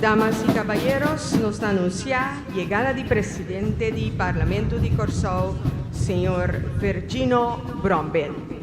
Damas y caballeros, nos ta anuncia yegada di Presidente di Parlamento di Corsou, señor Virgino Brombel.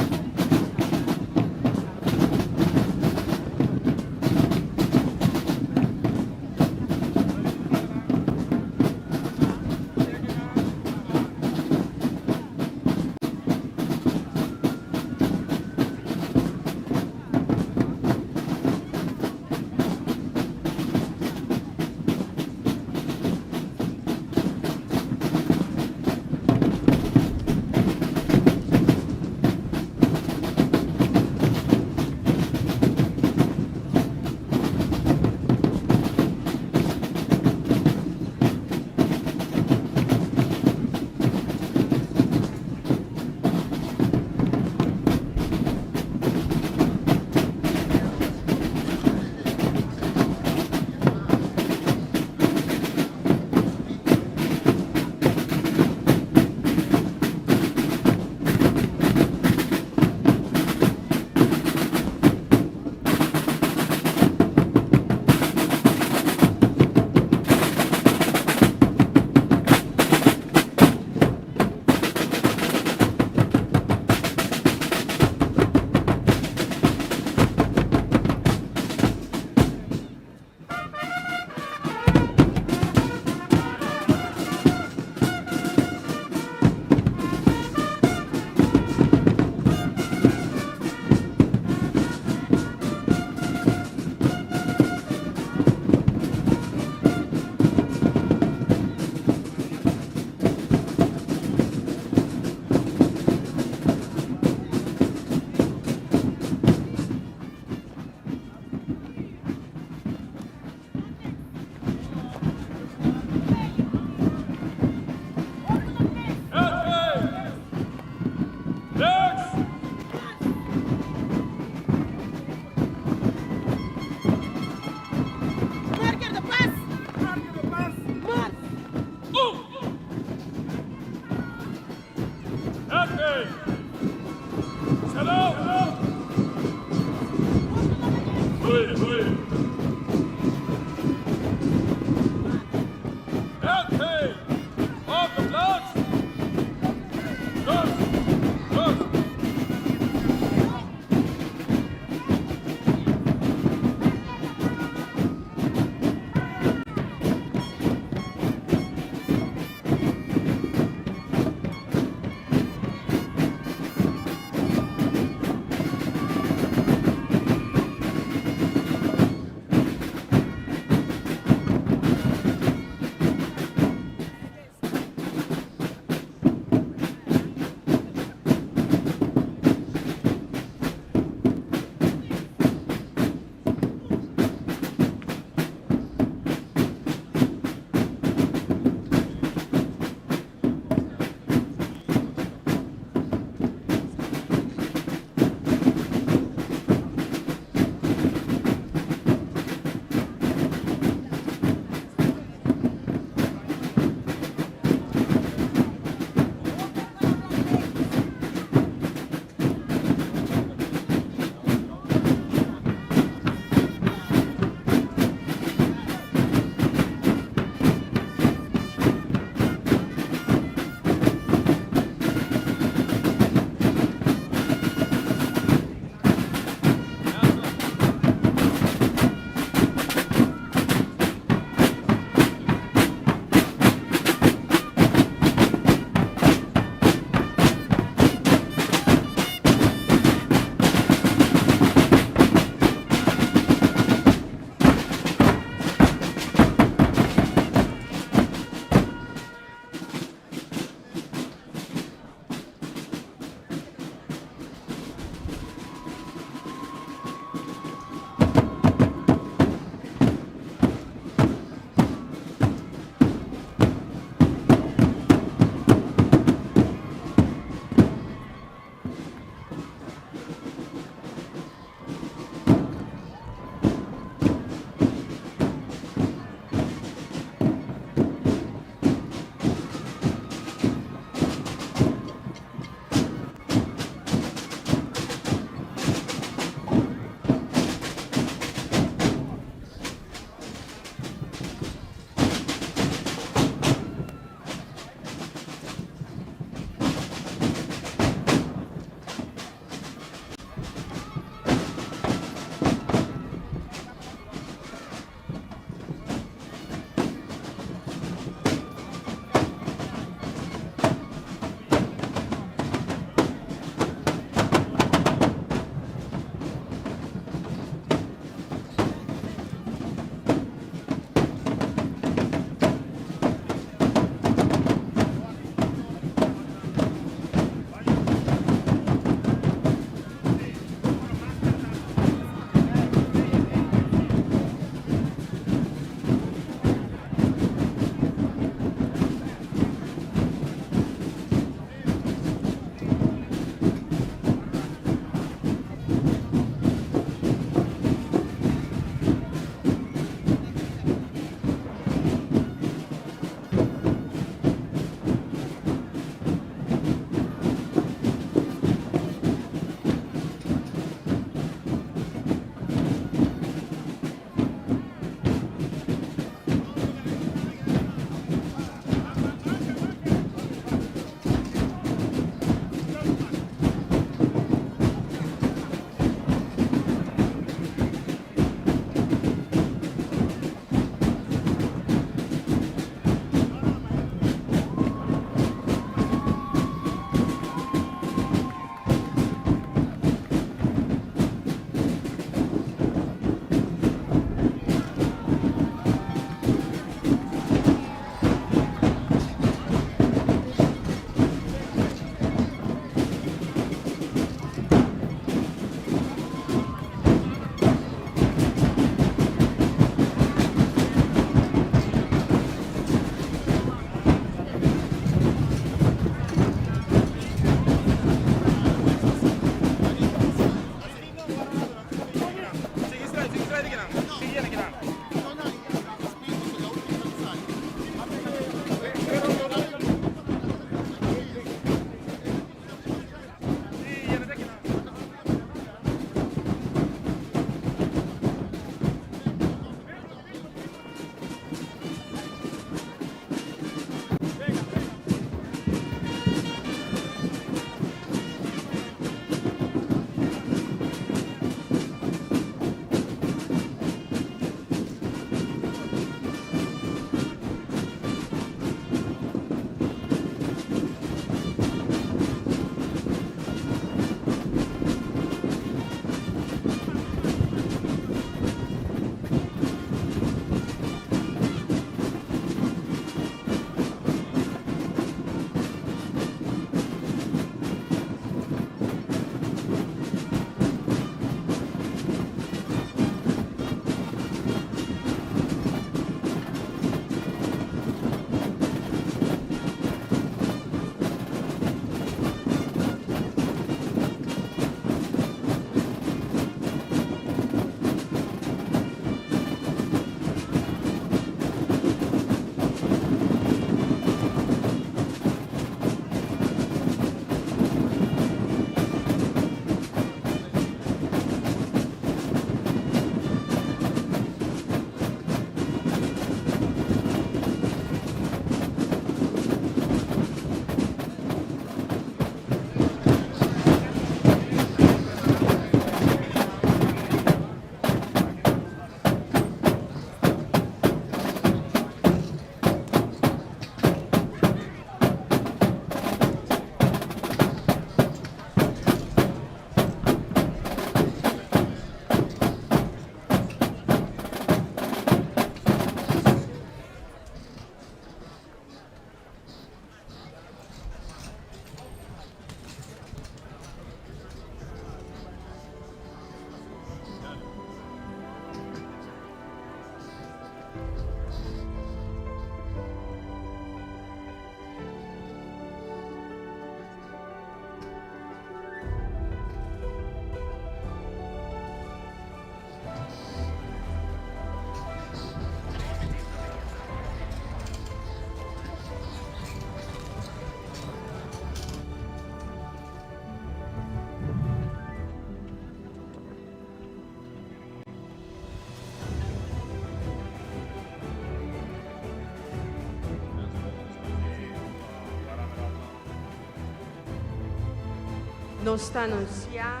Nos ta anunsiá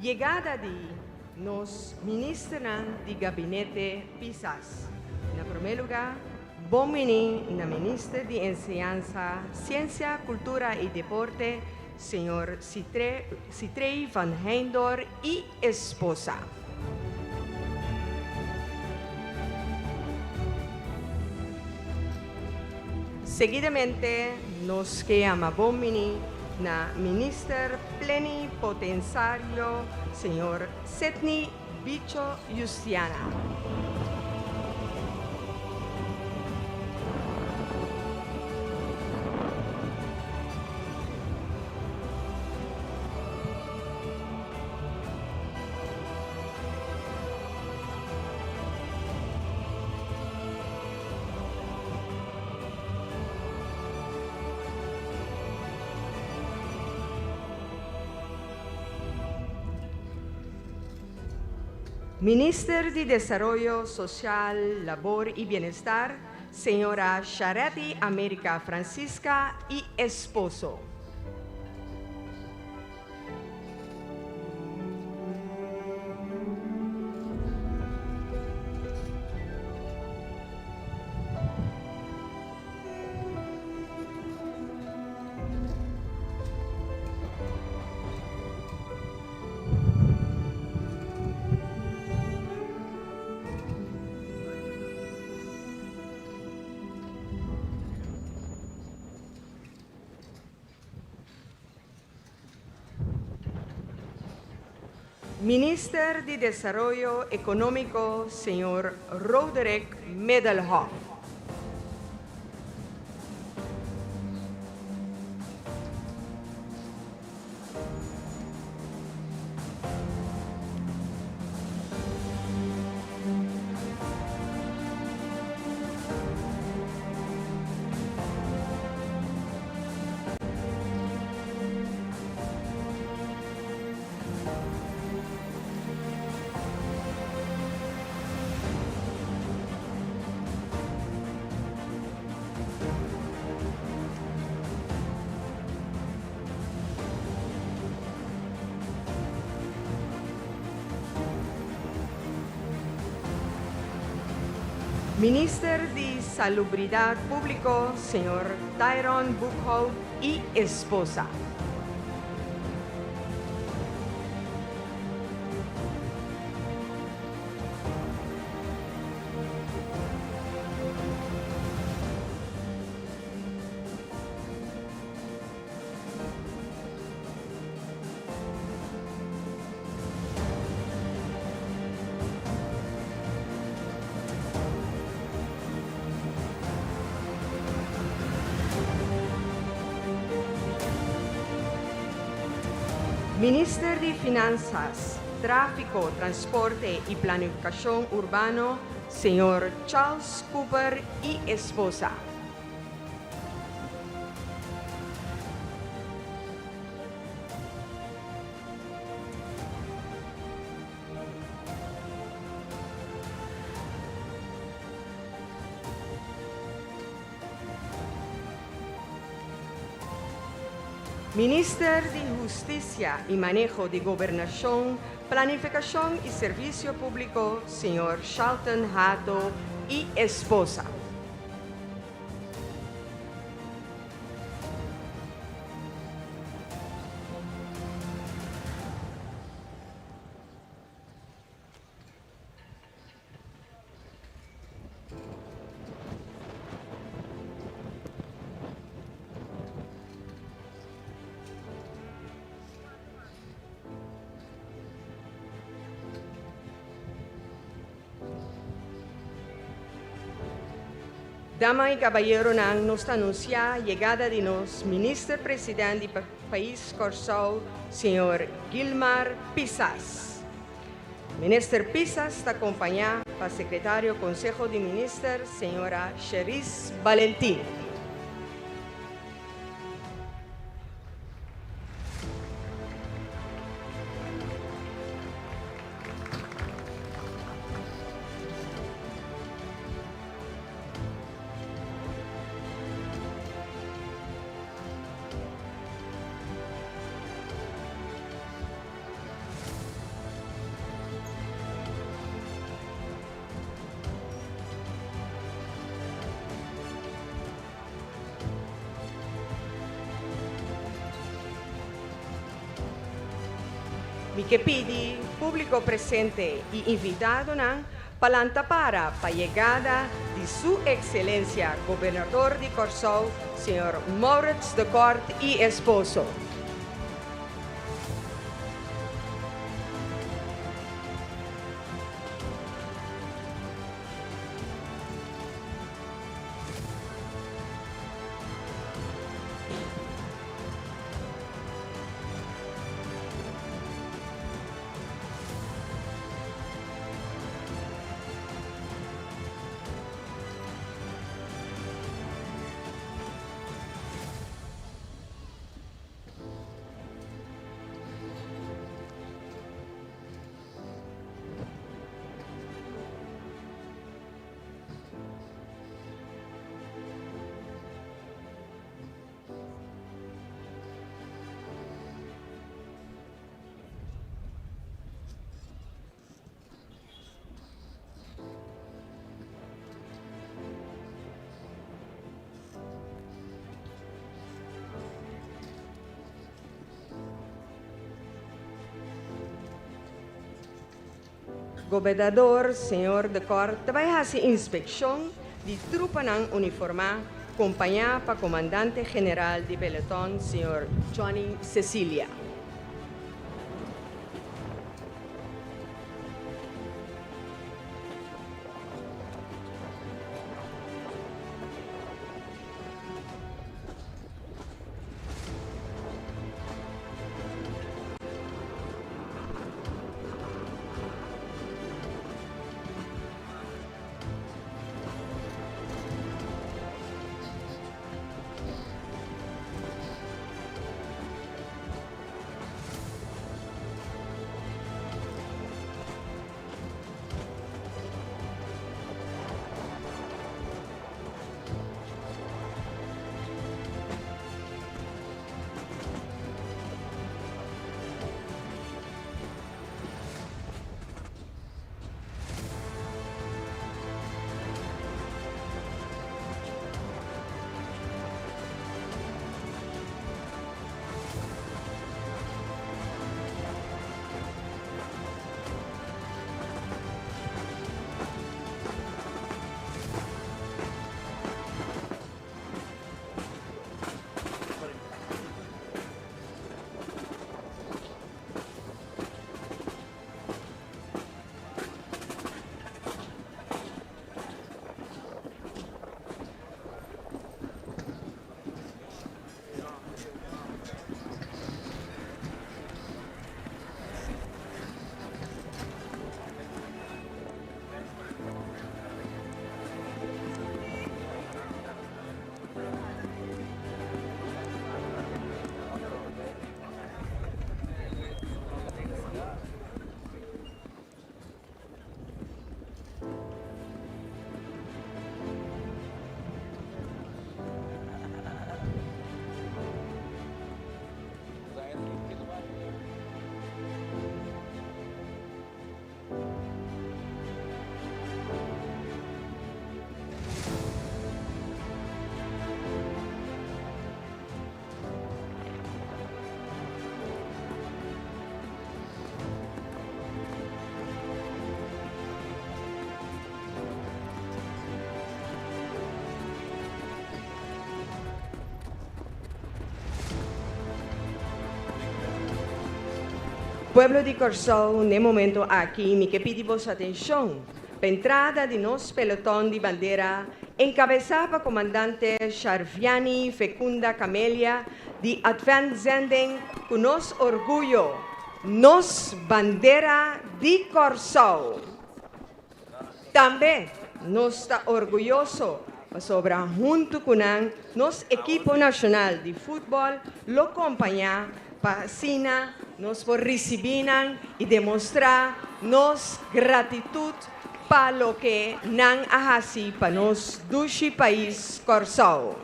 yegada di nos ministernan di Gabinete Pisas. Na promé lugá, bon bini na Minister di Enseñansa, Siensia, Kultura i Deporte, señor Sithree van Heydoorn i esposa. Seguidamente nos ke yama bon bini na Minister Plenipotensario señor Sidney Bicho Justiana. Minister di Desaroyo Sosial, Labor i Bienestar, señora Charetti America Francisca i esposo. Minister di Desaroyo Ekonómiko señor Roderick Middelhof. Minister di Salubridat Públiko, señor Tyrone Boekhout i esposa. Minister di Finansas, Tráfiko, Transporte i Planifikashon Urbano, señor Charles Cooper i esposa. Minister di Hustisia i Maneho di Gobernashon, Planifikashon i Servisio Públiko, señor Shalton Hato i esposa. Dama i kabayeronan, nos ta anunsiá yegada di nos Minister President di Pais Kòrsou, señor Gilmar Pisas. Minister Pisas ta kompañá pa Sekretario Konseho di Minister, señora Sherise Balentin. Mi ke pidi públiko presente i invitadonan pa lanta para pa yegada di Su Ekselensia Gobernador di Kòrsou, señor Maurits de Kort i esposo. Gobernador señor De Kort ta bai hasi inspekshon di trupanan uniformá kompañá pa komandante general di peloton señor Johnny Cecilia. Pueblo di Kòrsou, n'e momento aki mi ke pidi boso atenshon pa entrada di nos peloton di bandera enkabesá pa Komandante Sharviani Fecunda Camelia di Advent Zending ku nos orguyo, nos bandera di Kòrsou. Tambe nos ta orguyoso pasobra huntu ku nan nos ekipo nashonal di futbòl lo kompañá pa asina nos por risibí nan i demostrá nos gratitut pa loke nan a hasi pa nos dushi pais Kòrsou.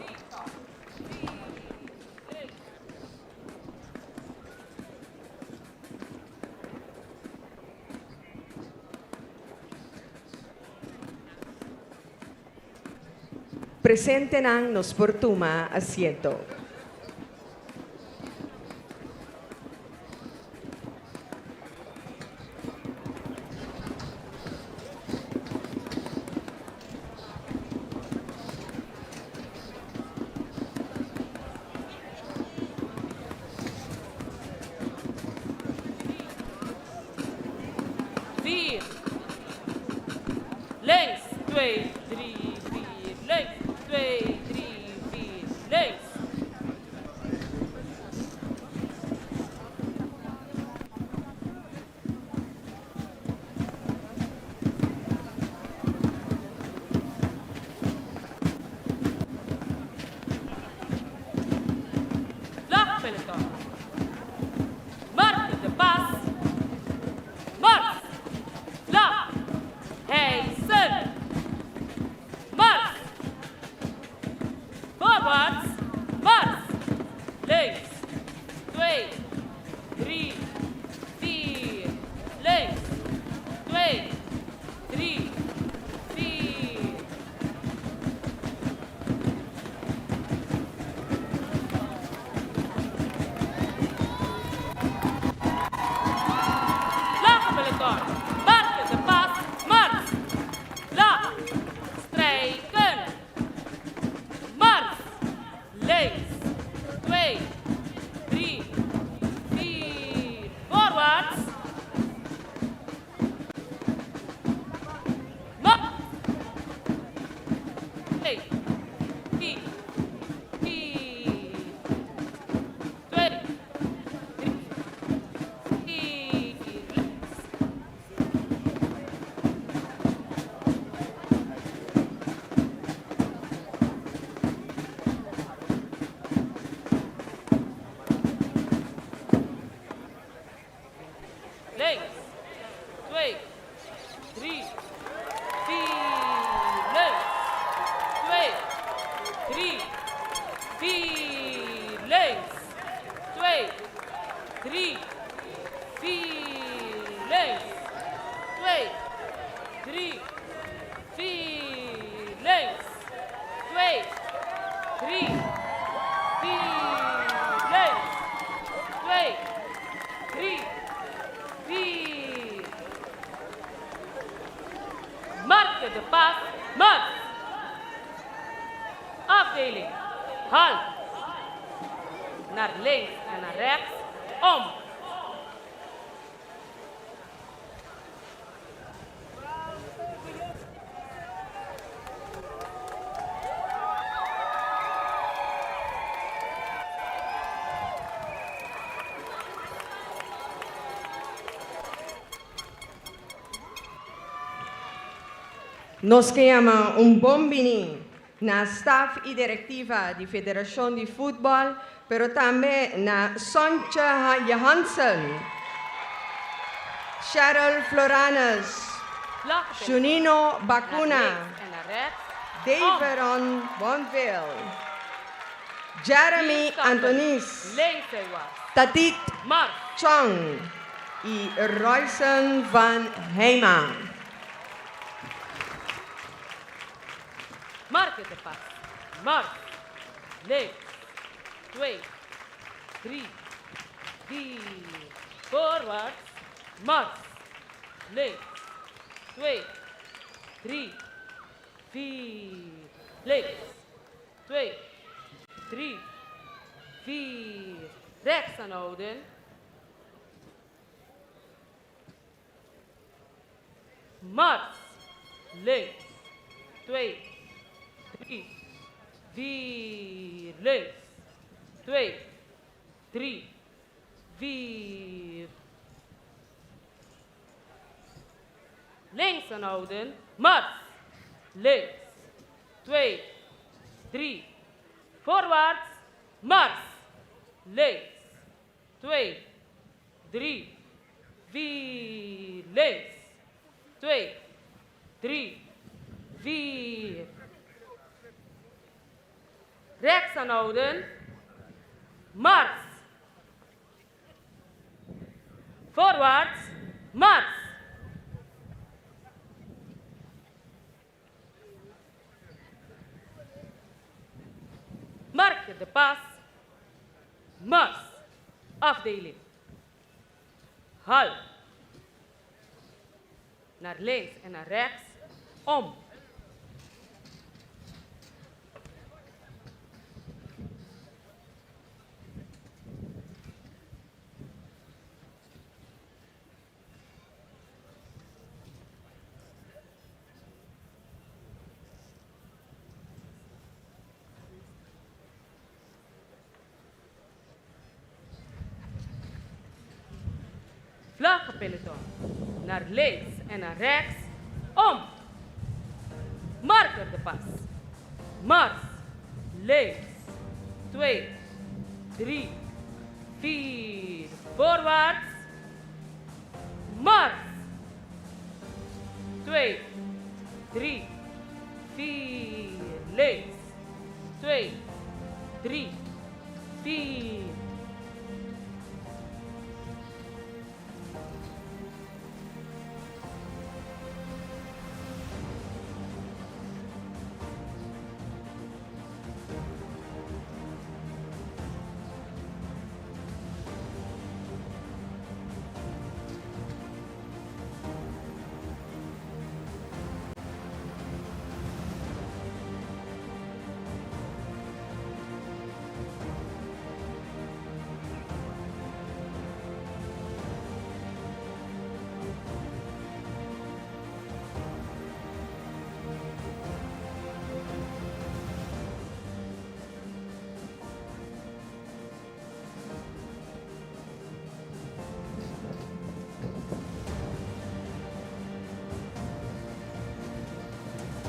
Presentenan nos por tuma asiento. Vier. Links, twee, drie, vier. Links, twee, drie, vier. Links. Vlagpeloton. Marke de pas. Mars. Vlag. Hijsen. Mars. Voorwaarts. Mars. Links. 2, 3, 4. Links. 2, 3, 4. Vlagpeloton. Marke de pas. Mars. Vlag. Strijken. Mars. Links. 2, 3, 4. Voorwaarts. Mars. 2, 3, 4. 2, 3, 4. Links. Links. 2, 3, 4. Links. 2, 3, 4. Links. 2, 3, 4. Links. 2, 3, 4. Links. 2, 3, 4. Links. 2, 3, 4. Marke de pas. Mars. Afdeling. Halt. Naar links en naar rechts. Om. Nos ke yama un bon bini na staf i direktiva di Federashon di Futbòl, pero tambe na Sontje Johansen, Cheryl Floranus, Vlagpeloton. Junino Naar Bacuna, links en naar rechts. Om. Daveron Bonville, Jeremy Vier stappen. Antonis, Links zijwaarts. Tatit Mars. Chong i Royson van Heima. Marke de pas. Mars. Links. 2, 3, 4. Voorwaarts. Mars. Links. 2, 3, 4. Links. 2, 3, 4. Rechts aanhouden. Mars. Links. 2, 3, 4. Links. 2, 3, 4. Links aanhouden. Mars. Links. 2, 3. Voorwaarts. Mars. Links. 2, 3, 4. Links. 2, 3, 4. Rechts aanhouden. Mars. Voorwaarts. Mars. Mark de pas. Mars. Afdeling. Halt. Naar links en naar rechts. Om. Vlaggenpeloton. Naar links en naar rechts. Om. Marker de pas. Mars. Links. 2, 3, 4. Voorwaarts. Mars. 2, 3, 4. Links. 2, 3, 4.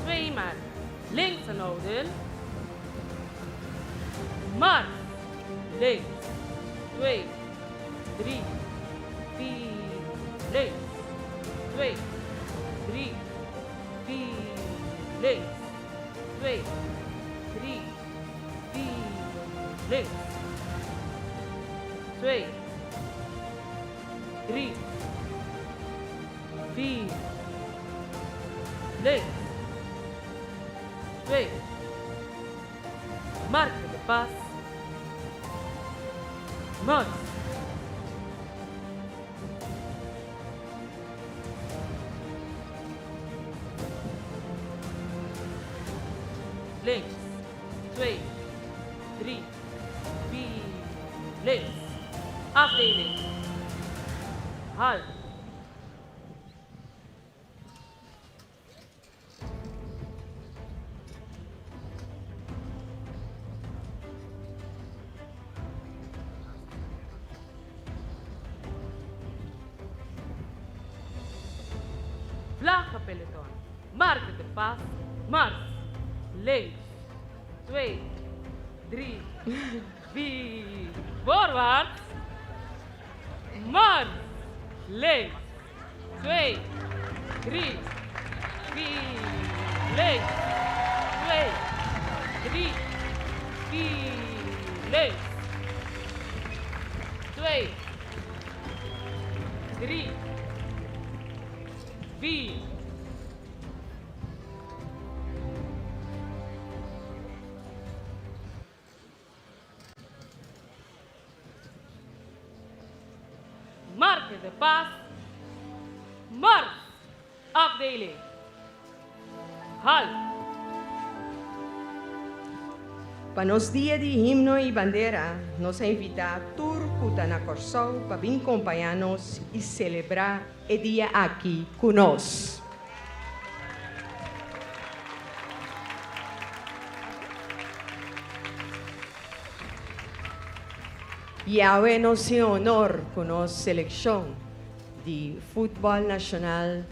Tweemaal links aanhouden. Mars. Links. 2, 3, 4. Links. 2, 3, 4. Links. 2, 3, 4. Links. 2, 3, 4. Links. 2. Mark de pas. Mars. Links. 2, 3, 4. Links. Afdeling. Halt. Vlaggenpeloton. Mark de pas. Mars. Links. 2, 3, 4. Voorwaarts. Mars. Links. 2, 3, 4. Links. 2, 3, 4. Links. 2, 3, 4. Mark de pas. Mars. Afdeling. Halt. Pa nos Dia di Himno i Bandera, nos a invitá tur ku ta na Kòrsou pa bin kompañá nos i selebrá e dia aki ku nos. I awe nos tin honor ku nos selekshon di futbòl nashonal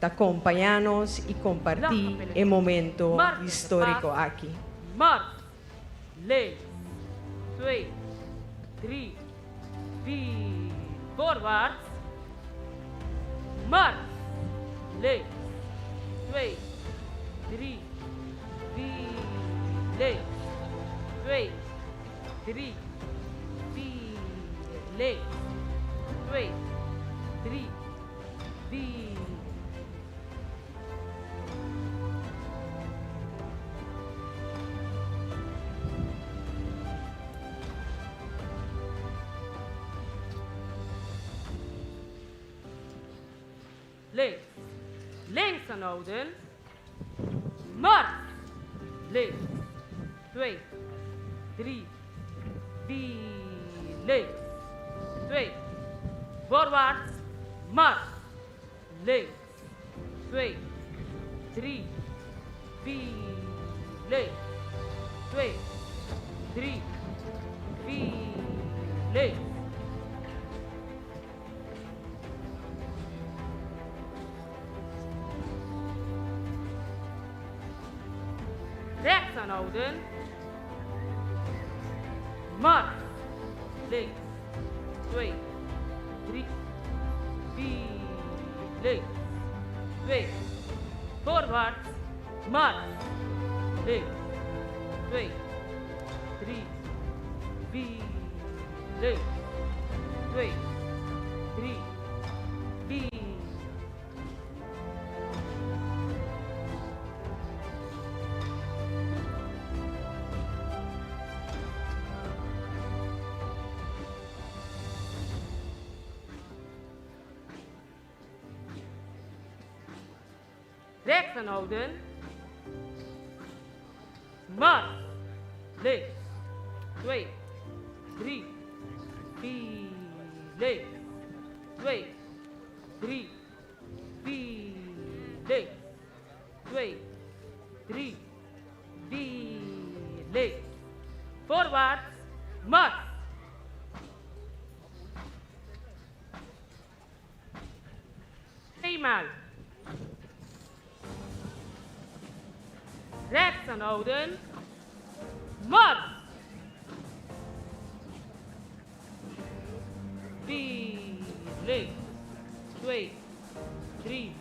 ta kompañá nos i kompartí e momento históriko aki. Mars, links, twee, drie, vier, voorwaarts, mars, links, twee, drie, vier, links, twee, drie, vier, links, twee, drie, vier. Links, links aanhouden. Mars, links, twee, drie, vier, links, twee, voorwaarts, mars, links, twee, drie, vier, links, twee, drie, vier, links. Rechts aanhouden. Mars. Links. 2, 3, 4. Links. 2. Voorwaarts. Mars. Links. 2, 3, 4. Links. 2, 3, 4. Rechts aanhouden. Mars. Links. 2, 3, 4. Links. 2, 3, 4. Links. 2, 3, 4. Links. Voorwaarts. Mars. Tweemaal. Rechts aanhouden. Mars. 4, links. 2, 3,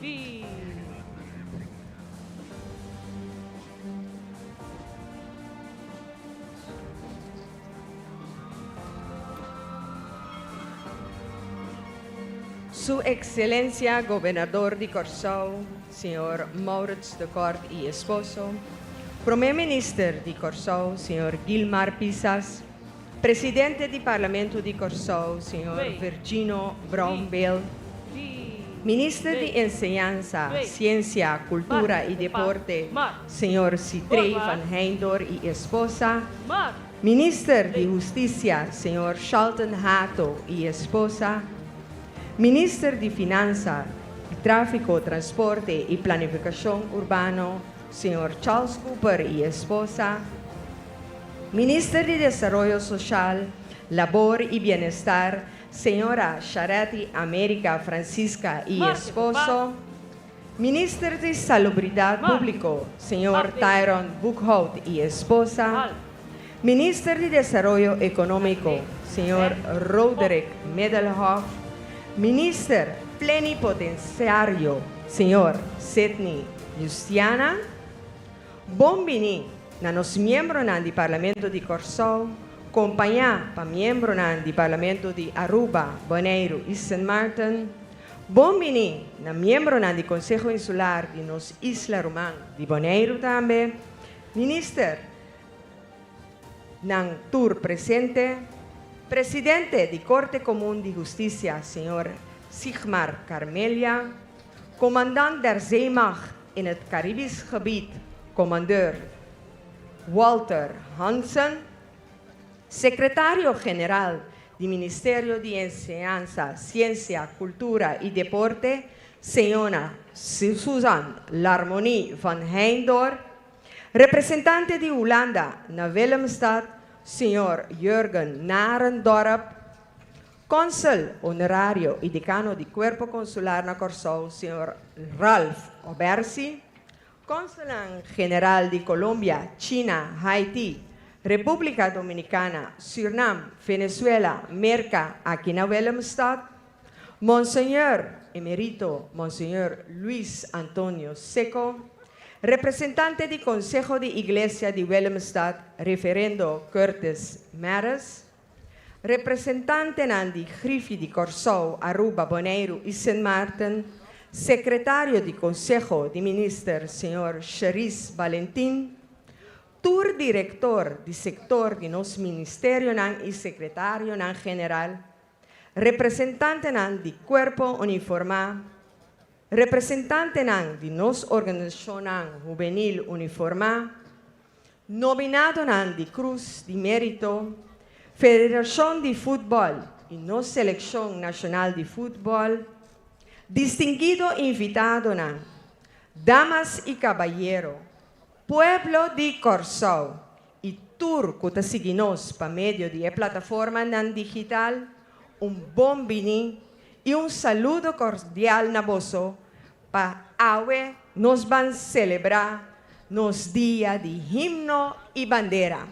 4. Su Excelencia Gobernador di Kòrsou, señor Maurits de Kort i esposo, Promé Minister di Kòrsou, señor Gilmar Pisas, Presidente di Parlamento di Kòrsou, señor Virgino Brownbill, Minister di Enseñansa, Siensia, Kultura i Deporte, señor Sitrey van Heindor i esposa, Minister di Hustisia, señor Shalton Hato i esposa, Minister di Finansa, Tráfiko, Transporte i Planifikashon Urbano, señor Charles Cooper i esposa, Minister di Desaroyo Soshal, Labor i Bienestar, señora Sharetti America Francisca i esposo, Minister di Salubridat Públiko, señor Tyron Boekhout i esposa, Minister di Desaroyo Ekonómiko, señor Roderick Middelhof, Minister Plenipotenciario, señor Sidney Justiana. Bon bini na nos miembronan di Parlamento di Kòrsou, kompañá pa miembronan di Parlamento di Aruba, Boneiru i Sint Maarten. Bon bini na miembronan di Konseho Insular di nos isla ruman di Boneiru tambe. Minister nan tur presente, Presidente di Korte Komun di Hustisia señor Sigmar Carmelia, Commandant der Zeemacht in het Caribisch Gebied, Commandeur Walter Hansen, Secretario General di Ministerio di Enseñansa, Ciencia, Cultura y Deporte, Señora Susan Larmonie van Heindor, Representante di Hulanda na Willemstad, señor Jurgen Narendorp, Kònsel Honorario i Dekano di Kuerpo Konsular na Kòrsou, señor Ralph Obersi, Kònselnan General di Colombia, China, Haiti, Repúblika Dominikana, Sürnam, Venezuela, Merka aki na Willemstad, Monseñor Emerito Monseñor Luis Antonio Secco, Representante di Konseho di Iglesia di Willemstad, Reverendo Curtis Maris, Representantenan di Griffie di Kòrsou, Aruba, Boneiru i Sint Maarten, Sekretario di Konseho di Minister señor Cherise Balentin, tur direktor di sektor di nos ministerionan i sekretarionan general, representantenan di kuerpo uniformá, representantenan di nos organisashonnan hubenil uniformá, Nominadonan di Cruz di Merito, Federashon di Futbòl i nos Selekshon Nashonal di Futbòl, distinguido invitadonan, damas i kabayero, pueblo di Kòrsou i tur ku ta sigui nos pa medio di e plataformanan digital, un bon bini i un saludo kordial na boso Pa awe nos ban selebrá nos dia di himno i bandera.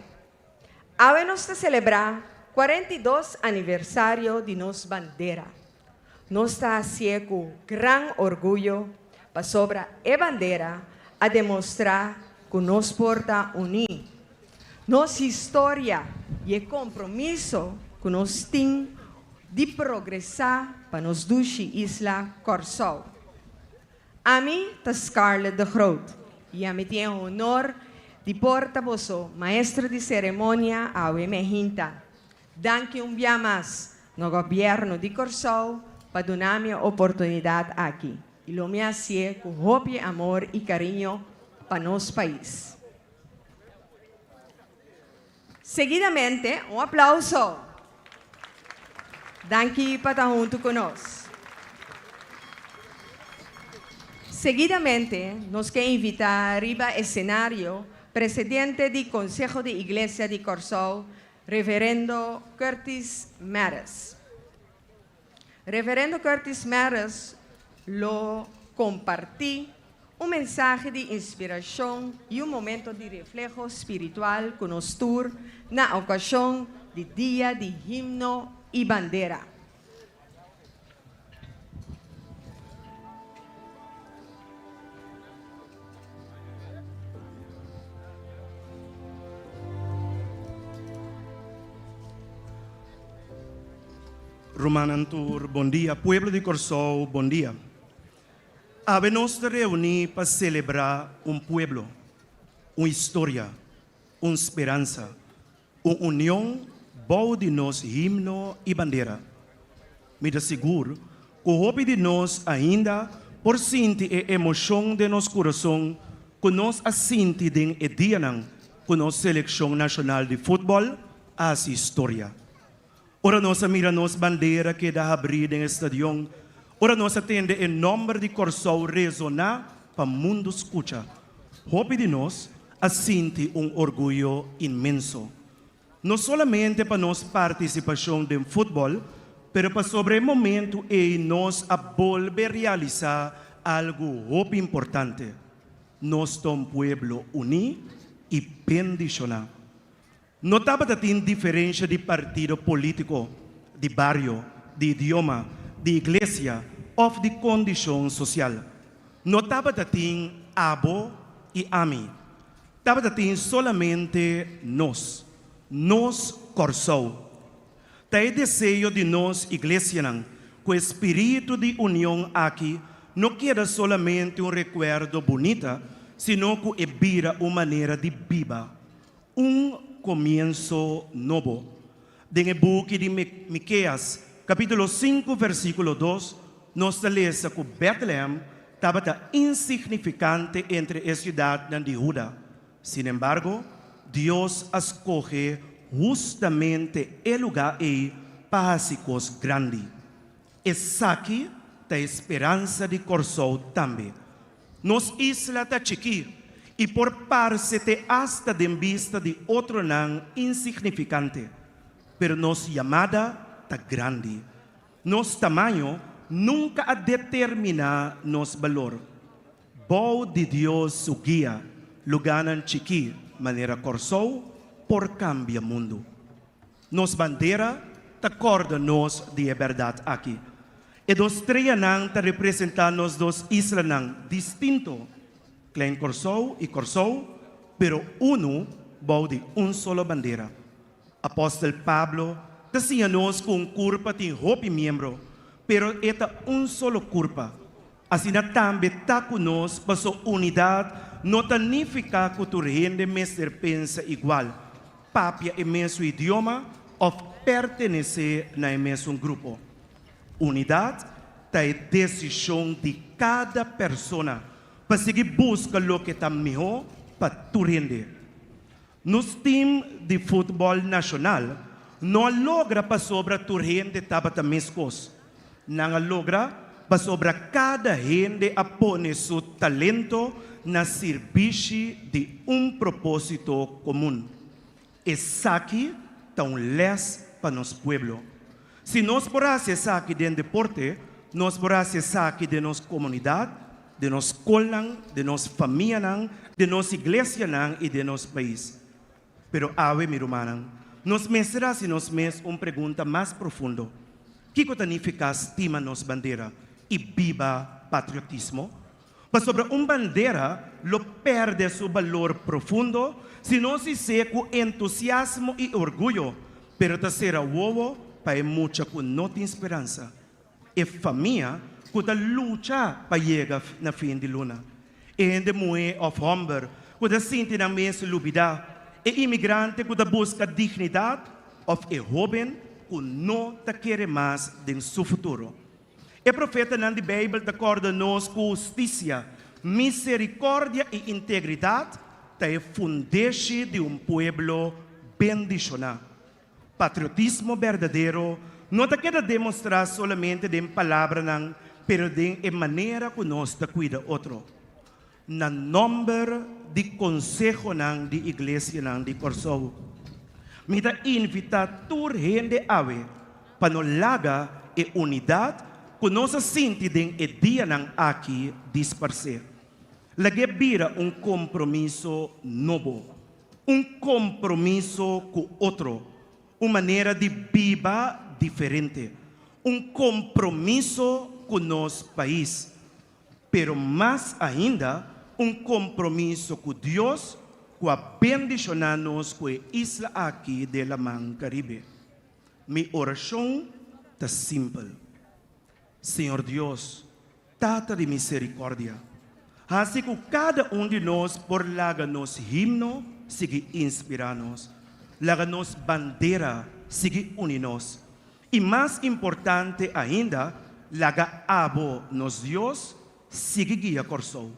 Awe nos ta selebrá 42 aniversario di nos bandera. Nos ta hasié ku gran orguyo pasobra e bandera a demostrá ku nos por ta uní. Nos historia i e kompromiso ku nos tin di progresá pa nos dushi isla Kòrsou. Ami ta Scarlett de Groot i ami tin e honor di por ta boso maestro di seremonia awe mehinta. Danki un bia mas na Gobièrnu di Kòrsou pa duna mi e oportunidat aki i lo mi hasié ku hopi amor i kariño pa nos pais. Seguidamente, un aplauso. Danki pa ta huntu ku nos. Seguidamente, nos ke invitá riba esenario presidente di Konseho di Iglesia di Kòrsou, Reverendo Curtis Maris. Reverendo Curtis Maris lo kompartí un mensahe di inspirashon i un momento di refleho spiritual ku nos tur na okashon di Dia di Himno i Bandera. Rumannan tur, bon dia. Pueblo di Kòrsou, bon dia. Awe nos ta reuní pa selebrá un pueblo, un historia, un speransa, un union bou di nos himno i bandera. Mi ta sigur ku hopi di nos ainda por sinti e emoshon den nos kurason ku nos a sinti den e dianan ku nos selekshon nashonal di futbòl a hasi historia. Ora nos a mira nos bandera keda habrí den e stadion, ora nos a tende e nòmber di Kòrsou resoná pa mundu skucha, hopi di nos a sinti un orguyo inmenso. No solamente pa nos partisipashon den futbòl, pero pasobra e momentu ei nos a bolbe realisá algu hopi importante, nos ta un pueblo uní i bendishoná. No tabata tin diferensha di partido polítiko, di bario, di idioma, di iglesia òf di kondishon sosial. No tabata tin abo i ami. Tabata tin solamente nos. Nos Kòrsou. Ta e deseo di nos iglesianan ku e spiritu di union aki no keda solamente un rekuerdo bunita, sino ku e bira un manera di biba. Un komienso nobo. Den e buki di Mikeas, kapítulo sinku, versíkulo dos, nos ta lesa ku Bètlehèm tabata insignifikante entre e siudatnan di Huda. Sinembargo, Dios a skohe hustamente e lugá ei pa hasi kos grandi. Esaki ta e speransa di Kòrsou tambe. Nos isla ta chikí. I por parse te asta den bista di otronan insignifikante, pero nos yamada ta grandi. Nos tamaño nunka a determiná nos balor. Bou di Dios su guia, lugánan chikí manera Kòrsou por kambia mundu. Nos bandera ta kòrda nos di e bèrdat aki. E dos streanan ta representá nos dos islanan distinto, Klein Kòrsou i Kòrsou, pero unu bou di un solo bandera. Apòstel Pablo ta siña nos ku un kurpa tin hopi miembro, pero e ta un solo kurpa. Asina tambe ta ku nos, paso unidat no ta nifiká ku tur hende mester pensa igual, papia e mesun idioma òf pertenesé na e mesun grupo. Unidat ta e desishon di kada persona pa sigui buska loke ta mihó pa tur hende. Nos tim di futbòl nashonal no a logra pasobra tur hende tabata meskos. Nan a logra pasobra kada hende a pone su talento na sirbishi di un propósito komun. Esaki ta un lès pa nos pueblo. Si nos por hasi esaki den deporte, nos por hasi esaki den nos komunidat, den nos skolnan, den nos famianan, den nos iglesianan i den nos pais. Pero awe, mi rumannan, nos mester hasi nos mes un pregunta mas profundo, Kiko ta nifiká stima nos bandera i biba patriotismo? Pasobra un bandera lo pèrdè su balor profundo si nos his'é ku entusiasmo i orguyo, pero ta sera wowo pa e mucha ku no tin speransa, e famia ku ta lucha pa yega na fin di luna, e hende muhé òf hòmber ku ta sinti nan mes lubidá, e imigrante ku ta buska dignidat òf e hóben ku no ta kere mas den su futuro. E profetanan di Beibel ta kòrda nos ku hustisia, miserikòrdia i integridat ta e fundeshi di un pueblo bendishoná. Patriotismo berdadero no ta keda demostrá solamente den palabranan, pero den e manera ku nos ta kuida otro. Na nòmber di konsehonan di iglesianan di Kòrsou, mi ta invitá tur hende awe pa no laga e unidat ku nos a sinti den e dianan aki disparsé. Lag'é bira un kompromiso nobo, un kompromiso ku otro, un manera di biba diferente, un kompromiso ku nos pais. Pero mas ainda, un kompromiso ku Dios ku a bendishoná nos ku e isla aki den Laman Karibe. Mi orashon ta simpel, Señor Dios, Tata di miserikòrdia, hasi ku kada un di nos por laga nos himno sigui inspirá nos, laga nos bandera sigui uni nos, I mas importante ainda, laga abo, nos Dios, sigui guia Kòrsou,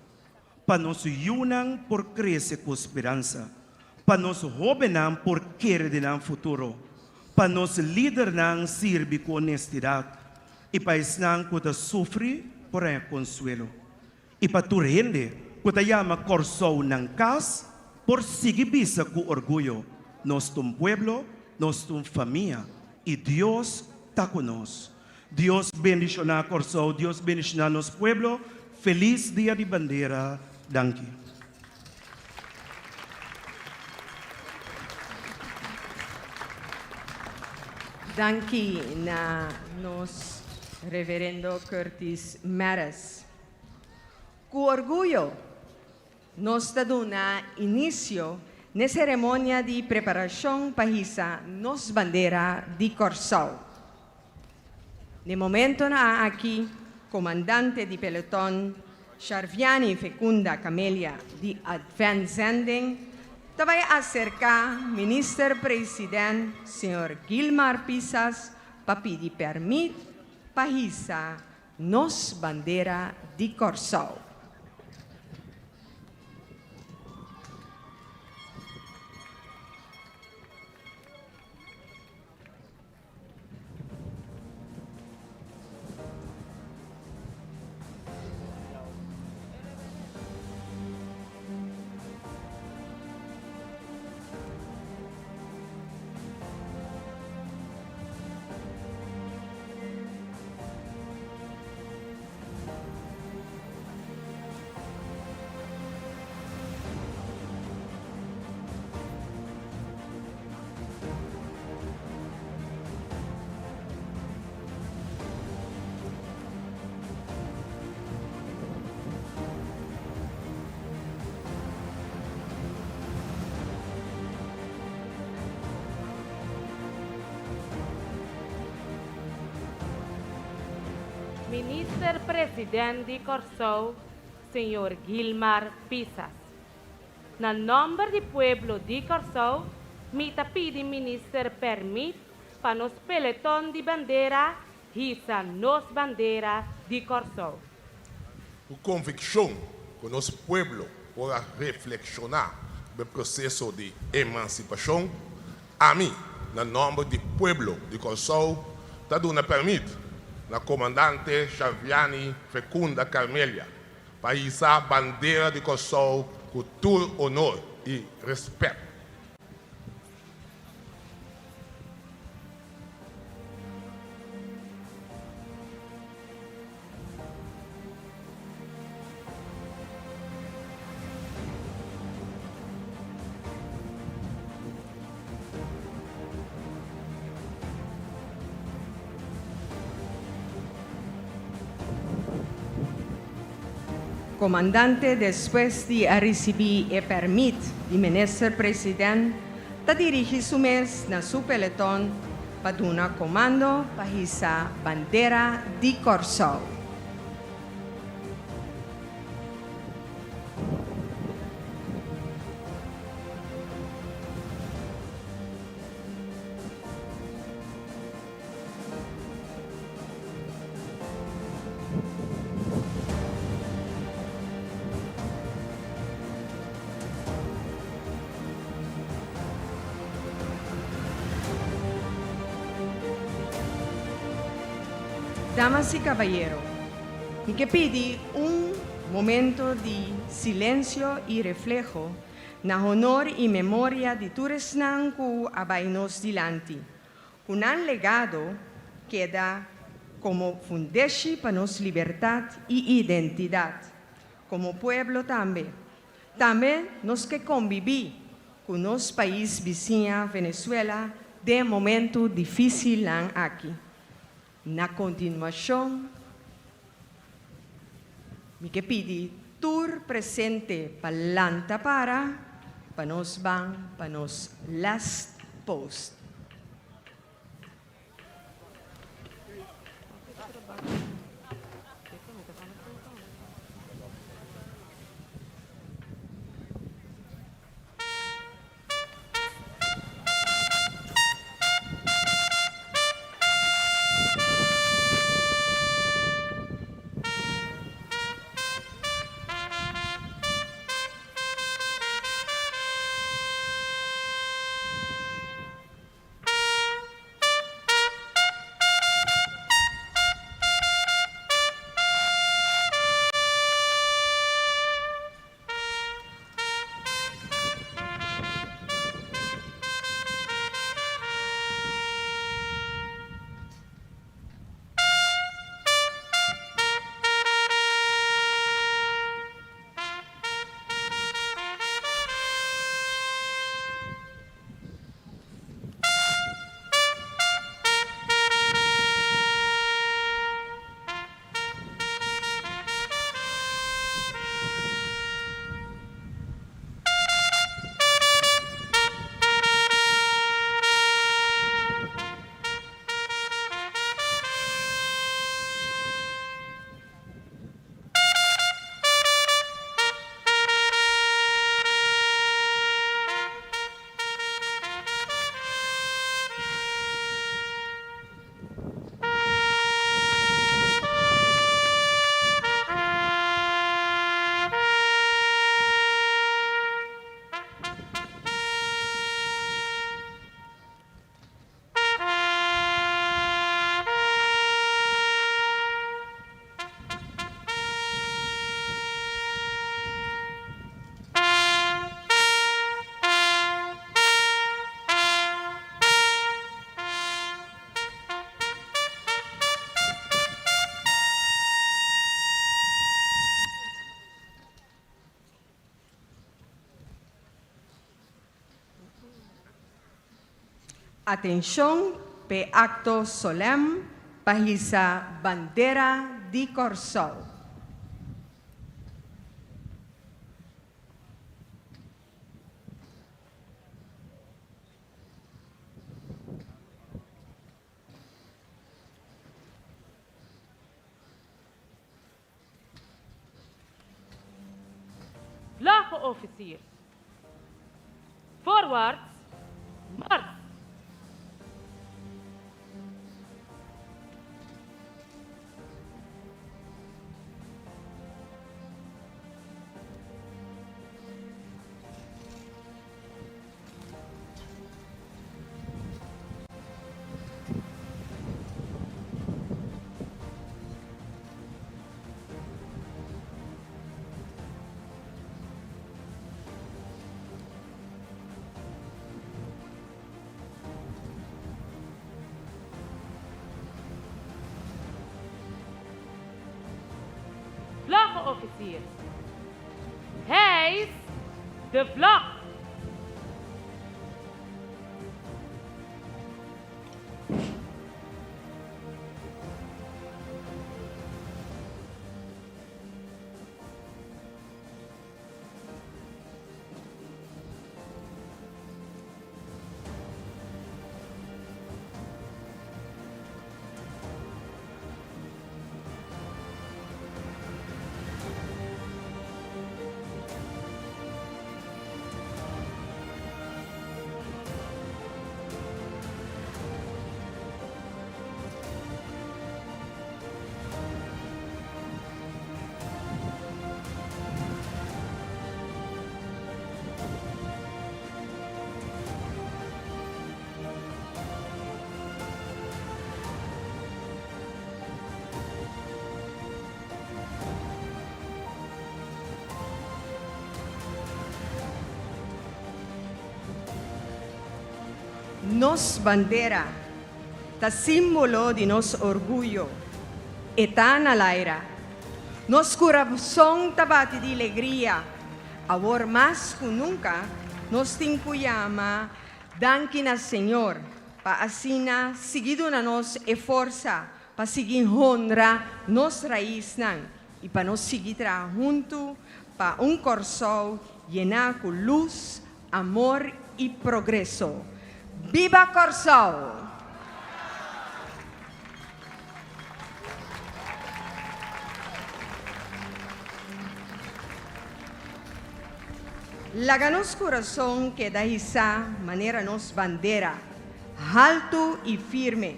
pa nos yunan por krese ku speransa, pa nos hóbennan por kere den nan futuro, pa nos lidernan sirbi ku honestidat i pa esnan ku ta sufri por haña konsuelo. I pa tur hende ku ta yama Kòrsou nan kas por sigui bisa ku orguyo, Nos ta un pueblo, nos ta un famia i Dios ta ku nos. Dios bendishoná Kòrsou, Dios bendishoná nos pueblo. Felis Dia di Bandera. Danki. Danki na nos Reverendo Curtis Meres. Ku orguyo nos ta duna inisio n'e seremonia di preparashon pa hisa nos bandera di Kòrsou. N'e momentonan aki komandante di peloton Sharviani Fecunda Camelia di Advent Zending ta bai aserká Minister President señor Gilmar Pisas pa pidi pèrmit pa hisa Nos bandera di Kòrsou. Minister President di Kòrsou, señor Gilmar Pisas. Na nòmber di pueblo di Kòrsou, mi ta pidi Minister pèrmit pa nos peleton di bandera hisa nos bandera di Kòrsou. Ku konvikshon ku nos pueblo por a reflekshoná riba e proseso di emansipashon, ami, na nòmber di pueblo di Kòrsou, ta duna pèrmit na Komandante Xaviani Fecunda Carmelia pa hisa bandera di Kòrsou ku tur honor i rèspèt. Komandante despues di a risibí e pèrmit di Minister President ta dirigi su mes na su peleton pa duna komando pa hisa bandera di Kòrsou. Damas y cabayero, mi ke pidi un momento di silencio y refleho na honor y memoria di tur esnan cu a bay nos dilanti, Ku nan legado keda komo fundeshi pa nos libertat i identidat komo pueblo tambe. Tambe nos ke kombibí ku nos pais bisiña Venezuela den momentu difísilnan aki. Na kontinuashon mi ke pidi tur presente pa lanta para pa nos ban pa nos last post. Atenshon p'e akto solèm pa hisa bandera di Kòrsou. Vlaggenofficier. Voorwaarts, mars! Vlaggenofficier. Hijs de vlag! Nos bandera ta símbolo di nos orguyo. E ta na laira. Nos kurason ta bati di alegria. Awor mas ku nunka, nos tin ku yama danki na Señor pa asina sigui duna nos e forsa pa sigui honra nos raisnan i pa nos sigui traha huntu pa un Kòrsou yená ku lus, amor i progreso. Biba Kòrsou! Laga nos kurason keda hisá manera nos bandera, haltu i firme,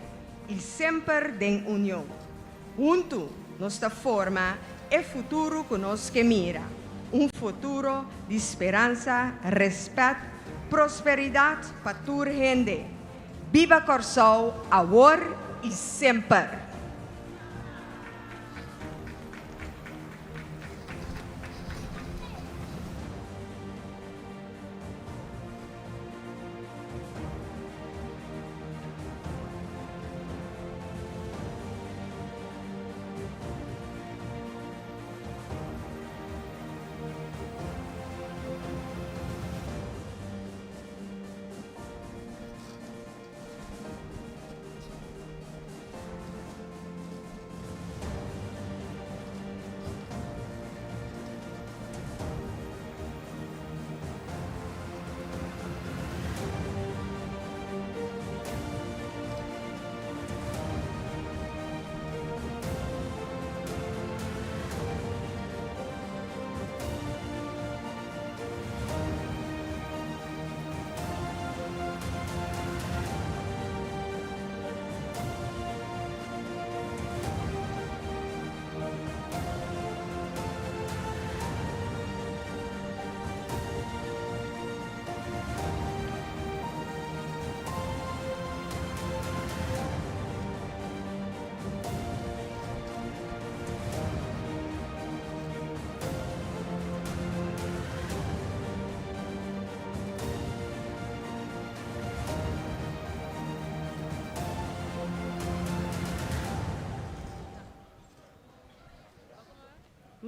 i semper den union. Huntu nos ta forma e futuro ku nos ke mira, un futuro di speransa, rèspèt, prosperidat pa tur hende. Biba Kòrsou awor i semper!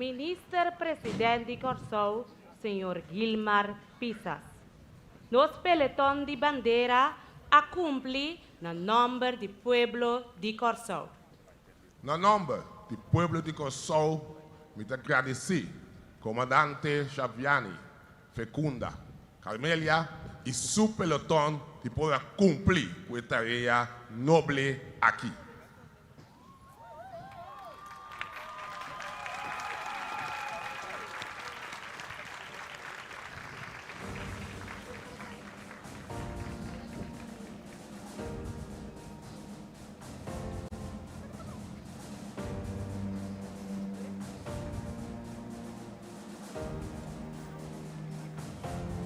Minister President di Kòrsou, señor Gilmar Pisas. Nos peleton di bandera a kumpli na nòmber di pueblo di Kòrsou. Na nòmber di pueblo di Kòrsou mi ta gradisí Komandante Xaviani Fecunda Carmelia i su peloton di por a kumpli ku e tarea noble aki.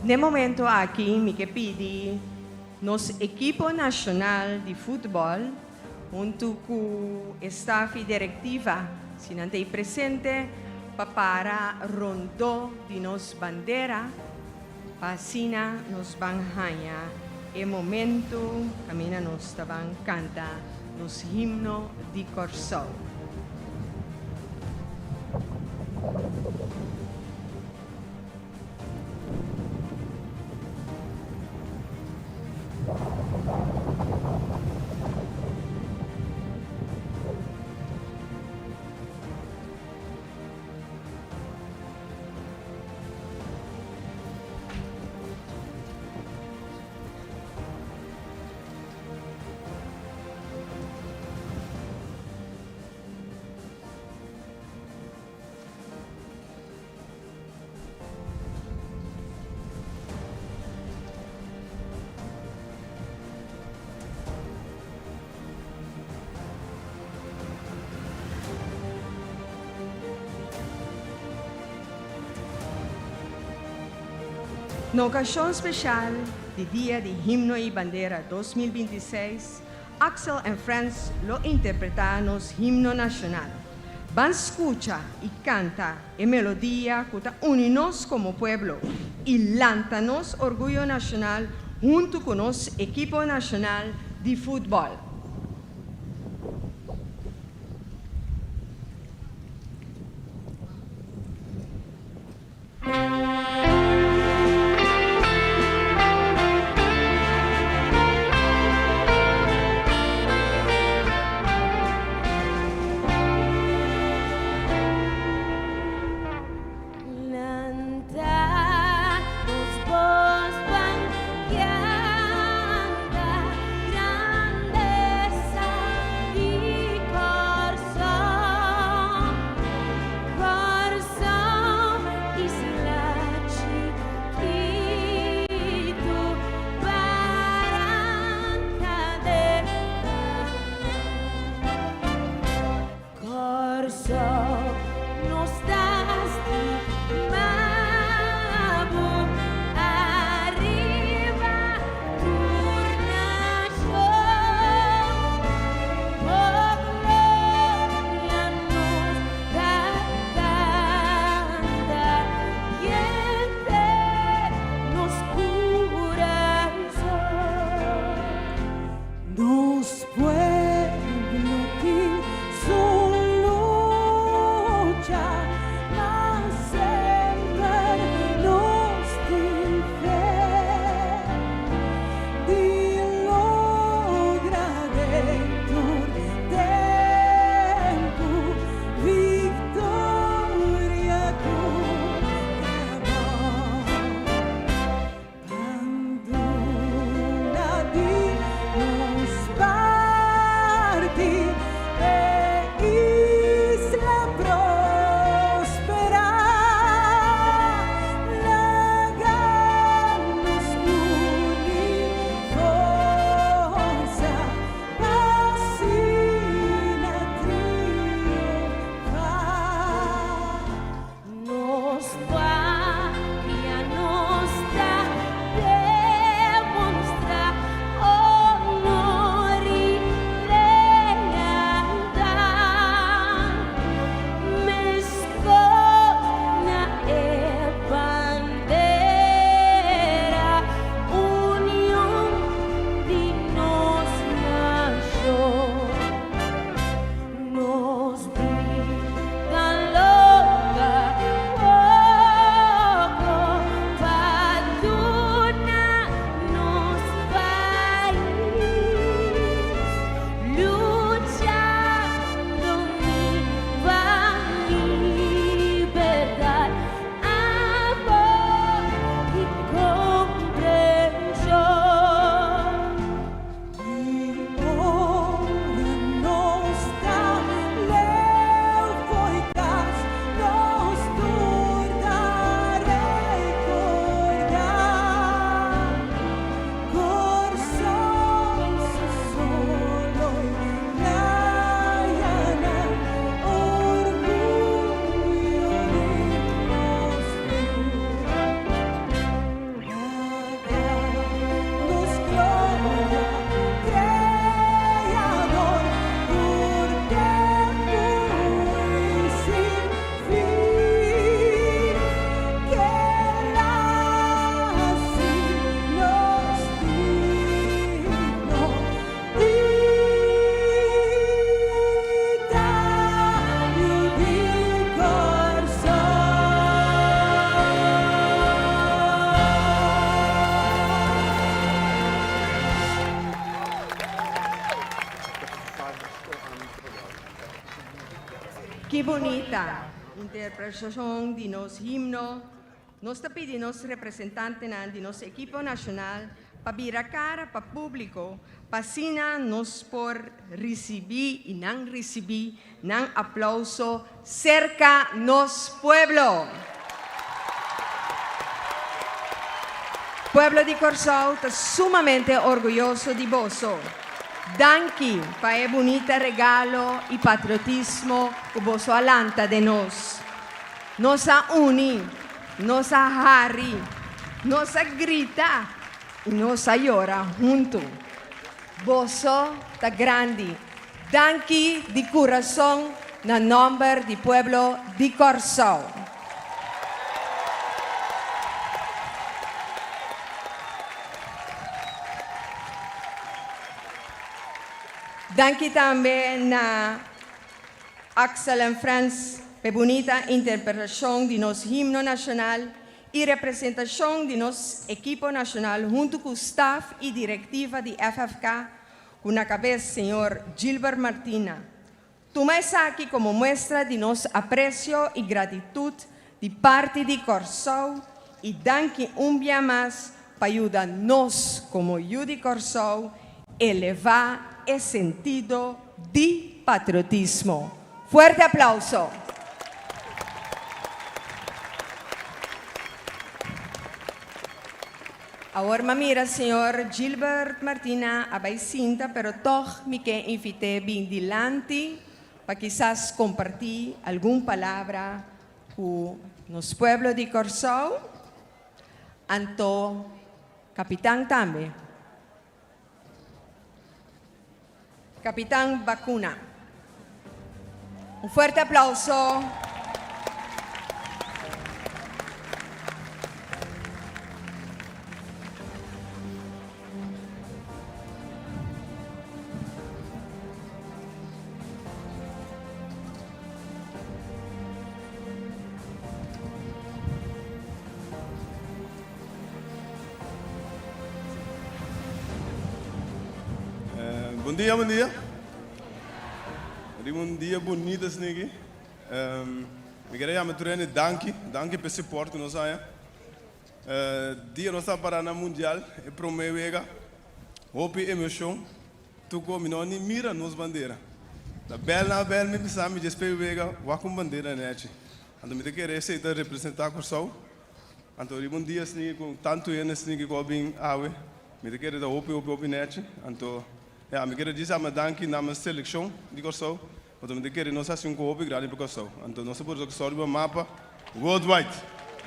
Na e momento aki mi ke pidi nos ekipo nashonal di futbòl huntu ku e staf i direktiva, si nan ta ei presente, pa para rondó di nos bandera pa asina nos ban haña e momento kaminda nos ta ban kanta nos himno di Kòrsou. Na okashon speshal di Dia di Himno i Bandera 2026, Axel and Friends lo interpretá nos himno nashonal. Ban skucha i kanta e melodia ku ta uni nos komo pueblo i lanta nos orguyo nashonal huntu ku nos ekipo nashonal di futbòl. Lanta nos bos ban kanta grande. Ki bunita interpretashon di nos himno. Nos ta pidi nos representantenan di nos ekipo nashonal pa bira kara pa públiko pa asina nos por risibí i nan risibí nan aplouso serka nos pueblo. Pueblo di Kòrsou ta sumamente orguyoso di boso. Danki pa e bunita regalo i patriotismo ku boso a lanta den nos. Nos a uni, nos a hari, nos a grita i nos a yora huntu. Boso ta grandi. Danki di kurason na nòmber di pueblo di Kòrsou. Danki tambe na Axel en Frans p'e bunita interpretashon di nos himno nashonal i representashon di nos ekipo nashonal huntu ku staf i direktiva di FFK ku na kabes señor Gilbert Martina. Tuma esaki komo muestra di nos apresio i gratitut di parti di Kòrsou i danki un bia mas pa yuda nos komo yu di Kòrsou elevá e sentido di patriotismo. Fuerte aplauso! Awor m'a mira señor Gilbert Martina a bai sinta pero tog mi ke invit'é bin dilanti pa kisas kompartí algun palabra ku nos pueblo di Kòrsou. Anto kapitan tambe. Kapitan Bakuna. Un fuerte aplauso. Bon dia, bon dia. Riba un dia bunito asina aki. Mi kere yama tur hende danki, danki pa e support ku nos haña. Dia nos ta para na mundial, e prome wega, hopi emoshon. Tuko mi no ni mira nos bandera. Na bel na bel mi bisa mi djes p'e wega wak un bandera nechi. Anto mi ta kere esei ta representa Kòrsou. Anto riba un dia asina ku tantu hende asina ku a bin awe, mi ta kere ta hopi hopi hopi nechi. Anto ya, mi kere djis ama danki namens selekshon di Kòrsou, pasobra mi ta kere nos hasi un kos hopi grandi pa Kòrsou. Anto nos a pone Kòrsou riba mapa worldwide.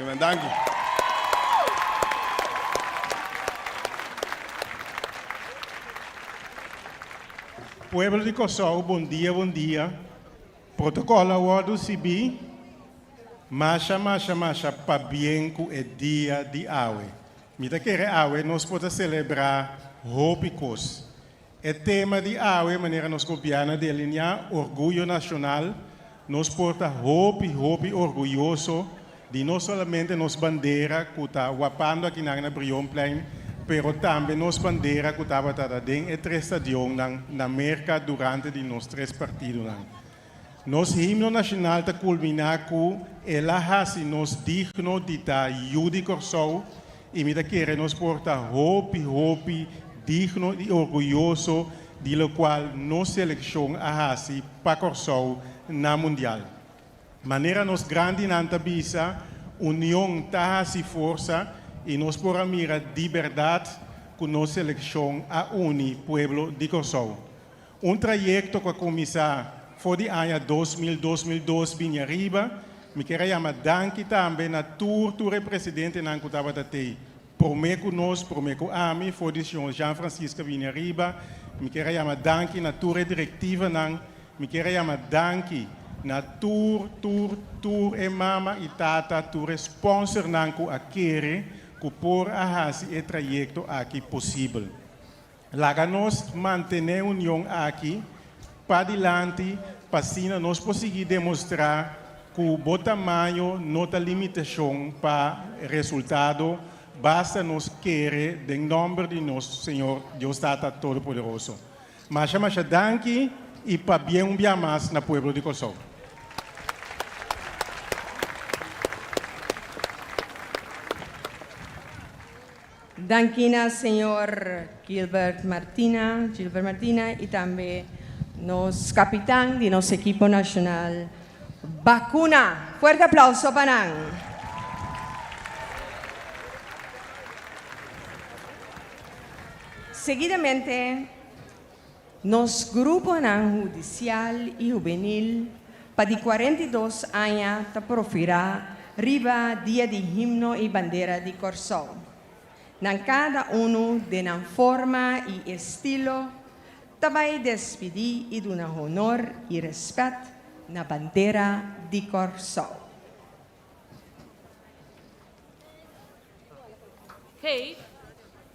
Amen, danki. Pueblo di Kòrsou, bon dia, bon dia. Protocol a wordo sibi masha masha masha pabien cu e dia di awe. Mi ta kere awe nos por ta celebra hopi cos. E tema di awe manera nos gobierno a delinea, Orguyo Nacional, nos por ta hopi hopi orguyoso di no solamente nos bandera cu ta wapando akinan na Brionplein, pero tambe nos bandera cu tabata ta den e tres stadionnan na Merca durante di nos tres partidonan. Nos himno nacional ta culmina cu El a haci nos digno di ta yu di Corsou y mi ta kere nos por ta hopi hopi digno y orguyoso di locual nos seleccion a haci pa Corsou na Mundial. Manera nos grandinan ta bisa, union ta hasi forsa i nos por a mira di bèrdat ku nos selekshon a uni pueblo di Kòrsou. Un trayekto ku a kuminsá for di aña 2000, 2002 bini ariba. Mi kier a yama danki tambe na tur tur e presidentenan ku tabata tei promé ku nos, promé ku ami, for di señor Jean Francisca bini ariba. Mi kier a yama danki na tur e direktivanan. Mi kier a yama danki na tur, tur, tur e mama i tata, tur e sponsornan ku a kere ku por a hasi e trayekto aki posibel. Laga nos mantené union aki padilanti pa asina nos por sigui demostrá ku bo tamaño no ta limitashon pa resultado, basta nos kere den nòmber di nos Señor Dios Tata Todopoderoso. Masha masha danki y pabien un bia mas na pueblo di Kòrsou. Danki na señor Gilbert Martina, Gilbert Martina i tambe nos kapitan di nos ekipo nashonal Bakuna. Fuerte aplauso pa nan. Seguidamente nos gruponan hudisial i hubenil pa di 42 aña ta profirá riba Dia di Himno i Bandera di Kòrsou. Nan kada unu den nan forma i estilo ta bai despidí i duna honor i rèspèt na bandera di Kòrsou. Geef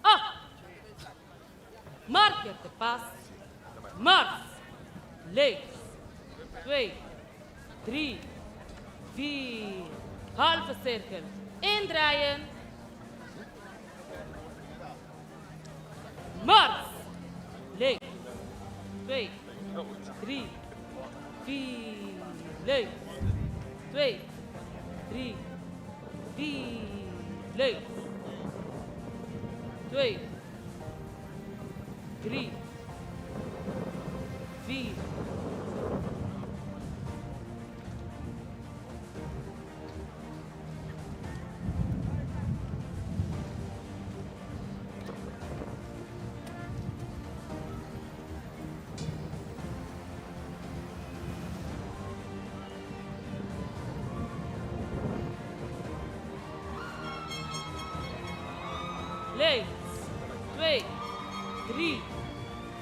op! Marker te pas, mars, links, twee, drie, vier, halve cirkel, indraaien, mars, links, twee, drie, vier, links, twee, drie, vier, links, twee, drie, vier. Links, twee, drie,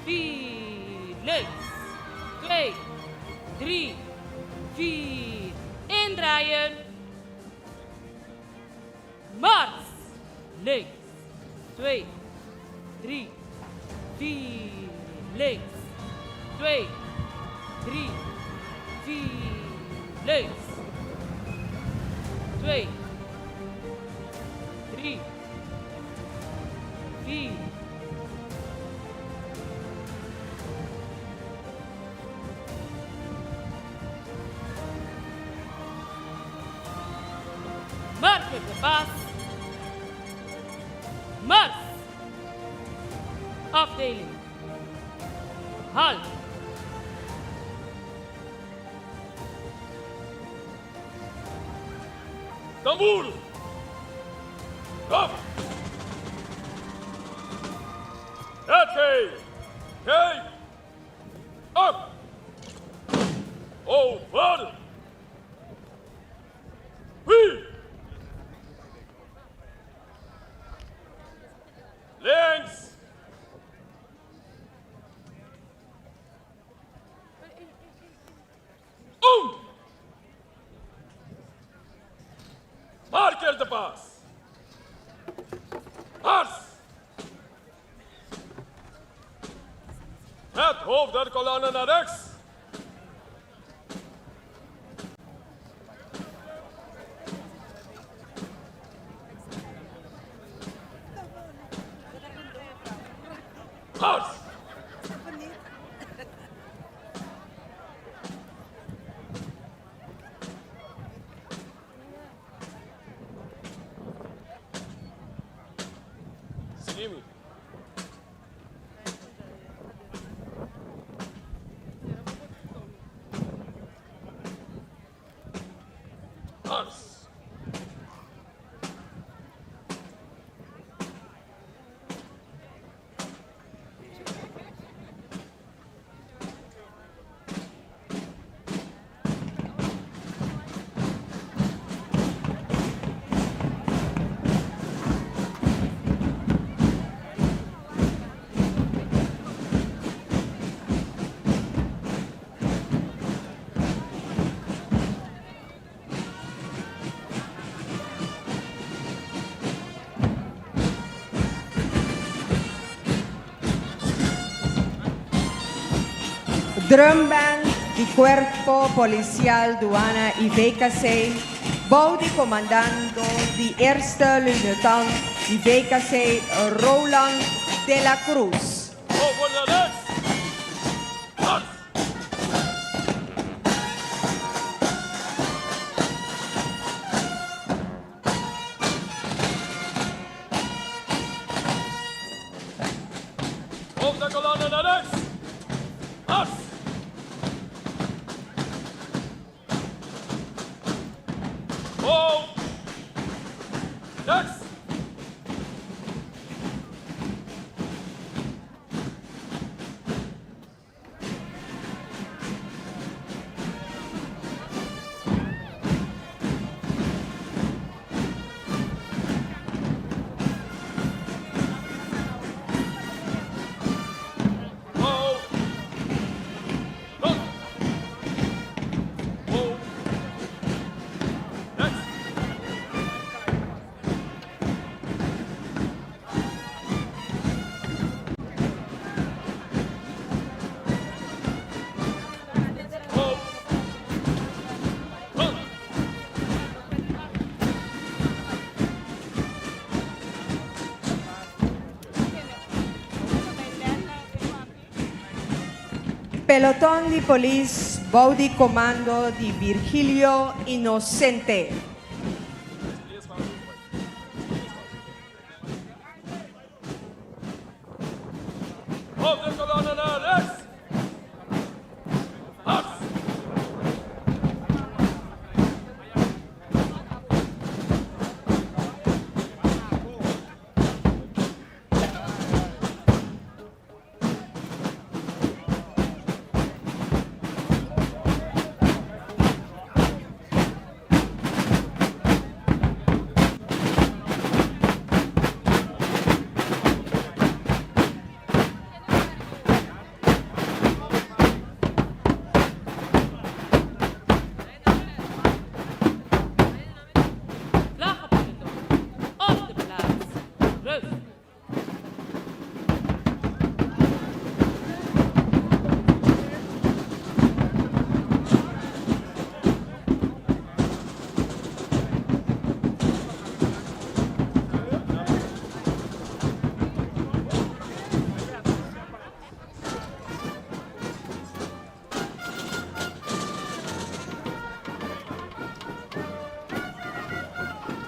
vier. Links, twee, drie, vier. Indraaien. Mars. Links, twee, drie, vier. Links, twee, drie, vier. Links, twee, drie, vier. Marker de pas. Mars. Afdeling. Halt. Tamboer! Af! Het Kijk! Op! Over! Wie! Links! Om! Marker de pas! Mars! Het hoofd der kolonne naar rechts. Mars! Sigui mi. Mars! Drumband di Cuerpo Policial Duana y VKC, bou di comandando di Eerste Luitenant di VKC Roland de la Cruz. Over naar rechts. Mars! Hoofd der kolonne naar rechts. Mars. Hoofd. Rechts. Peloton di polis bou di komando di Virgilio Inocente. Hoofd der kolonne naar rechts. Mars. Vlaggenpeloton. Op de plaats. Rust.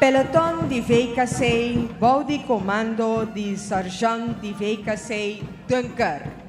Peloton di VKC bou di komando di Sergeant di VKC Dunker.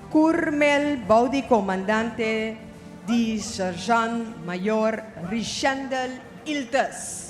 Curmel bou di komandante di Sergeant Mayor Richendel Iltes.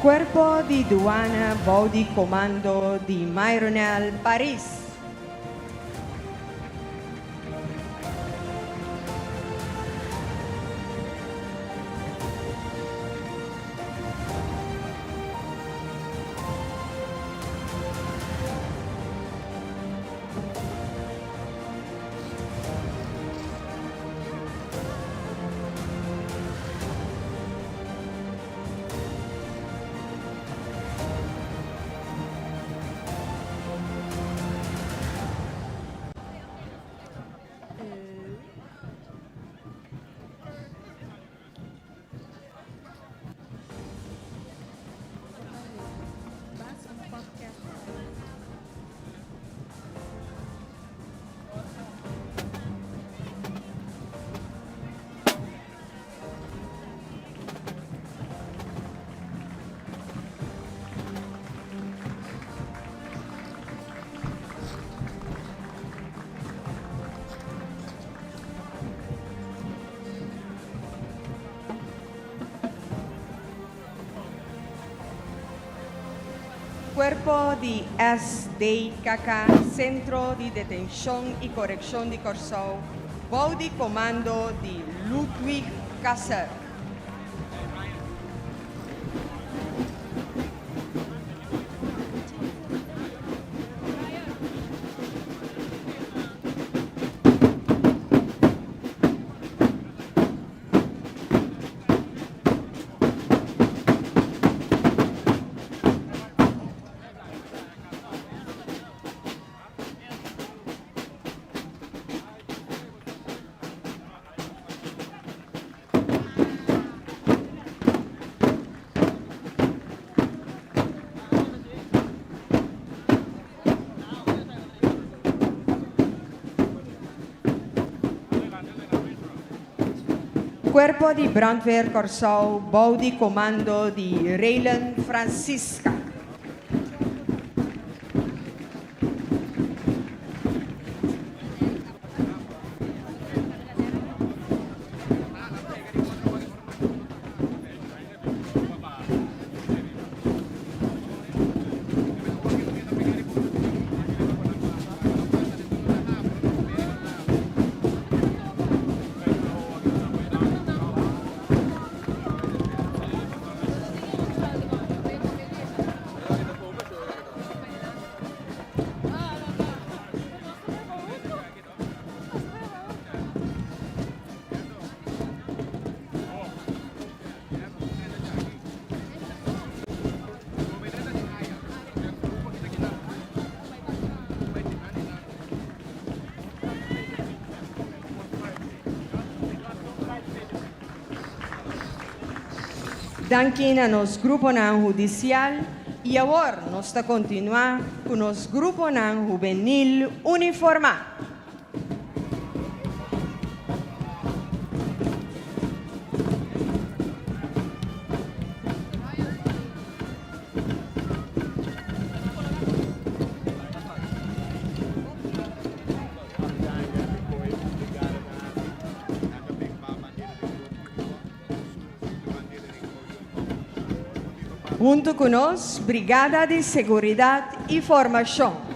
Cuerpo di Duana bou di comando di Myronel Paris. Cuerpo di SDKK, Centro di Detencion y Coreccion di Corsou, bou di comando di Ludwig Kasser. Cuerpo di Brandweer Corsou bou di comando di Raylan Francisca. Danki na nos gruponan hudisial i awor nos ta kontinuá ku nos gruponan hubenil uniformá. Huntu ku nos Brigada di Seguridat i Formashon.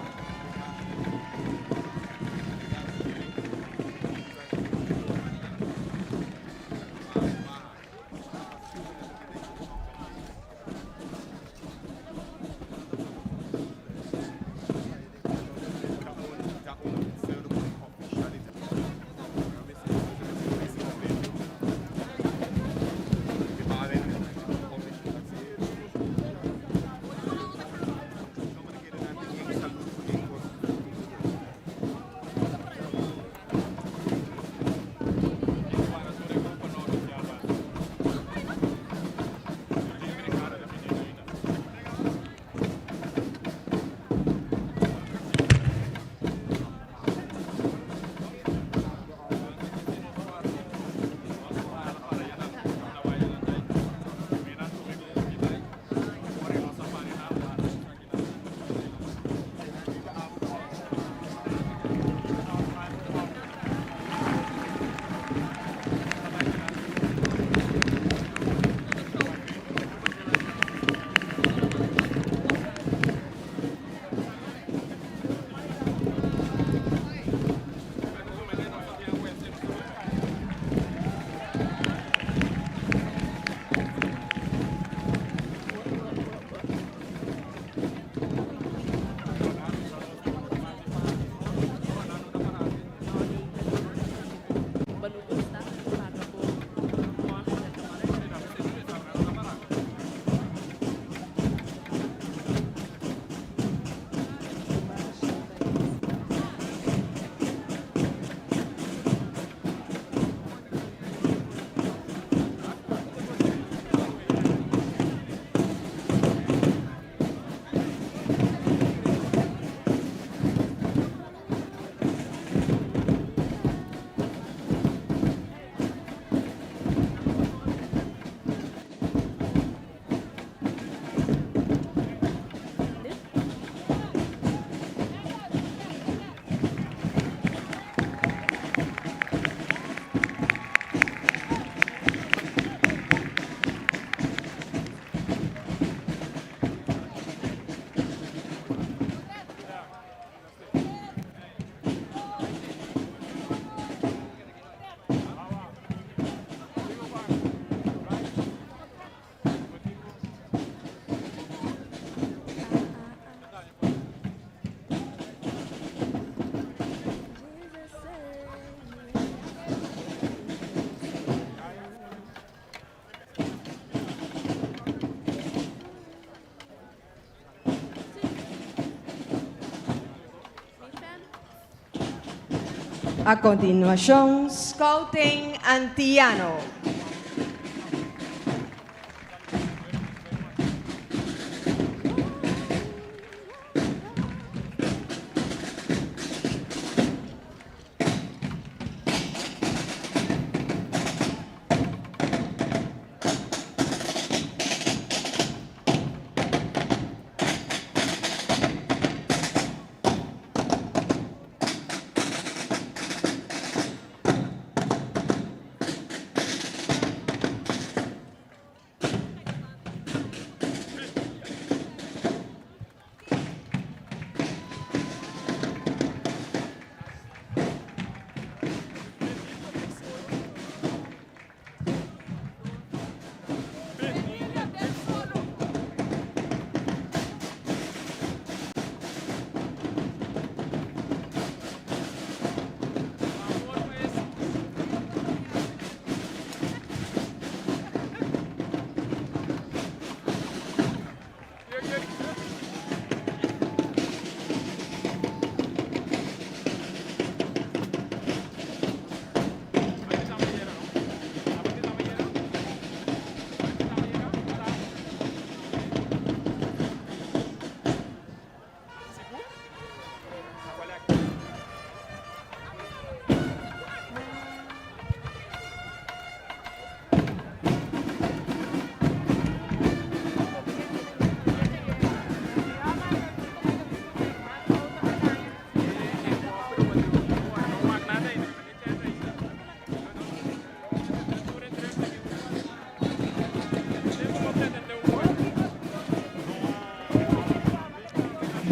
A kontinuashon, Scouting Antiano.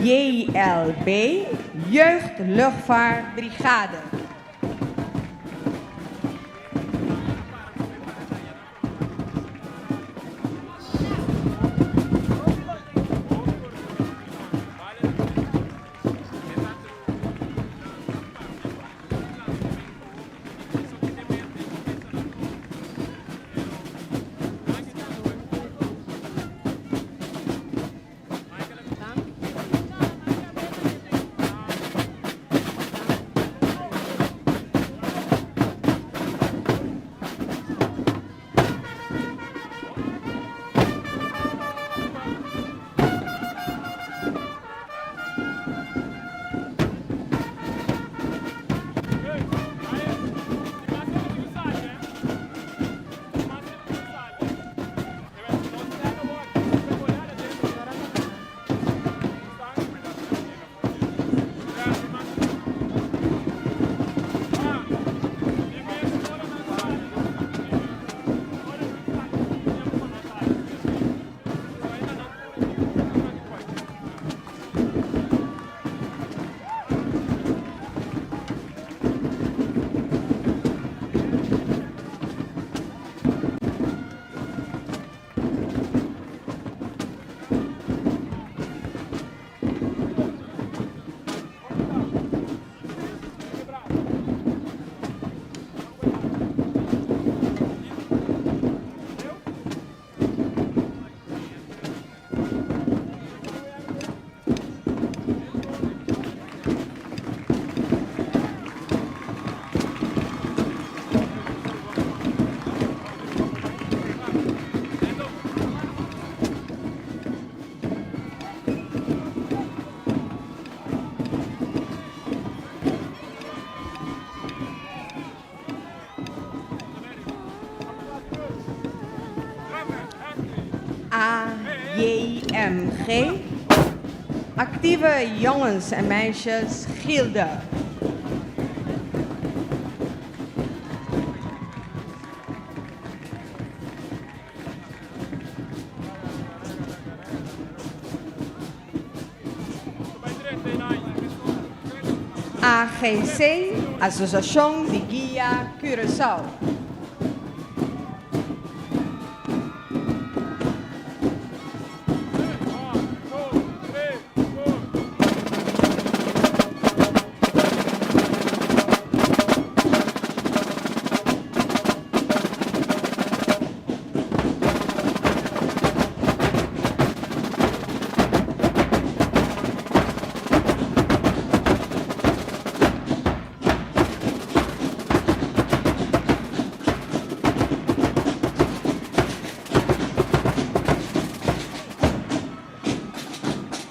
JLB, Jeugdluchtvaartbrigade. AJMG, Actieve Jongens en Meisjes Gilde. AGC, Asosiashon di Guia Curaçao.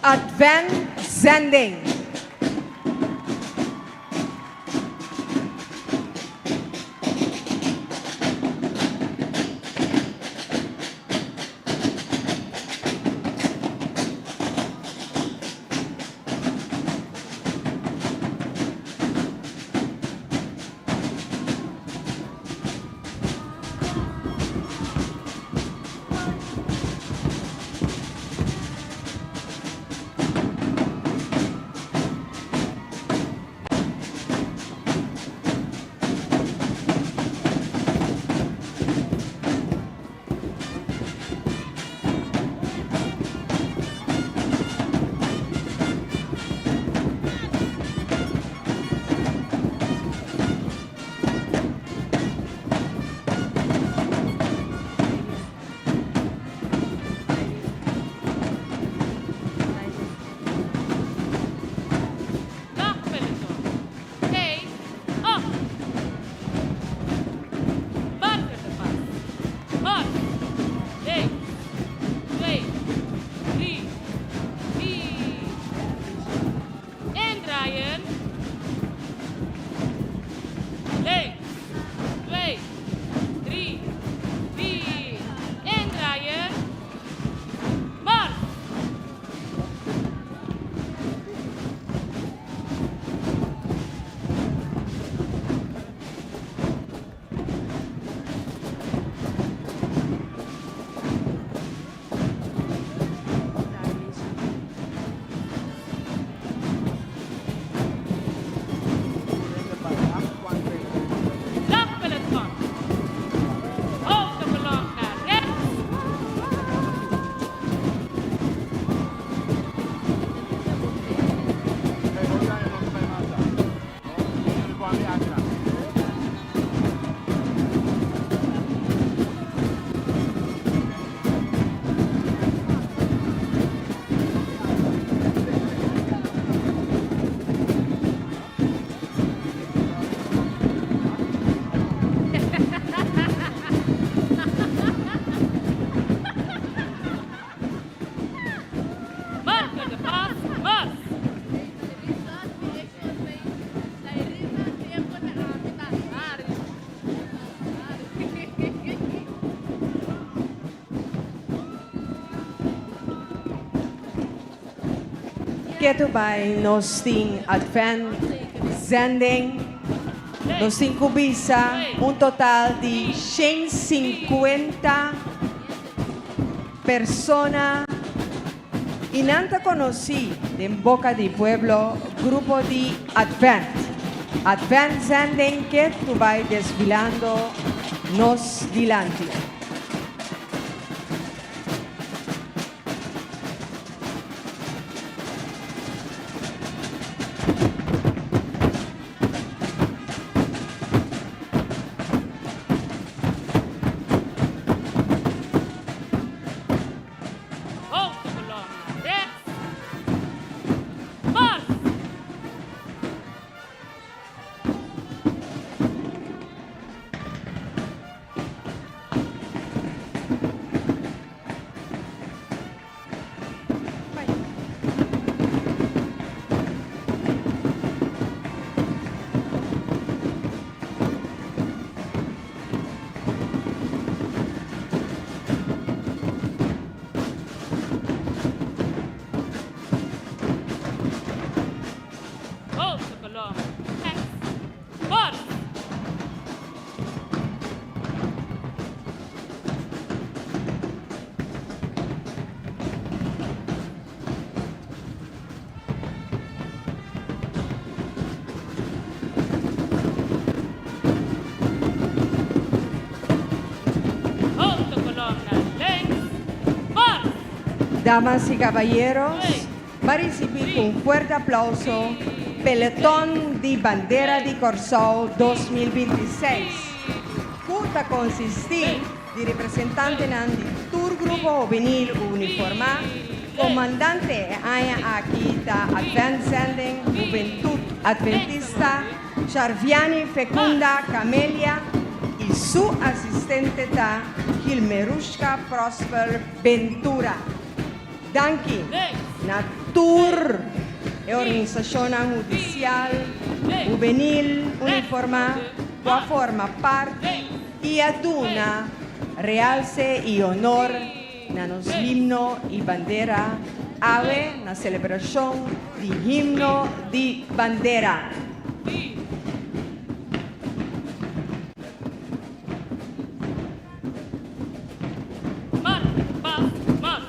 Advent Zending. Dag peloton. Hey, op! Marker de pas. Mars. 1, 2, 3, 4. Indraaien. Links, 2, 3, 4. Indraaien. Mars. Slagpeloton. Hoofd de kolom naar rechts. Marker de pas. Mars. Ketu bai nos tin Advent Zending. Nos tin ku bisa un total di 150 persona i nan ta konosí den boka di pueblo grupo di Advent. Advent Zending ketu bai desfilando nos dilanti. Hoofd de kolom naar rechts. Mars. Hoofd de kolom rechts. Mars. Hoofd de kolom naar links. Mars. Damas y caballeros, pa risibí ku un fuerte aplauso Peloton di Bandera di Kòrsou 2026, ku ta konsistí di representantenan di tur grupo hubenil uniformá. Komandante e aña aki ta Advent Zending Hubentut Adventista Charviani Fecunda Camelia i su asistente ta Gilmerushka Prosper Ventura. Danki. Links. Na tur e organisashonnan hudisial, hubenil, uniformá ku a forma parti i a duna realse i honor na nos himno i bandera awe na selebrashon di Himno di Bandera. Mar, pas, mas.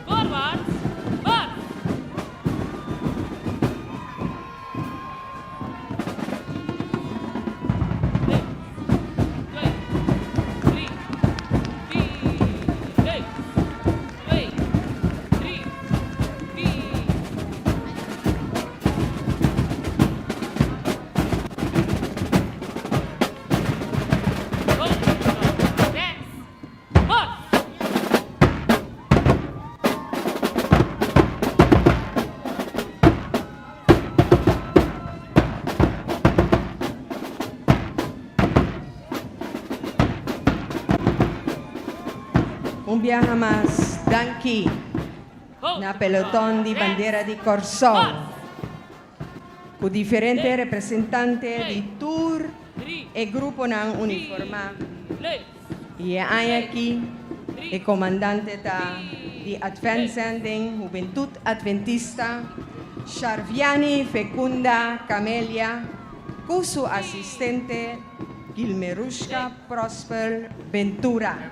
Voorwaarts, mars! Links, twee, drie, vier, links, twee, drie, vier. Rechts, mars! Un biaha mas danki na peloton di bandera di Kòrsou ku diferente representante di tur e gruponan uniformá. I e aña aki e komandante ta di Adventzending Hubentut Adventista, Sharviani Fecunda Camelia ku su asistente Gilmerushka Prosper Ventura.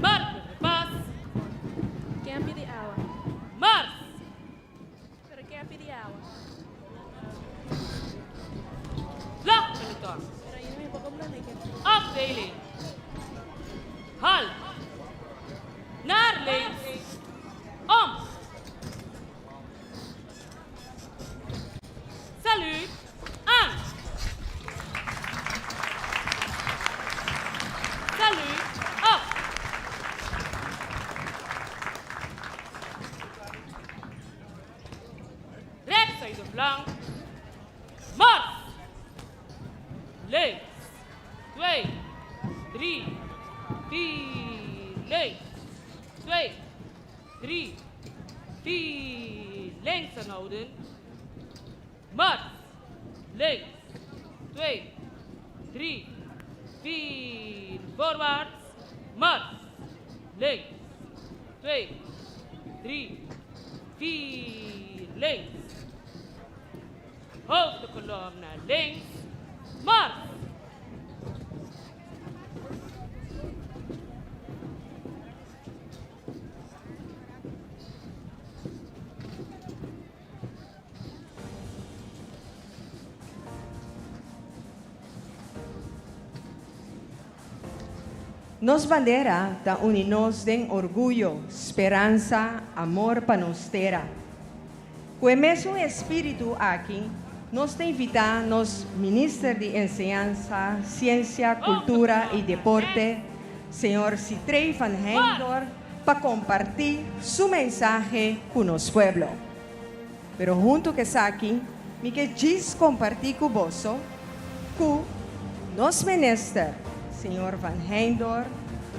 Marco de Paz. Ken a pidi awa? Mars. Pero ken a pidi awa? Vlag peloton. Pero ainda mi por comprende ken. Afdeling. Halt. Naar links. Om. Saluut. Aan. Saluut. Op. Rechts uit de flank. Mars. Links. Twee. Drie. Vier. Links. Twee. Drie. Vier. Links aanhouden. Mars. Links. Twee. Drie. Vier. Voorwaarts. Mars. Links. Twee. Drie. Vier. Links. Hoofd de kolom naar links. Mars. Nos bandera ta uni nos den orguyo, speransa, amor pa nos tera. Ku e mesun espíritu aki, nos ta invitá nos Minister di Enseñansa, Siensia, Kultura i Deporte, señor Sitrey van Heydoorn, pa kompartí su mensahe ku nos pueblo. Pero huntu ku esaki, mi ke djis kompartí ku boso ku nos Minister, señor Van Heydoorn,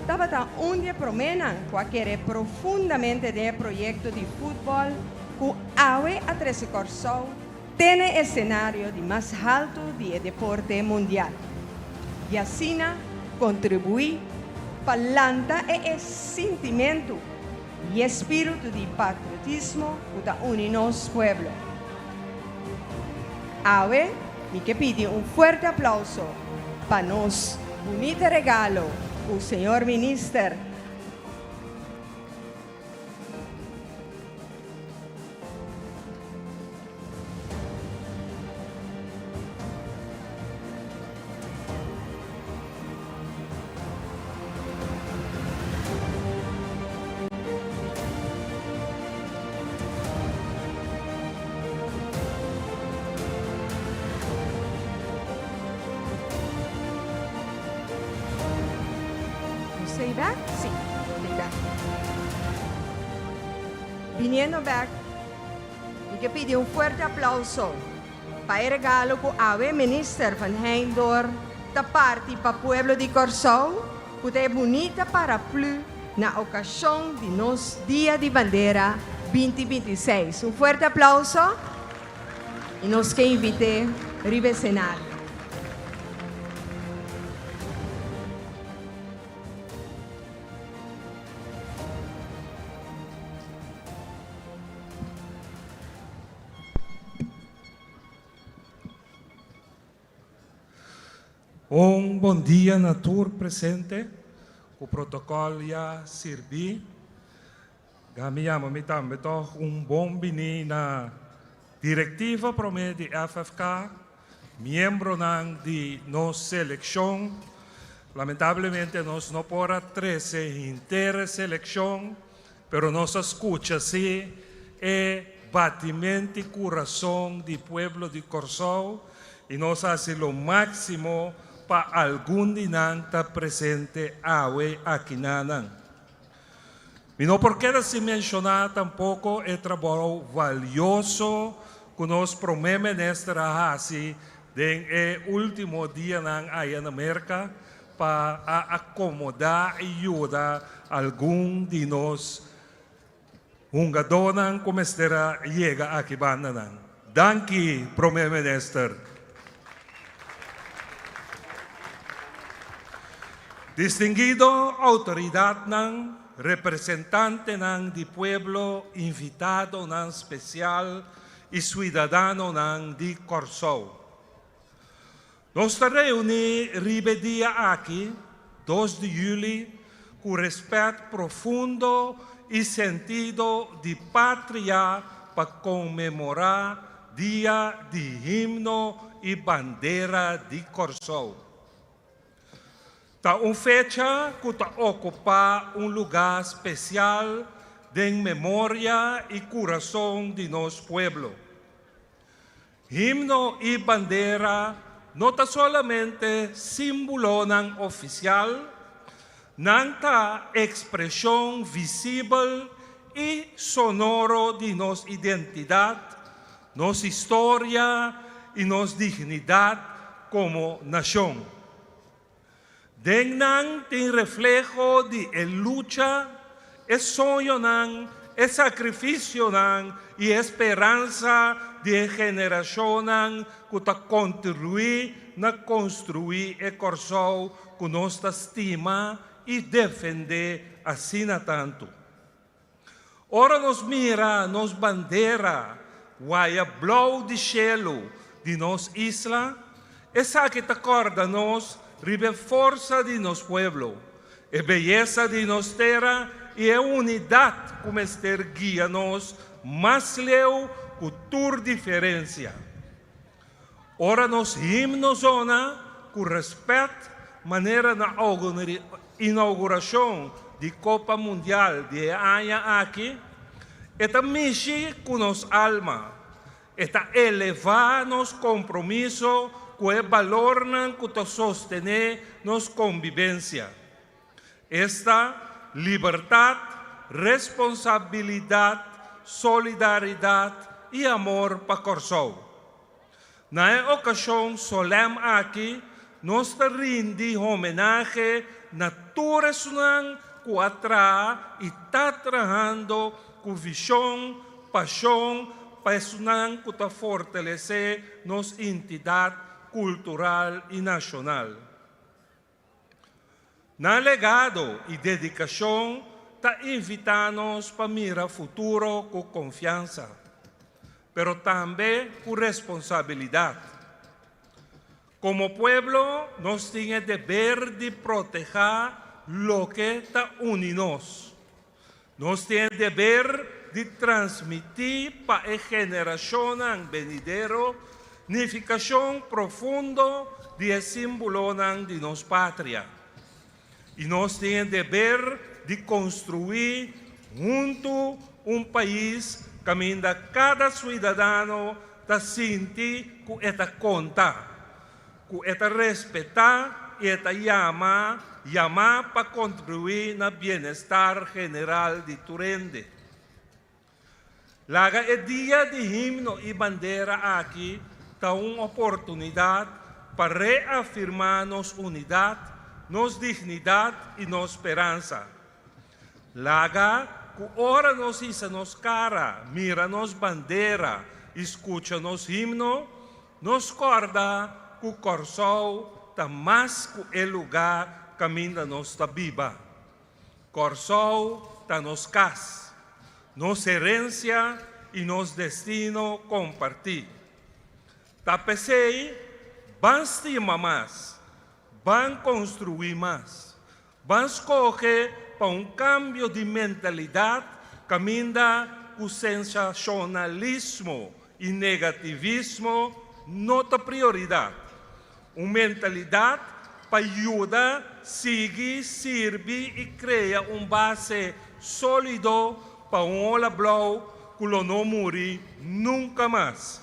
tabata un di e proménan ku a kere profundamente den e proyekto di futbòl ku awe a trese Kòrsou te na e esenario di mas haltu di e deporte mundial i asina kontribuí pa lanta e e sintimentu i e spiritu di patriotismo ku ta uni nos pueblo. Awe mi ke pidi un fuerte aplauso pa nos bunita regalo ku señor Minister. Bin bek? Si, bin bek. Biniendo bek, mi ke pidi un fuerte aplauso pa e regalo ku awe Minister Van Heijndor ta parti pa pueblo di Kòrsou, ku ta e bunita paraplu na okashon di nos Dia di Bandera 2026. Un fuerte aplauso i nos ke invit'é riba e senario. Un bon dia na tur presente ku protokòl ya sirbí. Ga mi yama mi tambe tòg un bon biní na direktiva promé di FFK, miembronan di nos selekshon. Lamentablemente nos no por a trese henter e selekshon, pero nos a skucha si e batimenti kurason di pueblo di Kòrsou i nos a hasi lo máksimo pa algun di nan ta presente awe akinanan. Mi no por keda sin menshoná tampoko e trabou valioso ku nos Promé Minister a hasi den e último dianan aya na Merka pa a akomodá i yuda algun di nos hungadónan ku mester a yega aki bandanan. Danki, Promé Minister. Distinguido outoridatnan, representantenan di pueblo, invitadonan spesial i suidadanonan di Kòrsou. Nos ta reuní riba e dia aki, dos di yüli, ku rèspèt profundo i sentido di patria pa konmemorá Dia di Himno i Bandera di Kòrsou. Ta un fecha ku ta okupá un lugá spesial den memoria i kurason di nos pueblo. Himno i bandera no ta solamente símbolonan ofisial, nan ta ekspreshon visibel i sonoro di nos identidat, nos historia i nos dignidat komo nashon. Den nan tin refleho di e lucha, e soñonan, e sakrifisionan i e speransa di e generashonnan ku ta kontribuí na konstruí e Kòrsou ku nos ta stima i defendé asina tantu. Ora nos mira nos bandera waya blou di shelu di nos isla, esaki ta kòrda nos riba e forsa di nos pueblo, e beyesa di nos tera i e unidat ku mester guia nos mas leu ku tur diferensia. Ora nos himno zona ku rèspèt manera na inougurashon di Kopa Mundial di e aña aki, e ta mishi ku nos alma, e ta elevá nos kompromiso ku e balornan ku ta sostené nos kombibensia, esta libertat, responsabilidat, solidaridat i amor pa Kòrsou. Na e okashon solèm aki nos ta rindi homenahe na tur esunnan ku a traha i ta trahando ku vishon, pashon pa esunnan ku ta fortalesé nos intidat kultural i nashonal. Nan legado i dedikashon ta invitá nos pa mira futuro ku konfiansa, pero tambe ku responsabilidat. Komo pueblo nos tin e deber di protehá loke ta uni nos. Nos tin e deber di transmití pa e generashonnan benidero nifikashon profundo di e símbolonan di nos patria. I nos tin e deber di konstruí huntu un pais kaminda kada suidadano ta sinti ku e ta konta, ku e ta respetá i e ta yama. yamá pa kontribuí na bienestar general di tur hende. Laga e Dia di Himno i Bandera aki ta un oportunidat pa reafirmá nos unidat, nos dignidat i nos speransa. Laga ku ora nos hisa nos kara, mira nos bandera i skucha nos himno, nos kòrda ku Kòrsou ta mas ku e lugá kaminda nos ta biba. Kòrsou ta nos kas, nos herensia i nos destino kompartí. Ta p'esei, ban stima mas, ban konstruí mas, ban skohe pa un kambio di mentalidat kaminda ku sensashonalismo i negativismo no ta prioridat. Un mentalidat pa yuda sigui sirbi i krea un base sólido pa un ola blou ku lo no muri nunka mas.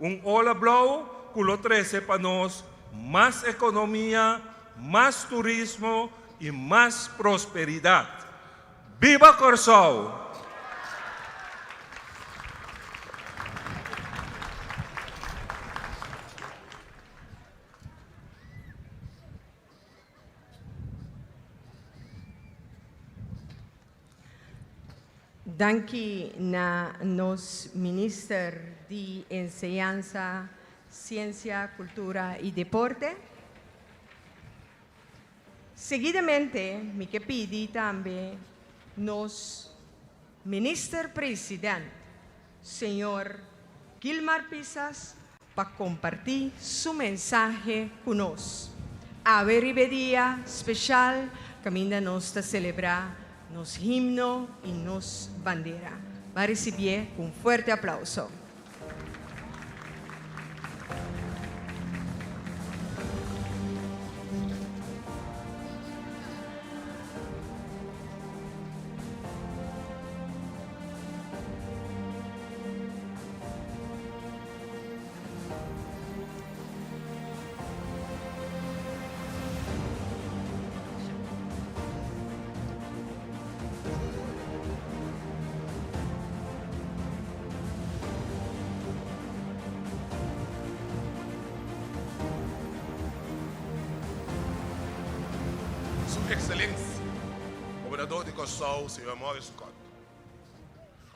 Un ola blou ku lo trese pa nos mas ekonomia, mas turismo i mas prosperidat. Biba Kòrsou! Danki na nos Minister di Enseñansa, Siensia, Kultura i Deporte. Seguidamente mi ke pidi tambe nos Minister President, Señor Gilmar Pisas, pa kompartí su mensahe ku nos. Awe riba e dia speshal kaminda nos ta selebrá nos himno i nos bandera. Ban risibié ku un fuerte aplauso. Su Excelencia, Gobernador di Kòrsou, señor Maurice Scott.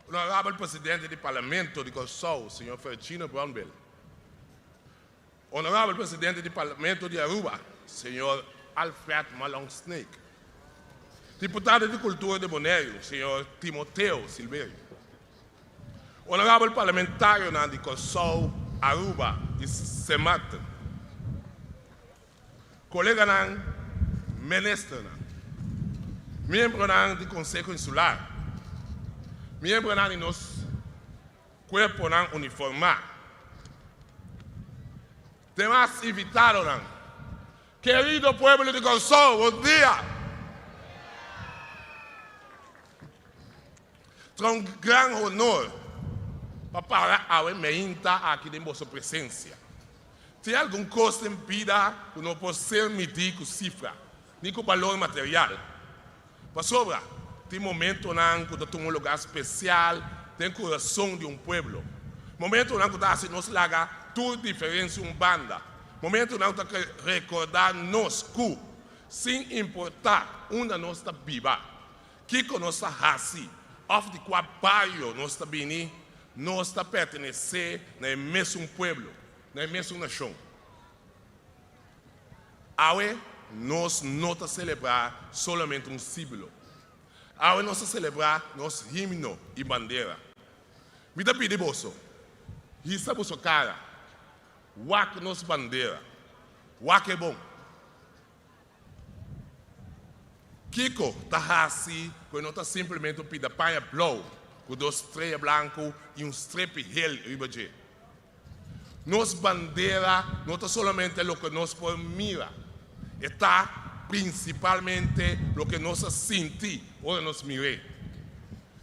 Honorabel Presidente di Parlamento di Kòrsou, señor Fergino Brownbill. Honorabel Presidente di Parlamento di Aruba, señor Alfred Malong Snake. Diputado di Kultura di Boneiru, señor Timoteo Silverio. Honorabel Parlamentarionan di Kòrsou, Aruba i Sint Maarten. Koleganan Ministernan, miembronan di Konseho Insular, miembronan di nos Kuerponan uniformá. Demas invitadonan, Kerido pueblo di Kòrsou, bon dia! Ta un gran honor pa para awe meinta aki den boso presensia. Tin algun kos den bida ku no por ser midí ku sifra ni ku balor material. Pasobra tin momentonan ku ta tuma un lugá spesial den kurason di un pueblo, momentonan ku ta hasi nos laga tur diferensia un banda, momentonan ku ta rekordá nos ku, sin importá unda nos ta biba, kiko nos ta hasi òf di kua bario nos ta bini, nos ta pertenesé na e mesun pueblo, na e mesun nashon. Awe nos no ta selebrá solamente un símbolo. Awe nos ta selebrá nos himno i bandera. Mi ta pidi boso, hisa boso kara, wak nos bandera, wak e bon. Kiko ta hasi ku e no ta simplemente un pida paña blou ku dos strea blanku i un strepi hel riba dje? Nos bandera no ta solamente loke nos por mira, e ta prinsipalmente loke nos a sinti ora nos mir'é.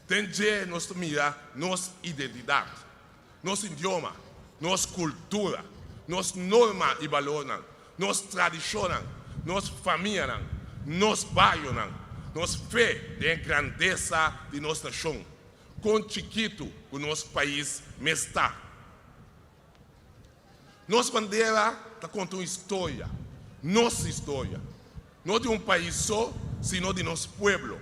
Den dje nos ta mira nos identidat, nos idioma, nos kultura, nos norma i balornan, nos tradishonnan, nos famianan, nos barionan, nos fe den e grandesa di nos nashon, kon chikitu ku nos pais mes ta. Nos bandera ta konta un historia, nos historia, no di un pais so, sino di nos pueblo.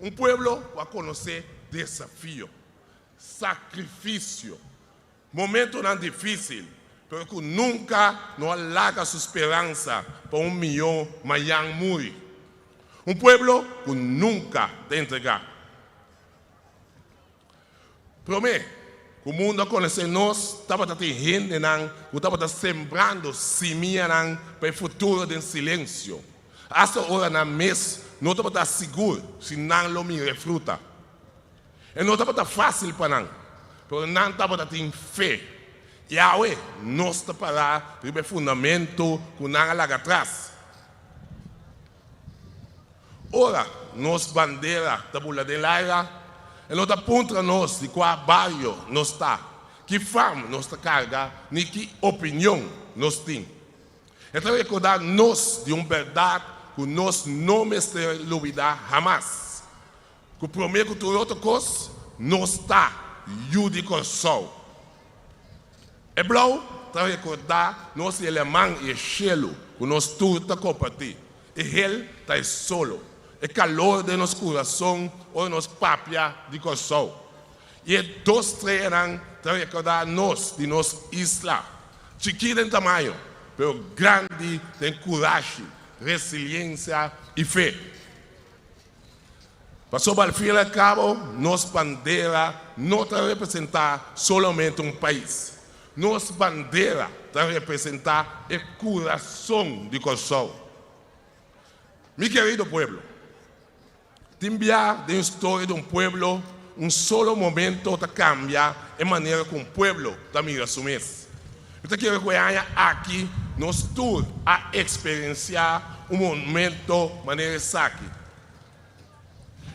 Un pueblo ku a konosé desafio, sakrifisio, momentonan difísil, pero ku nunka no a laga su speransa pa un mihó mañan muri. Un pueblo ku nunka ta entregá. Promé ku mundu a konosé nos, tabata tin hendenan ku tabata sembrando simianan pa e futuro den silensio, asta ora nan mes no tabata sigur si nan lo mira e fruta. E no tabata fásil pa nan, pero nan tabata tin fe. I awe nos ta pará riba e fundamentu ku nan a laga atras. Ora nos bandera ta bula den laira, e no ta puntra nos di kua bario nos ta, ki fam nos ta karga ni ki opinion nos tin. E ta rekordá nos di un bèrdat ku nos no mester lubidá hamas, ku promé ku tur otro kos, nos ta yu di Kòrsou. E blou ta rekordá nos di e laman i e shelu ku nos tur ta kompartí. E hel ta e solo, e kalor den nos kurason ora nos papia di Kòrsou. I e dos streanan ta rekordá nos di nos isla, chikí den tamaño, pero grandi den kurashi, resiliensia i fe. Pasobra al fin i al kabo nos bandera no ta representá solamente un pais. Nos bandera ta representá e kurason di Kòrsou. Mi kerido pueblo, tin bia den historia di un pueblo un solo momento ta kambia e manera ku un pueblo ta mira su mes. Mi ta kere ku e aña aki nos tur a eksperensiá un momento manera esaki.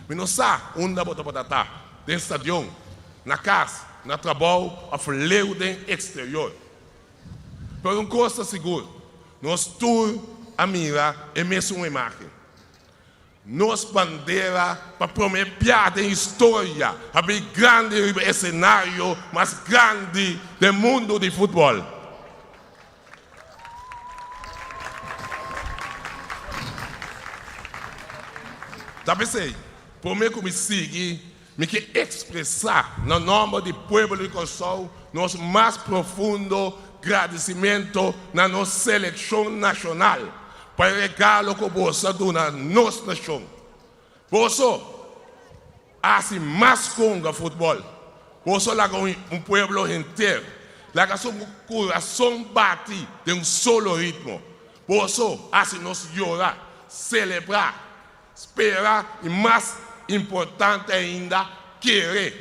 Mi no sa unda bo tabata ta, den stadion, na kas, na trabou òf leu den eksterior. Pero un kos ta sigur, nos tur a mira e mesun imágen. Nos bandera pa promé bia den historia a bin grandi riba e senario mas grandi den mundu di futbòl. Ta p'esei, promé ku mi sigui, mi ke ekspresá na nòmber di pueblo di Kòrsou nos mas profundo gradisimentu na nos selekshon nashonal pa e regalo ku boso a duna nos nashon. Boso a hasi mas ku hunga futbòl. Boso a laga un pueblo henter laga su kurason bati den un solo ritmo. Boso a hasi nos yora, selebrá, spera i mas importante ainda, kere.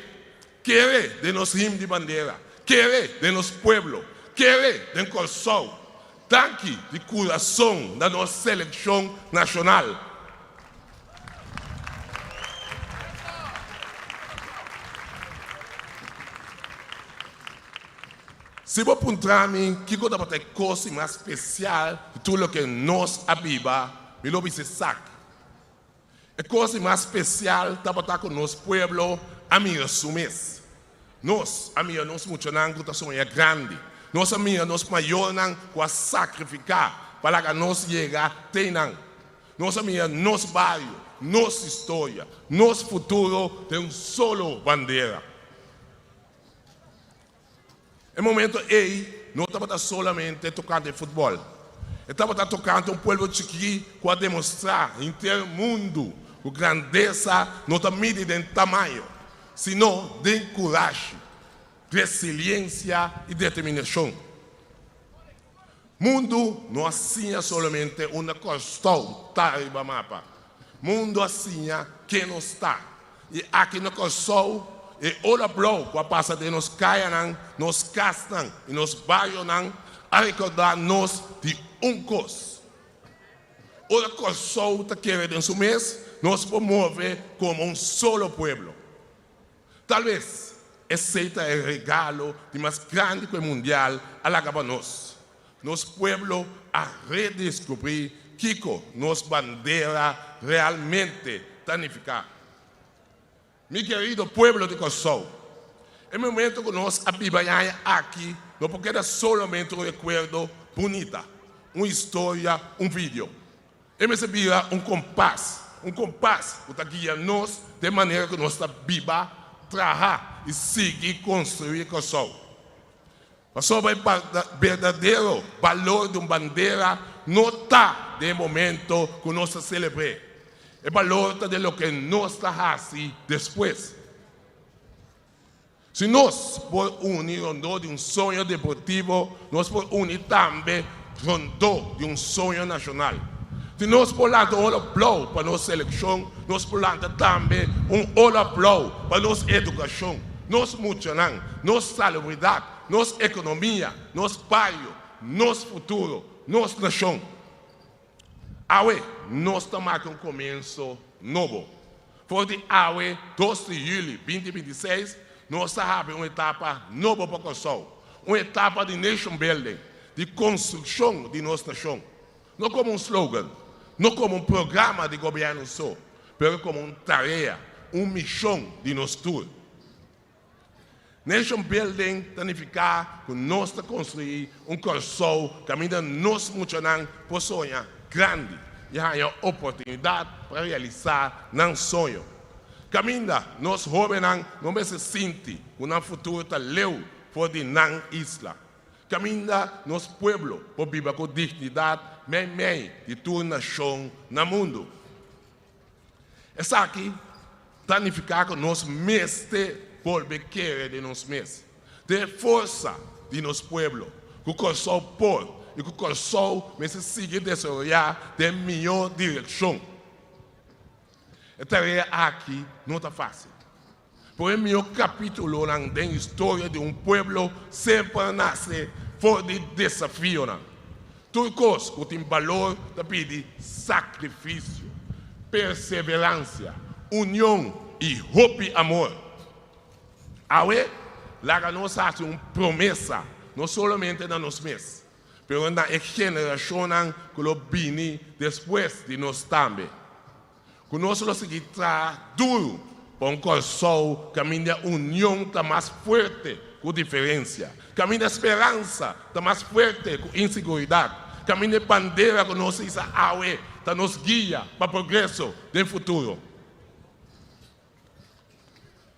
Kere den nos him di bandera. Kere den nos pueblo. Kere den Kòrsou. Danki di kurason na nos selekshon nashonal. Si bo puntra mi kiko tabata e kos di mas spesial di tur loke nos a biba, mi lo bisa esaki. E kos di mas spesial tabata ku nos pueblo a mira su mes. Nos a mira nos muchanan ku ta soña grandi. Nos a mira nos mayornan ku a sakrifiká pa laga nos yega te nan. Nos a mira nos bario, nos historia, nos futuro den un solo bandera. E momento ei no tabata solamente tokante futbòl. E tabata tokante un pueblo chikí ku a demostrá henter mundu ku grandesa no ta midi den tamaño, sino den kurashi, resiliensia i determinashon. Mundu no a siña solamente unda Kòrsou ta riba mapa. Mundu a siña ken nos ta. I aki na Kòrsou, e ola blou ku a pasa den nos kayanan, nos kasnan i nos barionan a rekordá nos di un kos, Ora Kòrsou ta kere den su mes, nos por move komo un solo pueblo. Talbes esei ta e regalo di mas grandi ku e mundial a laga pa nos. Nos pueblo a redeskubrí. kiko nos bandera realmente ta nifiká. Mi kerido pueblo di Kòrsou, e momento ku nos a biba e aña aki no por keda solamente un rekuerdo bunita, un historia, un video. E mester bira un kompas, un kompas ku ta guia nos den manera ku nos ta biba, traha i sigui konstruí Kòrsou. Pasobra e berdadero balor di un bandera no ta den e momento ku nos ta selebr'é. E balor ta den loke nos ta hasi despues. Si nos por uni rondó di un soño deportivo, nos por uni tambe rondó di un soño nashonal. Si nos por lanta un ola blou pa nos selekshon, nos por lanta tambe un ola blou pa nos edukashon, nos muchanan, nos salubridat, nos ekonomia, nos bario, nos futuro, nos nashon. Awe nos ta marka un komienso nobo. For di awe dos di yüli binti 26 nos ta habri un etapa nobo pa Kòrsou, un etapa di nation building, di konstrukshon di nos nashon. No komo un slogan, no komo un programa di gobièrnu so, pero komo un tarea, un mishon di nos tur. Nation building ta nifiká ku nos ta konstruí un Kòrsou kaminda nos muchanan por soña grandi i haña oportunidat pa realisá nan soño. Kaminda nos hóbennan no mester sinti ku nan futuro ta leu for di nan isla. Kaminda nos pueblo por biba ku dignidat meimei di tur nashon na mundu. Esaki ta nifiká ku nos mester bolbe kere den nos mes, den e forsa di nos pueblo, ku Kòrsou por i ku Kòrsou mester sigui desaroyá den mihó direkshon. E tarea aki no ta fásil. Pero e mihó kapítulonan den historia di un pueblo semper a nase for di desafionan. Tur kos ku tin balor ta pidi sakrifisio, perseveransia, union i hopi amor. Awe, laga nos hasi un promesa, no solamente na nos mes, pero na e generashonnan ku lo bini despues di nos tambe. Ku nos lo sigui traha duru pa un Kòrsou kaminda union ta mas fuerte ku diferensia, kaminda speransa ta mas fuerte ku inseguridat, kaminda e bandera ku nos hisa awe ta nos guia pa progreso den futuro.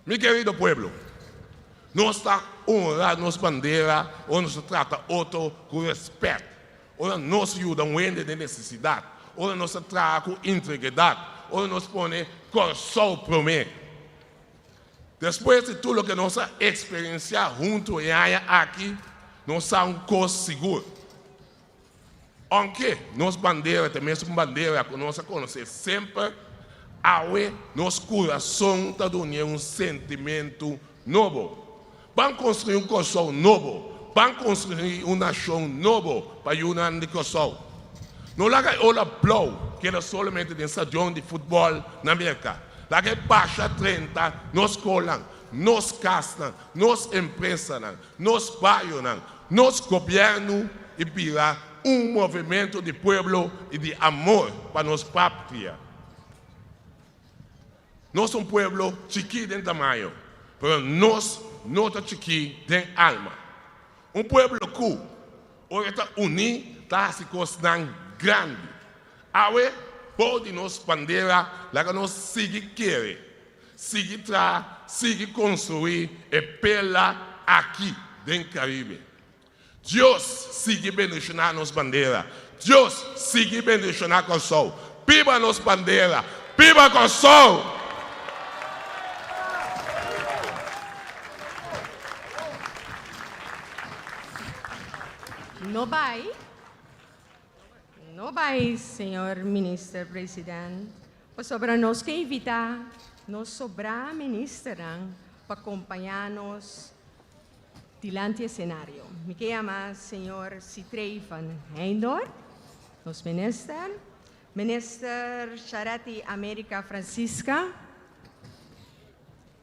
Mi kerido pueblo, nos ta honra nos bandera ora nos ta trata otro ku rèspèt, ora nos yuda un hende den nesesidat, ora nos ta traha ku integridat, ora nos pone Kòrsou promé. Despues di tur loke nos a eksperensiá huntu e aña aki, nos sa un kos sigur, Aunke nos bandera ta e mesun bandera ku nos a konosé semper, awe nos kurason ta dun'é un sentimentu nobo. Ban konstruí un Kòrsou nobo, ban konstruí un nashon nobo pa yunan di Kòrsou. No laga e ola blou keda solamente den stadion di futbòl na Merka. Laga e basha drenta nos skolnan, nos kasnan, nos empresanan, nos barionan, nos gobièrnu i bira un movementu di pueblo i di amor pa nos patria. Nos ta un pueblo chikí den tamaño, pero nos no ta chikí den alma. Un pueblo ku, ora e ta uní, ta hasi kosnan grandi. Awe, bou di nos bandera, laga nos sigui kere Sigui traha, sigui konstruí e perla aki den Karibe. Dios sigui bendishoná nos bandera. Dios sigui bendishoná Kòrsou. Biba nos bandera! Biba Kòrsou! No bai, no bai, señor Minister President. Pasobra nos ke invitá nos sobrá ministernan pa kompañá nos dilanti esenario. Mi ke yama señor Sitrey van Heydoorn, nos minister, Minister Charetti America Francisca,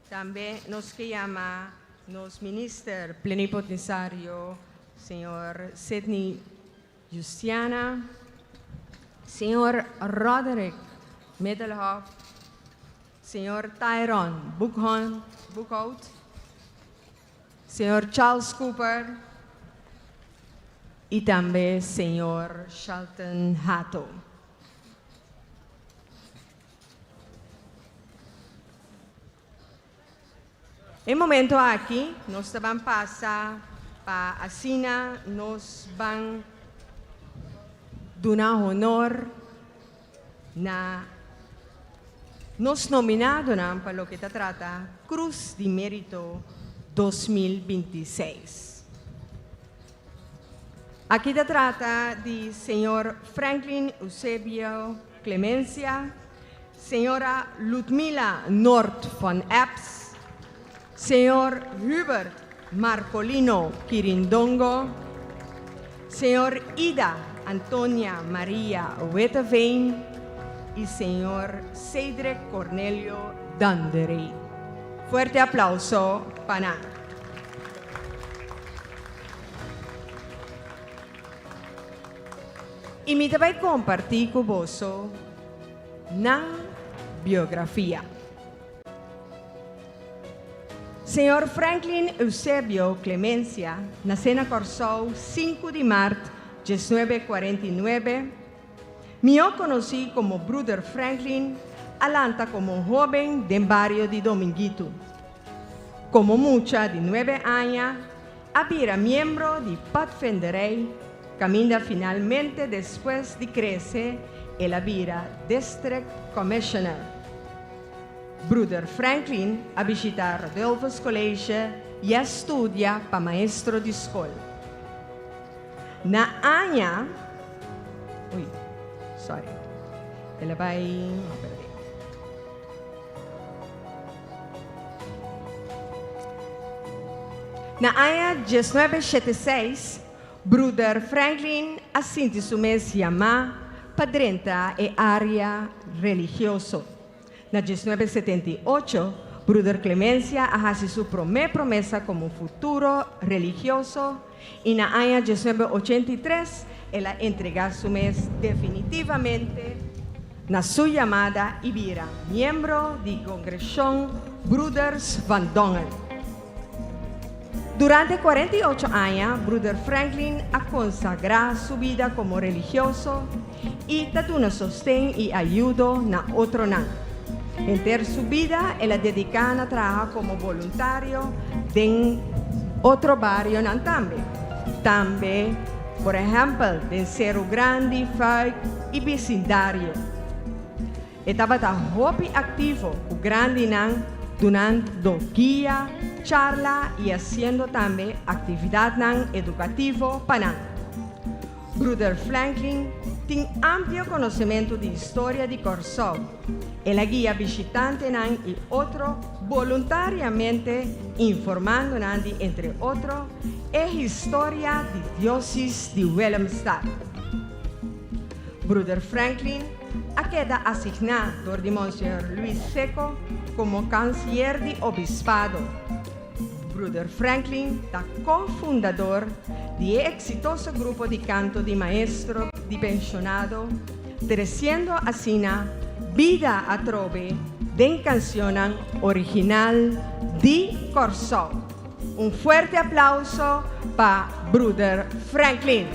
tambe nos ke yama nos minister plenipotensario señor Sidney Justiana. Señor Roderick Middelhof, Señor Tyron Boekhon, Boekhout, Señor Charles Cooper i tambe Señor Shelton Hato. E momento aki nos ta ban pasa pa asina nos ban duna honor na nos nominadonan pa loke ta trata Cruz di Merito 2026. Aki ta trata di señor Franklin Eusebio Clemencia, Señora Ludmila Noord van Eps, Señor Hubert Marcolino Kirindongo, Señor Ida Antonia Maria Witteveen y Señor Cedric Cornelio Danderé. Fuerte aplauso pa nan. Y mi ta bay comparti cu boso nan biografia. Señor Franklin Eusebio Clemencia nacé na Kòrsou sinku di mart 1949, mihó konosí komo Bruder Franklin, a lanta komo hóben den bario di Dominguitu. Komo mucha di nuebe aña a bira miembro di Padvinderij kaminda finalmente despues di krese el a bira District Commissioner. Bruder Franklin a bishita Radulphus College i a studia pa maestro di skol. Na aña, ui, sorry, el a bai, no, perdí. Na aña 1976, Bruder Franklin a sinti su mes yamá pa drenta e área religioso. Na 1978, Bruder Clemencia a hasi su promé promesa komo futuro religioso i na aña 1983 el a entregá su mes definitivamente na su yamada i bira miembro di Kongreshon Broeders van Dongen. Durante 48 aña, Bruder Franklin a konsagrá su bida komo religioso i ta duna sosten i ayudo na otronan. Henter su bida el a dediká na traha komo boluntario den otro barionan tambe. Tambe, por ehèmpel, den Seru Grandi, Fuik i bisindario. E tabata hopi aktivo ku grandinan dunando guia, charla i hasiendo tambe aktividatnan edukativo pa nan. Bruder Franklin tin amplio konosementu di historia di Kòrsou. El a guia bishitantenan i otro boluntariamente informando nan di entre otro e historia di Diosis di Willemstad. Bruder Franklin a keda asigná dor di Monseñor Luis Secco komo kansier di Obispado. Bruder Franklin ta ko-fundador di e eksitoso grupo di kanto di maestro di penshonado, tresiendo asina bida atrobe den kansionnan original di Kòrsou. Un fuerte aplauso pa Bruder Franklin.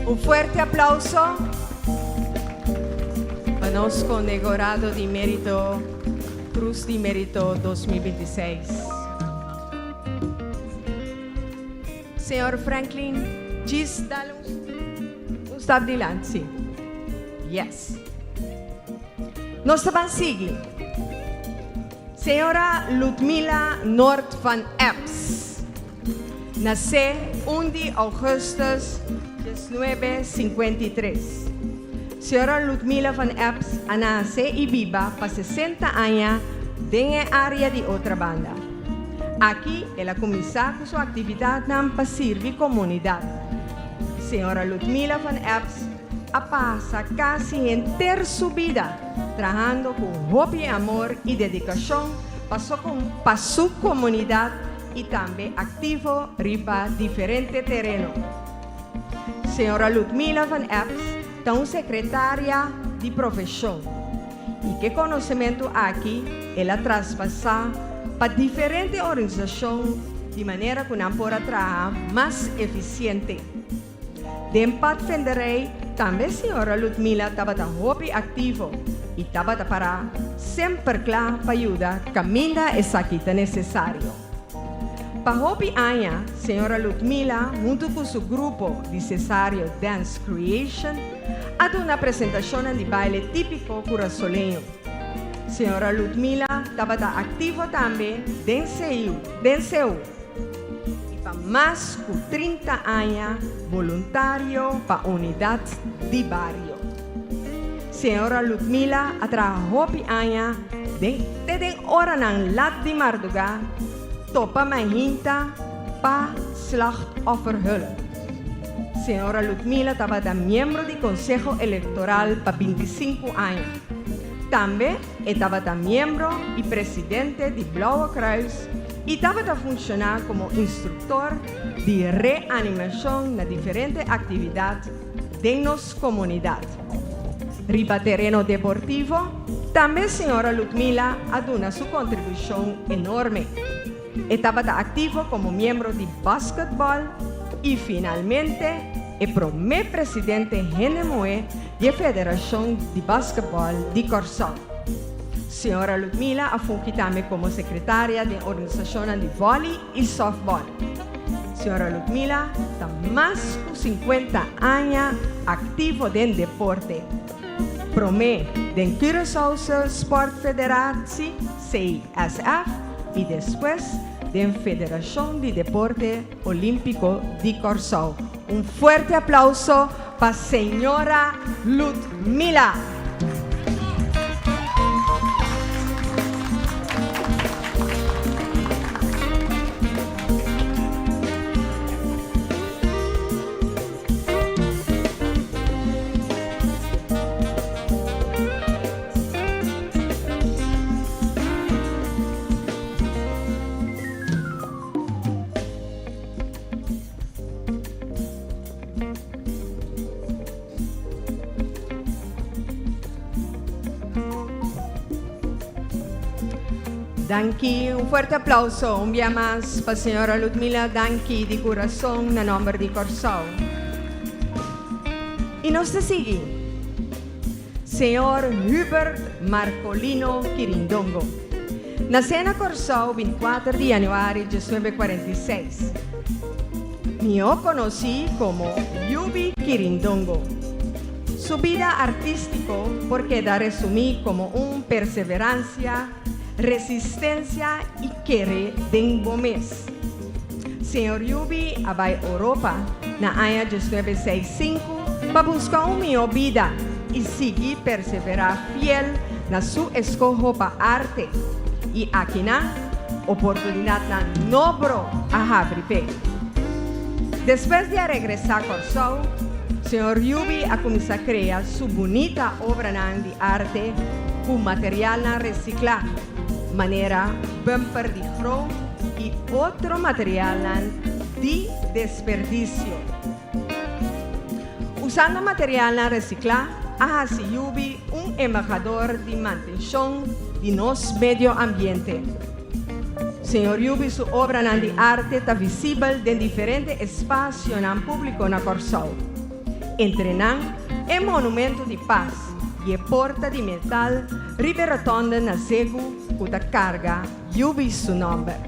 Un fuerte aplauso pa nos condecorado di merito Cruz di Merito 2026. Señor Franklin, djis dal un stap dilanti. Sí. Yes. Nos ta ban sigui. Señora Ludmila Noord van Eps. Nasé un di ougùstùs 1953. Señora Ludmila van Eps a nase i biba pa 60 aña den e área di Otrabanda. Aki el a kuminsá ku su aktividatnan pa sirbi komunidat. Señora Ludmila van Eps a pasa kasi henter su bida trahando ku hopi amor i dedikashon pa su komunidat i tambe aktivo riba diferente tereno. Señora Ludmila van Eps ta un sekretaria di profeshon i ku e konosementu aki el a traspasá pa diferente organisashon di manera ku nan por a traha mas efisiente. Den padvinderij tambe señora Ludmila tabata hopi aktivo i tabata pará semper kla pa yuda kaminda esaki ta nesesario. Pa hopi aña señora Ludmila huntu ku su grupo di Cesario Dance Creation a duna presentashonnan di baile típiko kurasoleño. Señora Ludmila tabata aktivo tambe den CEU. I pa mas ku 30 aña boluntario pa Unidat di Bario. Señora Ludmila a traha hopi aña den te den oranan lat di mardugá topa mainta pa Slachtofferhulp. Señora Ludmila tabata miembro di Konseho Elektoral pa 25 aña. Tambe e tabata miembro i presidente di Blauwe Kruis i tabata funshoná komo instruktor di reanimashon na diferente aktividat den nos komunidat. Riba tereno deportivo, tambe señora Ludmila a duna su kontribushon enorme. E tabata aktivo komo miembro di basketbòl i finalmente e promé presidente hende muhé di e Federashon di Basketbòl di Kòrsou. Señora Ludmila a fungi tambe komo sekretaria den organisashonnan di vòli i sòftbòl. Señora Ludmila ta mas ku 50 aña aktivo den deporte, promé den Curaçaose Sport Federatie, CSF, i despues den Federashon di Deporte Olímpiko di Kòrsou. Un fuerte aplauso pa señora Ludmila! Danki, un fuerte aplauso un bia mas pa señora Ludmila. Danki di kurason na nòmber di Kòrsou. I nos ta sigui. Señor Hubert Marcolino Kirindongo. Nasé na Kòrsou 24 di yanüari 1946. Mihó konosí komo Yubi Kirindongo. Su bida artístiko por keda resumí komo un perseveransia, resistensia i kere den bo mes. Señor Yubi a bai Oropa na aña 1965 pa buska un mihó bida i sigui perseverá fiel na su eskoho pa arte i akinan oportunidatnan nobro a habri p'e. Despues di a regresá Kòrsou, señor Yubi a kuminsá krea su bunita obranan di arte ku materialnan resiklá, manera bumper di grou i otro materialnan di desperdisio. Usando materialnan resiklá a hasi Yubi un embahador di mantenshon di nos medio ambiente. Señor Yubi su obranan di arte ta visibel den diferente espasionan públiko na Kòrsou. Entre nan e Monumento di Pas i e Porta di Metal riba e rotònde na Zegu ku ta karga Yubi su nòmber.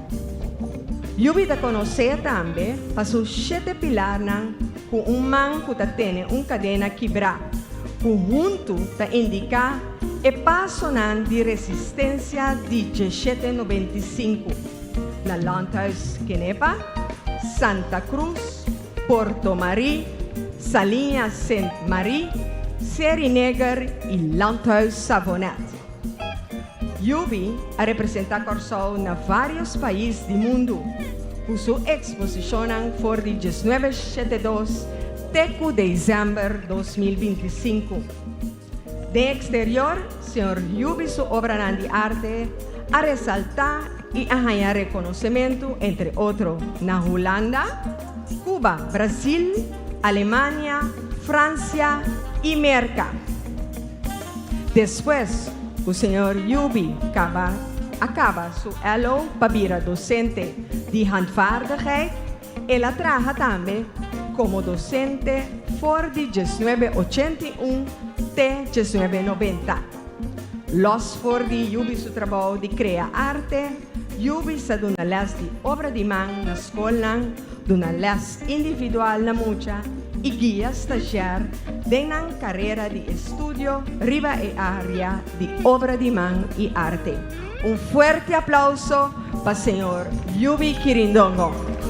Yubi ta konosé tambe pa su shete pilarnan ku un man ku ta tene un kadena kibrá, ku huntu ta indiká e pasonan di resistensia di 1795 na Landhuis Kenepa. Santa Cruz, Porto Marie, Saliña Sint Marie, Seri Neger i Landhuis Savonet. Yubi a representá Kòrsou na vários pais di mundu ku su eksposishonnan for di 1972 te ku desèmber 2025. Den eksterior, señor Yubi su obranan di arte a resaltá i a haña rekonosementu entre otro na Hulanda, Cuba, Brasil, Alemania, Fransia i Merka. Despues ku señor Yubi kaba a kaba su LO pa bira dosente di handvaardigheid, el a traha tambe komo dosente for di 1981 te 1990. Lòs for di Yubi su trabou di krea arte, Yubi sa duna lès di obra di man na skolnan, duna lès individual na mucha i guia stazjèr den nan karera di estudio riba e área di obra di man i arte. Un fuerte aplauso pa señor Yubi Kirindongo.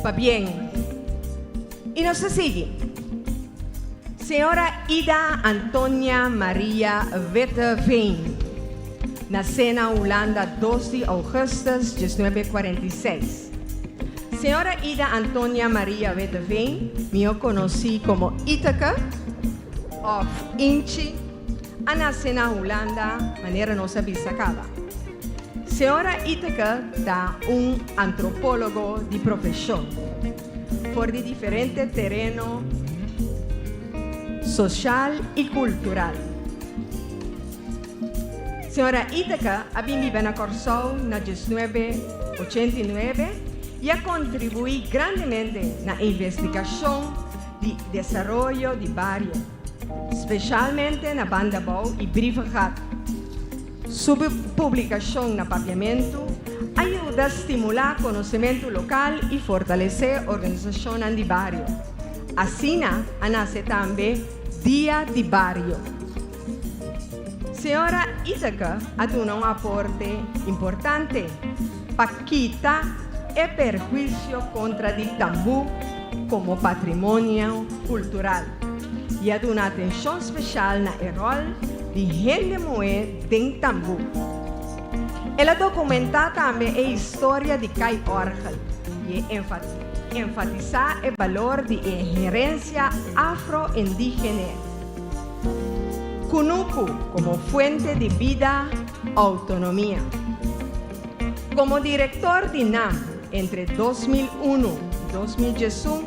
Pabien. I nos ta sigui. Señora Ida Antonia Maria Witteveen, nasé na Hulanda dos di ougùstùs 1946. Señora Ida Antonia Maria Witteveen, mihó konosí komo Iteke òf Inchi, a nase na Hulanda manera nos a bisa kaba. Señora Iteke ta un antropólogo di profeshon. For di diferente tereno sosial i kultural. Señora Iteke a bin biba na Kòrsou na 1989 i a kontribuí grandemente na investigashon di desaroyo di bario, speshalmente na Bandabou i Brievengat. Su publikashon na Papiamentu a yuda stimulá konosementu lokal i fortalesé organisashonnan di bario. Asina a nase tambe Dia di Bario. Señora Iteke a duna un aporte importante pa kita e perhuisio kontra di tambú komo patrimonio kultural i a duna atenshon speshal na e ròl di hende muhé den tambú. El a dokumentá tambe e historia di kai òrgel i e enfatisá e balor di e herensia afro-indígene. Kunuku komo fuente di bida, outonomia. Komo direktor di nam entre 2001 i 2011,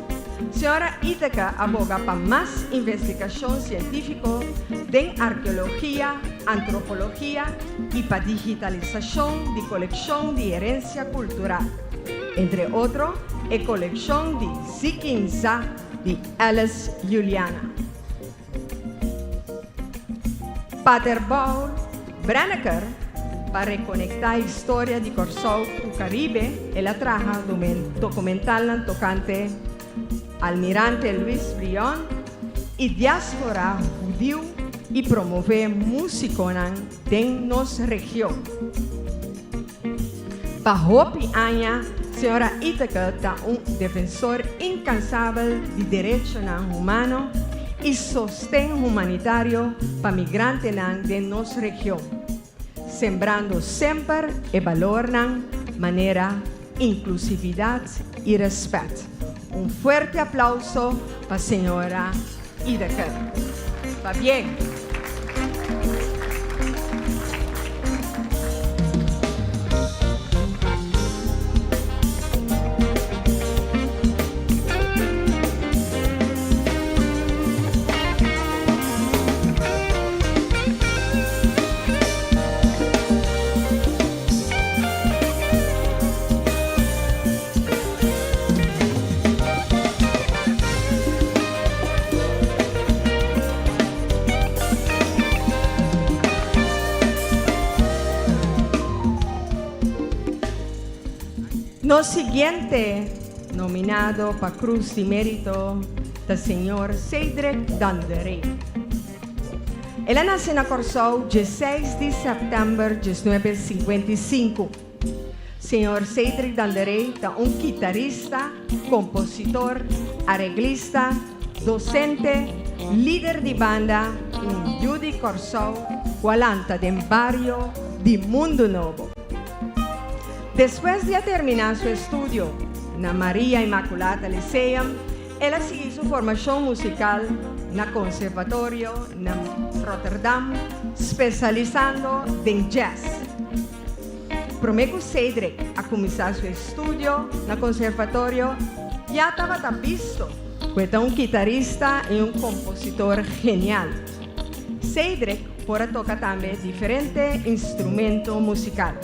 señora Iteke a boga pa mas investigashon sientífiko den arkeologia, antropologia i pa digitalisashon di kolekshon di herensia kultural, entre otro e kolekshon di Zikinza di Alice Juliana. Pater Paul Brenneker, pa rekonektá historia di Kòrsou ku Karibe, el a traha dokumentalnan tokante Almirante Luis Brion i diaspora hudiu i promové músikonan den nos region. Pa hopi aña, señora Iteke ta un defensor inkansabel di derechonan humano i sosten humanitario pa migrantenan den nos region, sembrando semper e balornan manera inklusividat i rèspèt. Un fuerte aplauso pa señora Iteke. Pabien! Nos siguiente nominado pa Cruz di Merito ta señor Cedric Danderé. El a nace na Corsou dieseis di september 1955. Señor Cedric Danderé ta un kitarista, kompositor, areglista, dosente, lider di banda i un yu di Kòrsou ku a lanta den bario di Mundu Nobo. Despues di a terminá su estudio na Maria Immaculata Lyceum, el a sigui su formashon musikal na Konservatorio na Rotterdam, spesialisando den jazz. Promé ku Cedric a kuminsá su estudio na konservatorio, ya tabata bisto ku e ta un kitarista i un kompositor genial. Cedric por a toka tambe diferente instrumento musikal.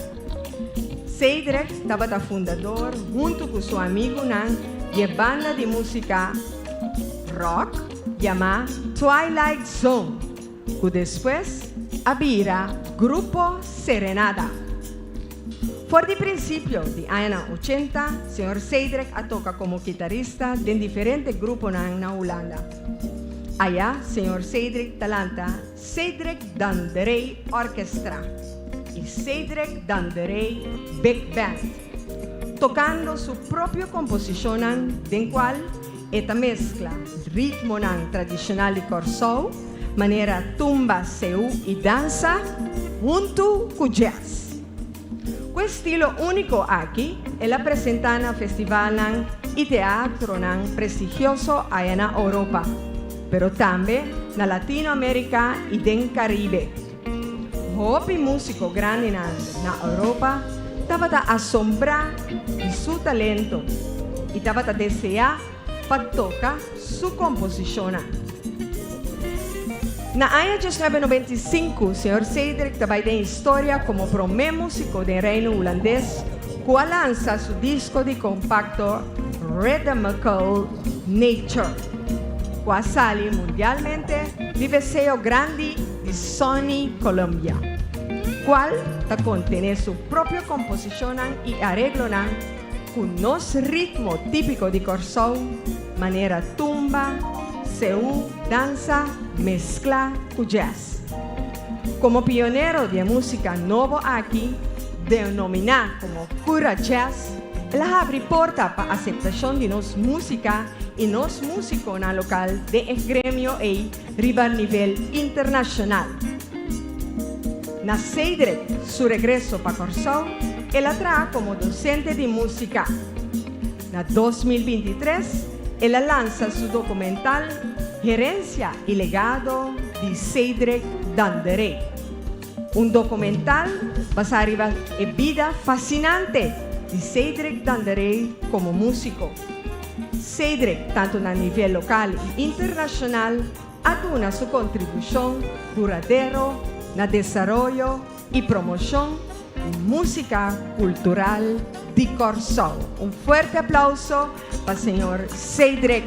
Cedric tabata fundador huntu ku su amigunan di e banda di músika rock yamá Twilight Zone. Ku despues a bira Grupo Serenada. For di prinsipio di añanan ochenta, señor Cedric a toka komo kitarista den diferente gruponan na Hulanda. Aya señor Cedric ta lanta Cedric Danderey Orchestra i Cedric Danderey Big Band, tokando su propio komposishonnan den kual E ta meskla ritmonan tradishonal di Kòrsou, manera tumba, seú i dansa, huntu ku jazz. Ku e stilo úniko aki, el a presentá na festivalnan i teatronan prestigioso aya na Oropa, pero tambe na Latinoamérika i den Karibe. Hopi músiko grandinan na Oropa tabata asombrá di su talento i tabata deseá pa toka su komposishonnan. Na aña 1995, señor Cedric ta bai den historia komo promé músiko den Reino Hulandes ku a lansa su disko di kompakto Rhythmical Nature, ku a sali mundialmente riba e seo grandi di Sony Columbia, cual ta contene su propio composicionnan y areglonan cu nos ritmo tipico di Corsou, manera tumba, seú, dansa, mezcla cu jazz. Como pionero di e musica nobo aki, denomina como Cura Jazz, el a habri porta pa aceptacion di nos musica y nos musiconan local den e gremio ey riba nivel internashonal. Na Cedric su regreso pa Kòrsou, el a traha komo dosente di músika. Na 2023, el a lansa su dokumental Herensia i Legado di Cedric Danderé, un dokumental basá riba e bida fasinante di Cedric Danderé komo músiko. Cedric, tantu na nivel lokal i internashonal, a duna su kontribushon duradero na desaroyo i promoshon di músika kultural di Kòrsou. Un fuerte aplauso pa señor Cedric.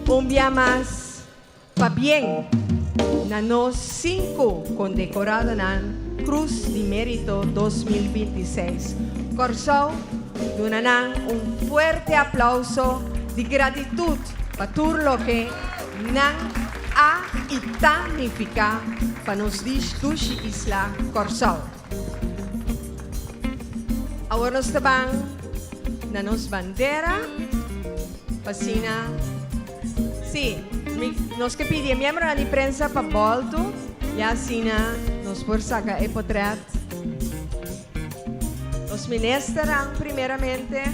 Un bia mas pabien na nos sinku kondekoradonan Krus di Merito 2026. Kòrsou duna nan un fuerte aplauso di gratitut pa tur loke nan a i ta nifiká pa nos dushi isla Kòrsou. Awor nos ta ban na nos bandera pa asina Sí, mi, nos ke pidi e miembronan di prensa pa bolto, ya asina nos por saca e potret. Nos ministeran primeramente.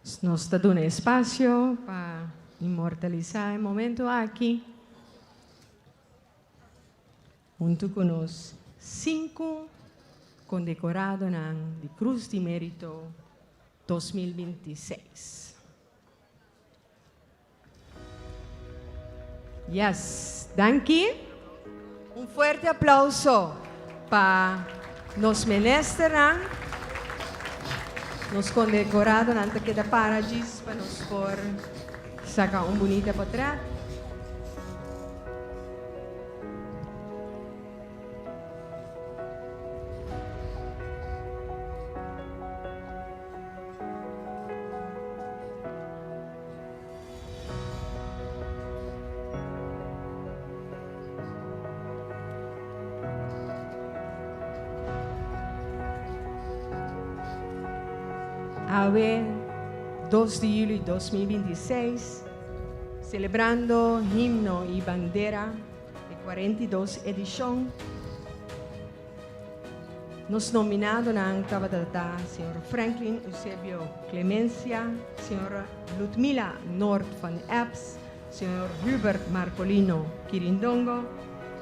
Nos ta duna espacio pa inmortalisa e momento aki hunto cu nos cinco condecoradonan di Cruz di Merito 2026. Yes, danki. Un fuerte aplauso pa nos ministernan, nos condecoradonan ta keda para djis pa nos por saca un bunita potret. Awe, 2 di juli 2026, celebrando himno y bandera e 42 edicion. Nos nominadonan tabata ta señor Franklin Eusebio Clemencia, señora Ludmila Noord van Eps, señor Hubert Marcolino Kirindongo,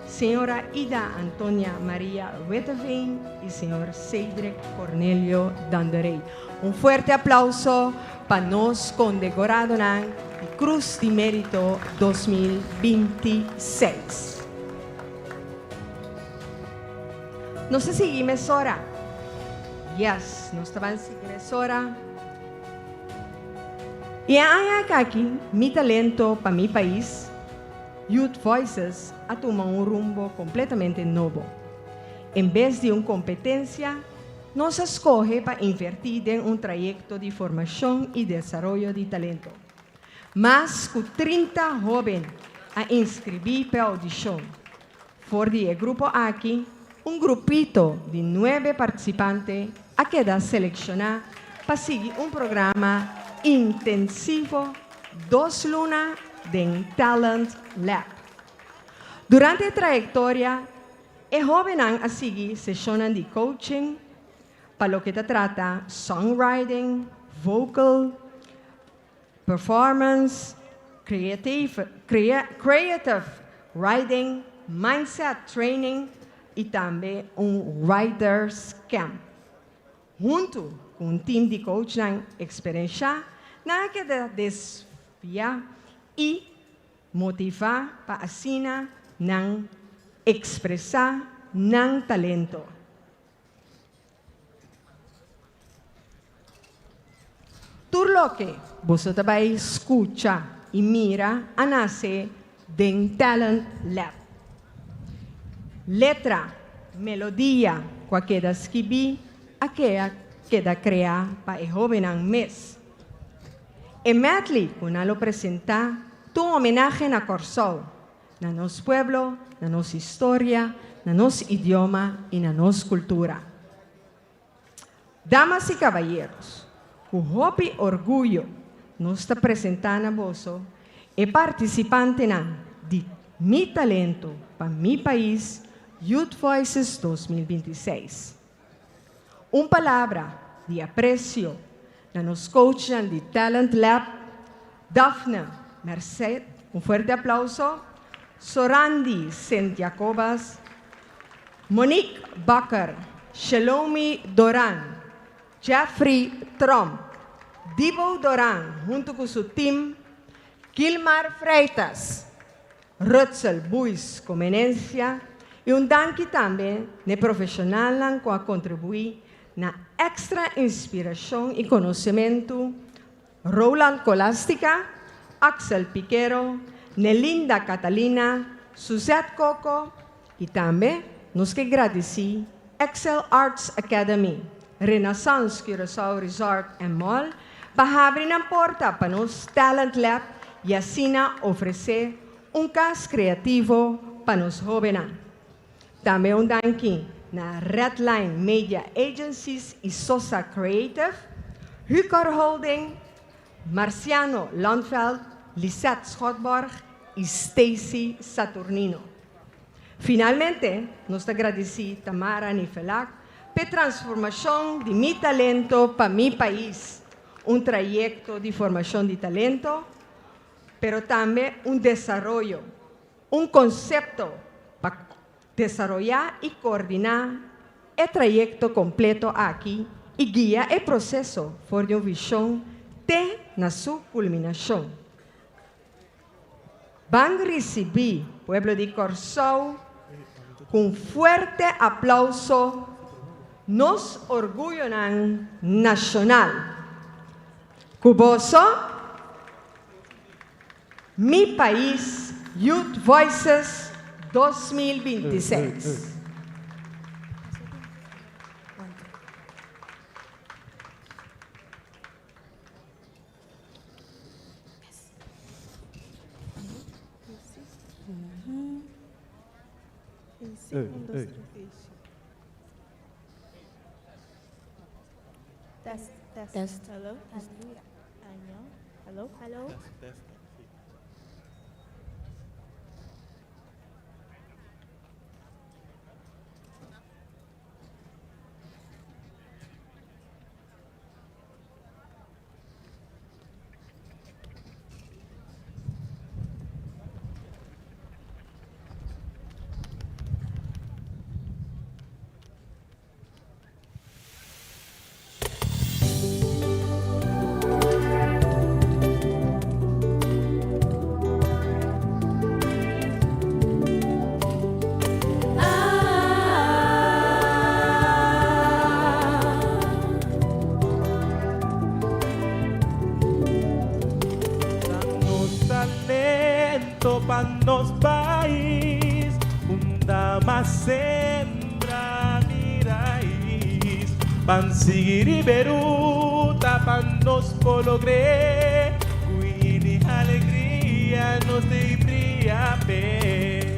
señora Ida Antonia Maria Witteveen y señor Cedric Cornelio Danderey. Un fuerte aplauso pa nos condecoradonan di Cruz di Merito 2026. Nos ta sigui mesora. Yes, nos ta ban sigui mesora. I e aña akí, Mi Talento pa Mi Pais, Youth Voices a tuma un rumbo kompletamente nobo. En bes di un kompetensia, nos a skohe pa invertí den un trayekto di formashon i desaroyo di talento. Mas ku 30 hóben a inskribí p'e oudishon. For di e grupo aki, un grupito di nuebe partisipante a keda selekshoná pa sigui un programa intensivo dos luna den Talent Lab. Durante e trayektoria, e hóbennan a sigui seshonnan di coaching pa loke ta trata songwriting, vocal, performance, creative, creative writing, mindset training i tambe un writers camp. Huntu ku un team di coachnan eksperenshá, nan a keda desfiá i motivá pa asina nan ekspresá nan talento. Tur loke boso ta bai skucha i mira a nase den Talent Lab. Letra, melodia ku a keda skibí a kea keda kreá pa e hóbennan mes. E medley ku nan lo presentá ta un homenahe na Kòrsou, na nos pueblo, na nos historia, na nos idioma i na nos kultura. Damas i kabayeros, ku hopi orguyo nos ta presentá na boso e partisipantenan di Mi Talento pa Mi Pais Youth Voices 2026. Un palabra di apresio na nos coachnan di Talent Lab, Daphne Merced, un fuerte aplauso, Sorandi Sint Jacobas, Monique Bakker, Shelomi Doran, Jeffrey Tromp, Dibo Doran hunto cu su team, Gilmar Freitas, Rutzel Buis Comenencia y un danki tambe n'e profesionalnan cu a contribui na extra inspiracion y conocemento, Roland Colastica, Axel Piquero, Nelinda Catalina, Suzette Coco y tambe nos ke gradici Excel Arts Academy, Renaissance Curaçao Resort and Mall pa habri nan porta pa nos Talent Lab y asina ofrece un cas creativo pa nos hobennan. Tambe un danki na Redline Media Agencies y Sosa Creative, Hucor Holding, Marciano Landveld, Lisette Schotborg y Stacy Saturnino. Finalmente, nos ta gradici Tamara Nifelak p'e transformacion di Mi Talento pa Mi Pais. un trayekto di formashon di talento, pero tambe un desaroyo, un konsepto pa desaroyá i koordiná e trayekto kompleto aki i guia e proseso for di un vishon te na su kulminashon. Ban risibí pueblo di Kòrsou ku un fuerte aplauso nos orguyonan nashonal. Ku boso, Mi Pais Youth Voices 2026. Test, test. Test. Hello. Hello. Hello. Nos talento pa nos pais, unda m'a sembra mi rais. Ban sigui riba e ruta pa nos por logr'é, ku ini alegria nos ta bria p'é.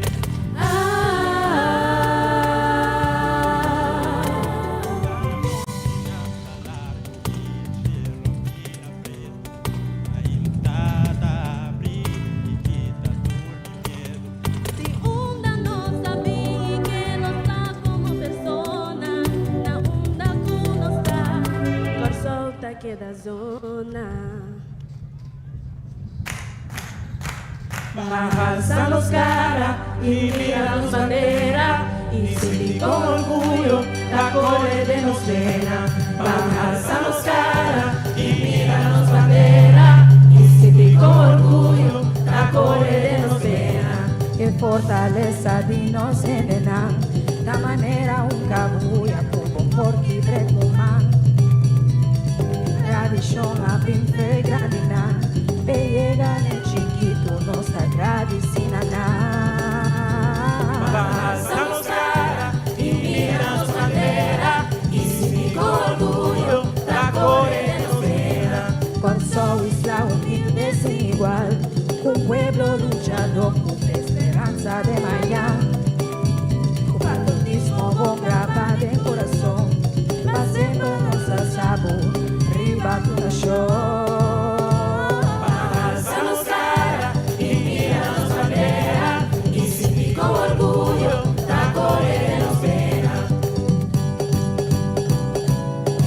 Di unda nos a bin i ken nos ta komo persona, na unda ku nos ta, Kòrsou ta keda zona. Ban alsa nos kara i mira nos bandera i sinti kon orguyo ta kore den nos bena. Ban alsa nos kara i mira nos bandera i sinti kon orguyo ta kore den nos bena. E fortalesa di nos hendenan ta manera un kabuya ku bo por kibr'é ku man. Tradishon a bin fe grandinan, p'e yega n'e chikitu nos ta gradisí na nan. Alsa nos kara i mira nos bandera i sinti ku orguyo ta kore den nos bena. Kòrsou isla humilde sin igual, ku un pueblo luchadó ku fe speransa de mañan. Ku patriotismo bon grabá den kurason, pa semper nos a sabu riba tur nashon. Alsa nos kara i mira nos bandera i sinti kon orguyo ta kore den nos bena.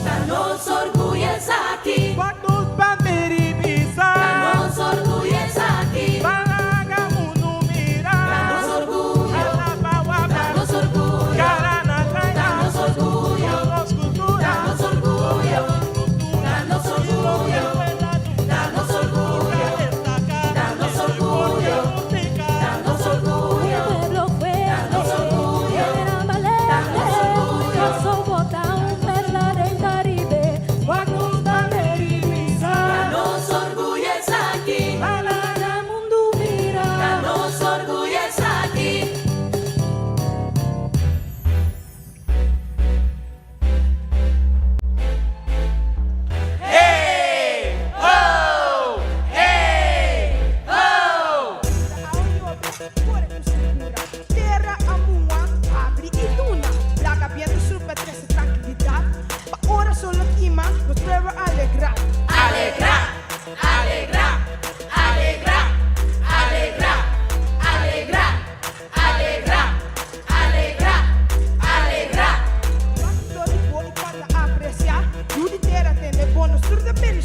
Ta nos orguyo esaki. Wak nos bandera i bisa. Ta nos orguyo esaki. Ban laga mundu mira. Ta nos orguyo. Ta nos orguyo. Cara na Ta nos orguyo. Nos kultura. Ta nos orguyo. Ta nos orguyo. Ta nos orguyo. Ta nos orguyo. Ta nos orguyo. Pueblo fuerte, Ta nos orguyo. gran valente, Ta nos orguyo. Kòrsou bo ta un perla den Karibe, wak nos bandera i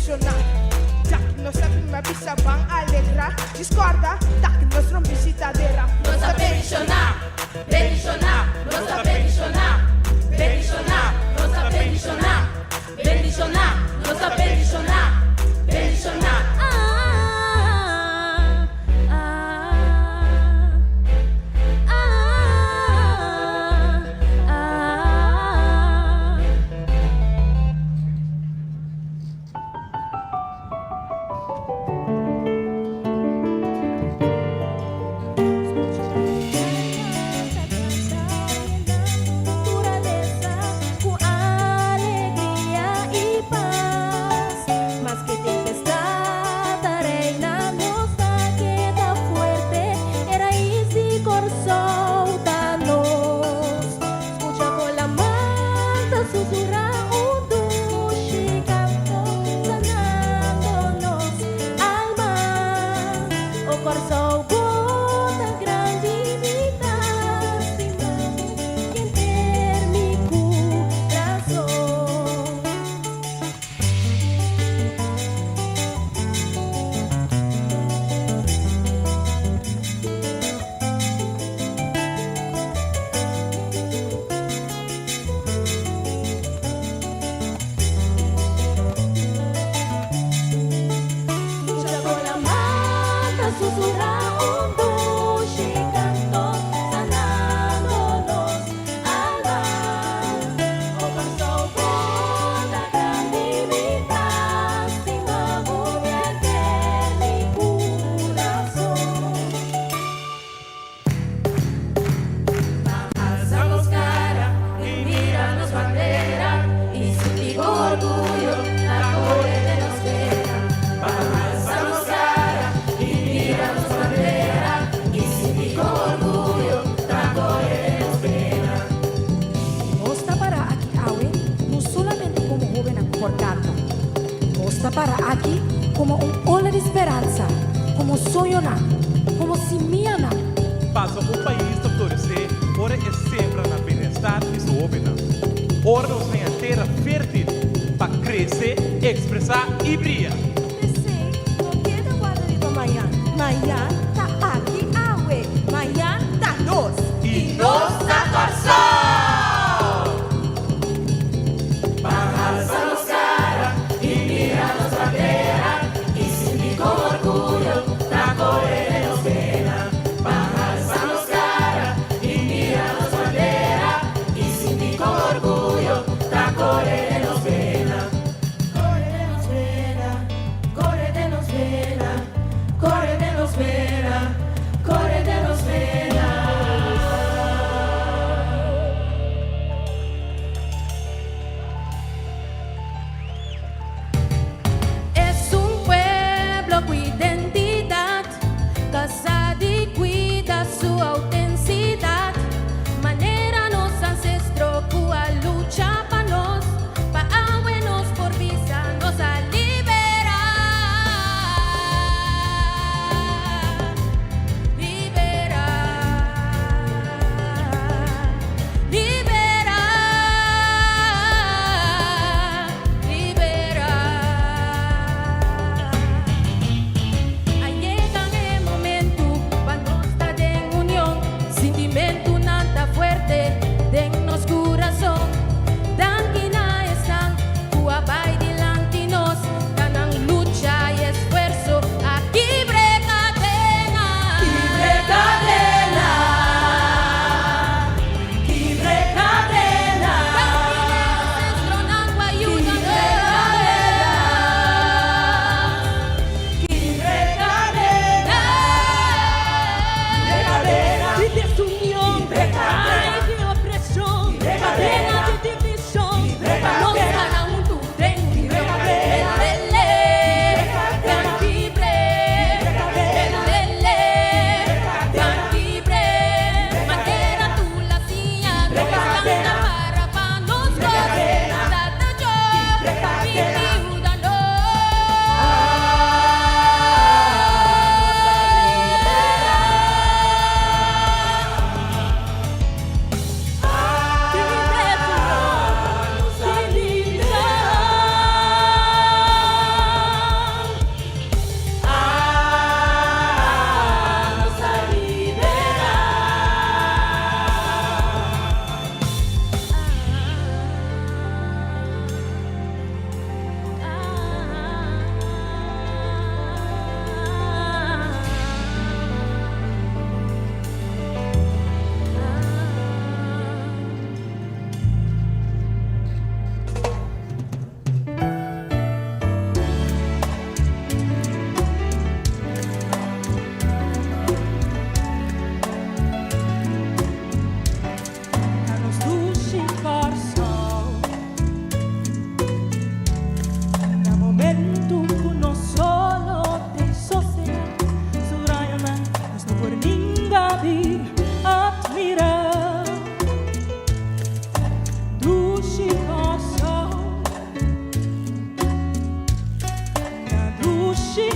bendishoná. Ya ku nos a bin a bisa ban alegrá, Discorda ta ku nos no bishita dera. Nos ta bendishoná, bendishoná, nos ta bendishoná, bendishoná, nos ta bendishoná, bendishoná, nos ta bendishoná, bendishoná. Ah, ah, ah, ah. Naturalesa ku alegria i pas. Maske tempestat ta reina, nos ta keda fuerte. E rais di Kòrsou ta nos. Skucha kon laman ta susurá un dushi kanto, sanando nos alma. O Kòrsou, bo ta grandi, mi ta stima bo henter mi kurason. Skucha kon laman ta susurá un dushi kanto, sanando nos alma. O Kòrsou, bo ta grandi, mi ta stima bo henter mi kurason. Alsa nos kara i mira nos bandera i sinti orguyo ta kore den nos bena. Alsa nos kara i mira nos bandera i sinti orguyo ta kore den nos bena. Nos ta para aki awe, no solamente komo hóben por kanta. Nos ta para aki komo un ola di speransa, komo soñonan, komo simianan. Paso un pais ta floresé ora e sembra na bienestar di su hóbennan. Ora nos haña tera fértil pa krese, ekspresá i bria. P'esei, no keda warda riba mañan. Mañan ta aki awe. Mañan ta nos. I nos ta Kòrsou! Ban alsa nos kara i mira nos bandera i sinti ku orguyo ta kore den nos bena. Ban alsa nos kara i mira nos bandera i sinti ku orguyo ta kore den nos bena. Kore den nos bena, kore den nos bena, kore den nos bena.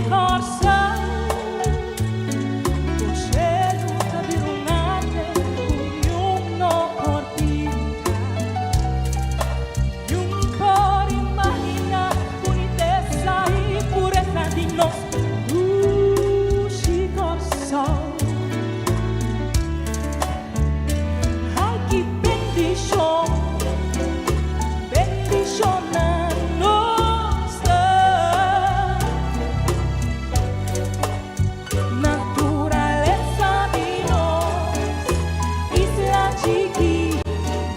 Kòrsou. Bo shelu ta bira un arte ku niun no por pinta. Niun por imaginá bunitesa i puresa di nos dushi Kòrsou. Ai ki bendishon, bendishoná nos ta. Naturalesa di nos isla chikí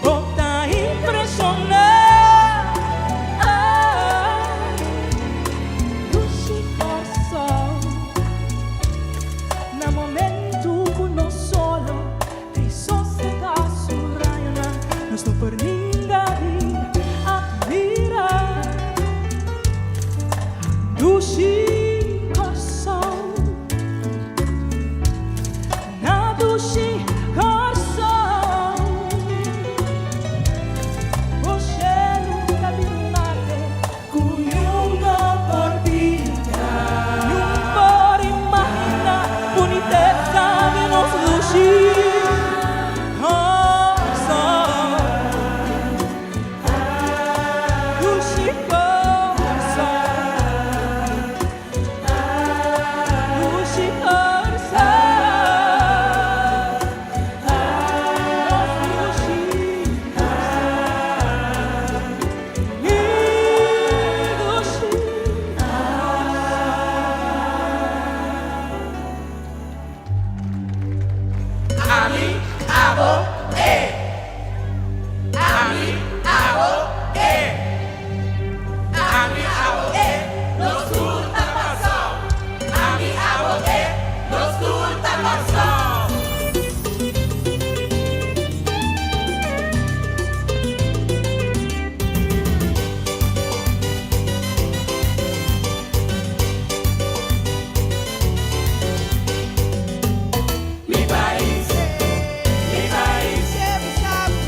bo ta impreshoná. Dushi Kòrsou. Na momentu ku nos solo ta e sosegá su rayonan, nos no por ninga di atmirá dushi Kòrsou. Na dushi Kòrsou, bo shelu ta bira un arte Ku niun no por pinta. Niun por imaginá bunitesa di nos lushi Kòrsou. Lushi Kòrsou. Lushi Kòrsou. Nos lushi Kòrsou. Ami, abo, e. Ami, abo, e. Ami, abo, e. Nos tur ta Kòrsou. Ami, abo, e. Nos tur ta Kòrsou. Mi pais, mi pais,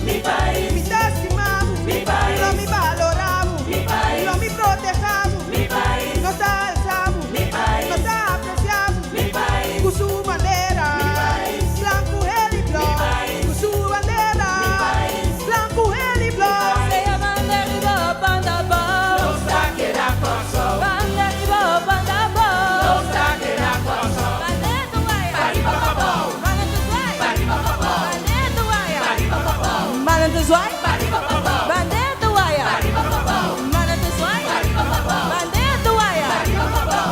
mi pais. Mi ta stima bo, Mi pais. Lo mi balorá bo, Mi pais. Lo mi protehá bo, Mi pais. Nos ta alsa bo, Mi pais. Nos ta apresiá bo, Mi pais. Ku su bandera, Mi pais. Blanku, hel i blou, Mi pais. Ku su bandera, Mi pais. Blanku, hel i blou. Sea banda riba o banda abou. Nos ta keda Kòrsou. Banda riba o banda abou. Nos ta keda Kòrsou. Bandera ta waya. Pariba pabou. Banda ta zwaai. Pariba pabou. Bandera ta waya. Pariba pabou. Banda ta zwaai. Pariba pabou. Bandera ta waya. Pariba pabou. Banda ta zwaai. Pariba pabou. Bandera ta waya. Pariba pabou.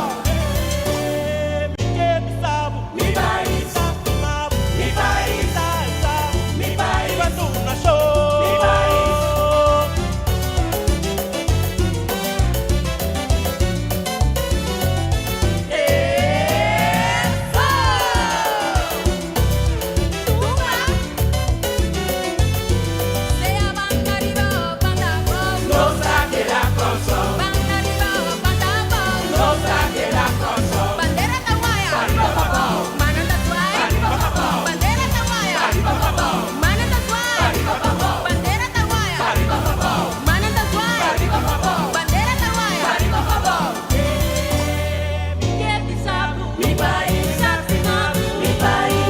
Mi pais. Mi pais. Mi pais. Mi pais. Sea banda riba o banda abou. Nos ta keda Kòrsou. Banda riba o banda abou. Nos ta keda Kòrsou. Bandera ta waya. Pariba pabou. Manan ta zwaai. Pariba pabou. Bandera ta waya. Pariba pabou. Manan ta zwaai. Pariba pabou. Bandera ta waya. Pariba pabou. Manan ta zwaai. Pariba pabou. Bandera ta waya. Pariba pabou. Ke bisa bo. Mi pais. Mi ta stima bo. Mi pais.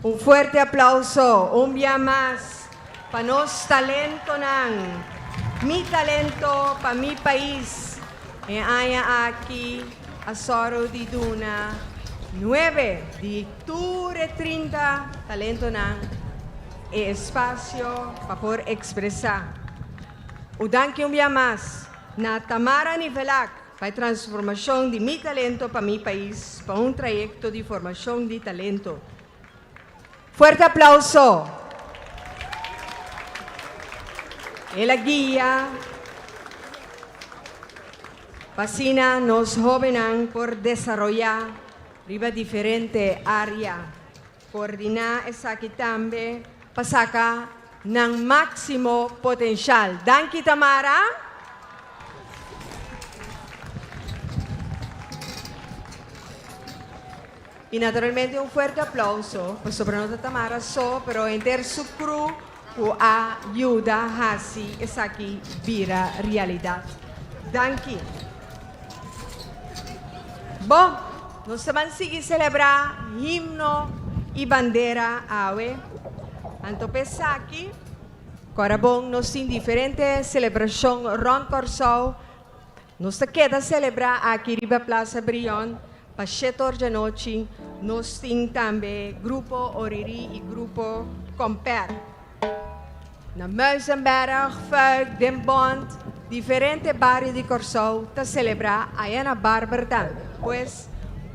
Un fuerte aplauso, un bia mas, pa nos talentonan. Mi talento pa mi pais. E aña aki a sòru di duna nuebe di tur e 30 talentonan e espasio pa por ekspresá. Un danki un bia mas na Tamara Nivelak pa e transformashon di Mi Talento pa Mi Pais pa un trayekto di formashon di talento. Fuerte aplauso! El a guia pa asina nos hóbennan por desaroyá riba diferente área. Koordiná esaki tambe pa saka nan máksimo potenshal. Danki Tamara! I naturalmente un fuerte aplauso pasobra no ta Tamara so pero henter su crew ku a yuda hasi esaki bira realidat. Danki. Bon, nos ta ban sigui selebrá himno i bandera awe. Anto p'esaki, kòrda bon nos tin diferente selebrashon rònt Kòrsou. Nos ta keda selebrá aki riba Plaza Brion pa shete or djanochi. Nos tin tambe Grupo Oriri i Grupo Comper. Na Muizenberg, Fuik, Den Bont, diferente bario di Kòrsou ta selebrá aya na Barber tambe. Pues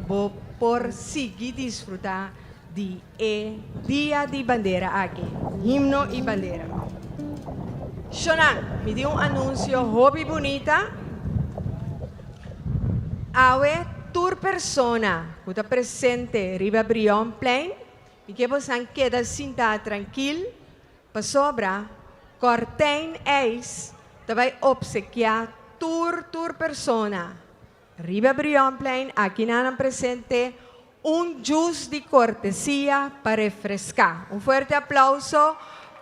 bo por sigui disfrutá di e Dia di Bandera aki, Himno i Bandera. Shonan, mi di un anunsio hopi bunita. Awe tur persona ku ta presente riba Brionplein, mi ke bosan keda sinta trankil, pasobra Kòrtijn IJs ta bai opsekiá tur tur persona Riba Brionplein aki nan a presente un jus di kortesia pa refreská. Un fuerte aplauso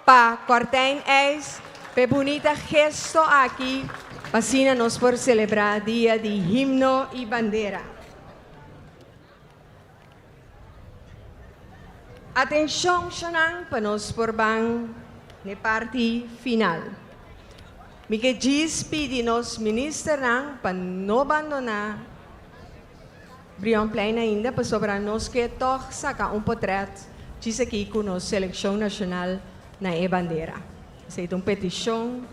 pa Kòrtijn IJs p'e bunita gesto aki pa asina nos por selebrá Dia di Himno i Bandera. Atenshon shonan pa nos por ban n'e parti final. Mi ke djis pidi nos ministernan pa no bandoná Brionplein ainda pasobra nos ke tòg saka un potrèt djis aki ku nos selekshon nashonal na e bandera. Esei ta un petishon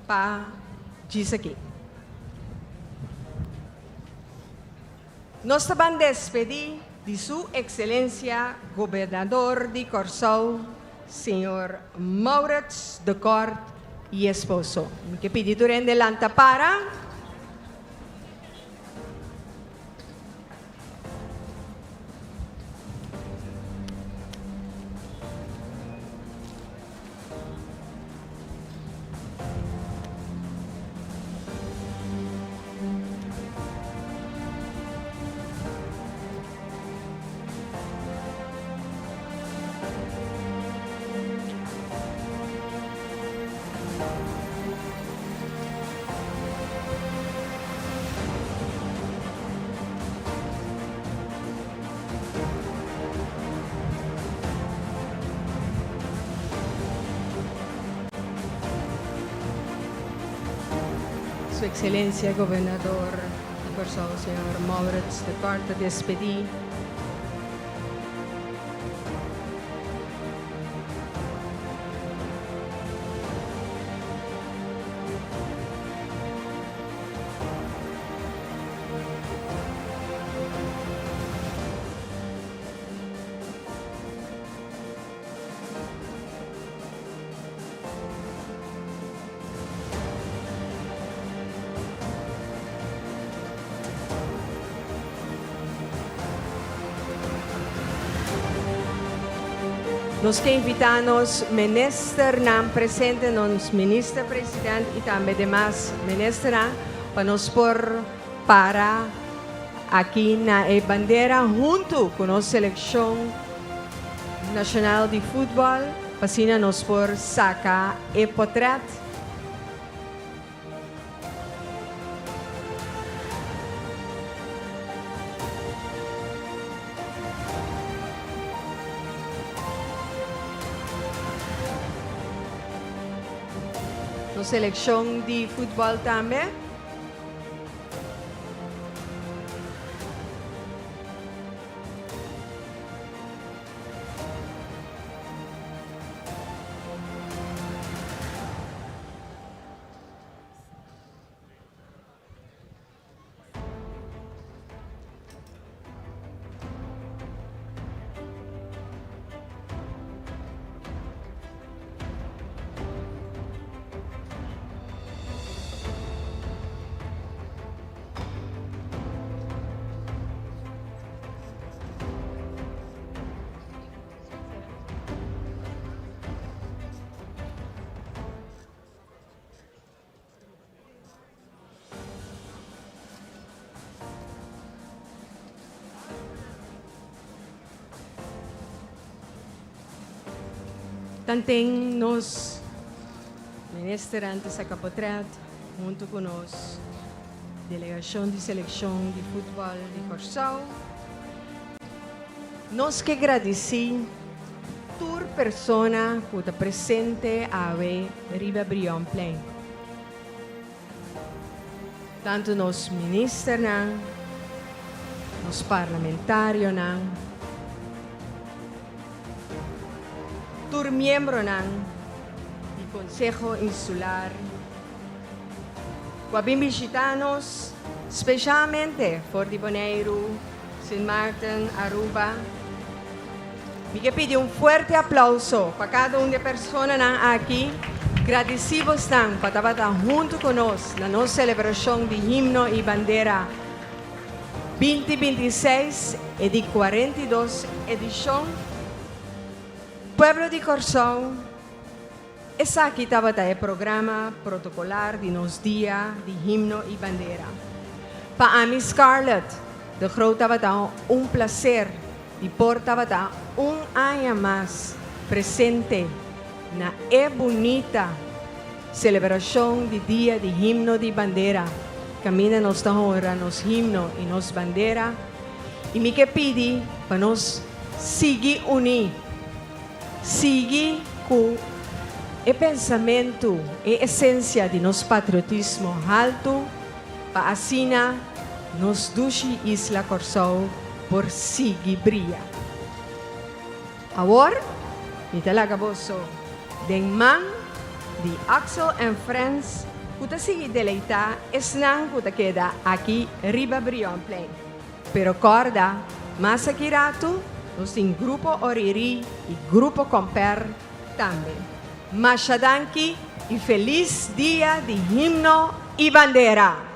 pa djis aki. Nos ta ban despedí di Su Ekselencia Gobernador di Kòrsou, Señor Maurits de Kort i esposo. Mi ke pidi tur hende lanta para. Su Excelencia Gobernador di Kòrsou señor Maurits de Kort ta despedí. Nos ke invitá nos ministernan presente, nos minister president i tambe demas ministernan pa nos por para aki na e bandera huntu ku nos selekshon nashonal di futbòl pa asina nos por saka e potrèt. Nos selekshon di futbòl tambe. Tanten nos ministernan ta saka potret huntu ku nos delegashon di selekshon di futbòl di Kòrsou, nos ke gradisí tur persona ku ta presente awe riba Brionplein. Tantu nos ministernan, nos parlamentarionan, tur miembronan di Konseho Insular ku a bin bishitá nos, speshalmente for di Boneiru, Sint Maarten, Aruba. Mi ke pidi un fuerte aplauso pa kada un di e personanan aki. Gradisí bosnan pa tabata huntu ku nos na nos selebrashon di Himno i Bandera 2026, e di 42 edishon. Pueblo di Kòrsou, esaki tabata e programa protokolar di nos Dia di Himno i Bandera. Pa ami Scarlett de Groot tabata un plaser di por tabata un aña mas presente na e bunita selebrashon di Dia di Himno di Bandera kaminda nos ta honra nos himno i nos bandera i mi ke pidi pa nos sigui uní, sigui ku e pensamentu, e esensia di nos patriotismo haltu pa asina nos dushi isla Kòrsou por sigui bria. Awor mi ta laga boso den man di Axel and Friends ku ta sigui deleitá esnan ku ta keda aki riba Brionplein. Pero kòrda, mas aki ratu nos tin Grupo Oriri i Grupo Comper tambe. Masha danki i felis dia di Himno i Bandera!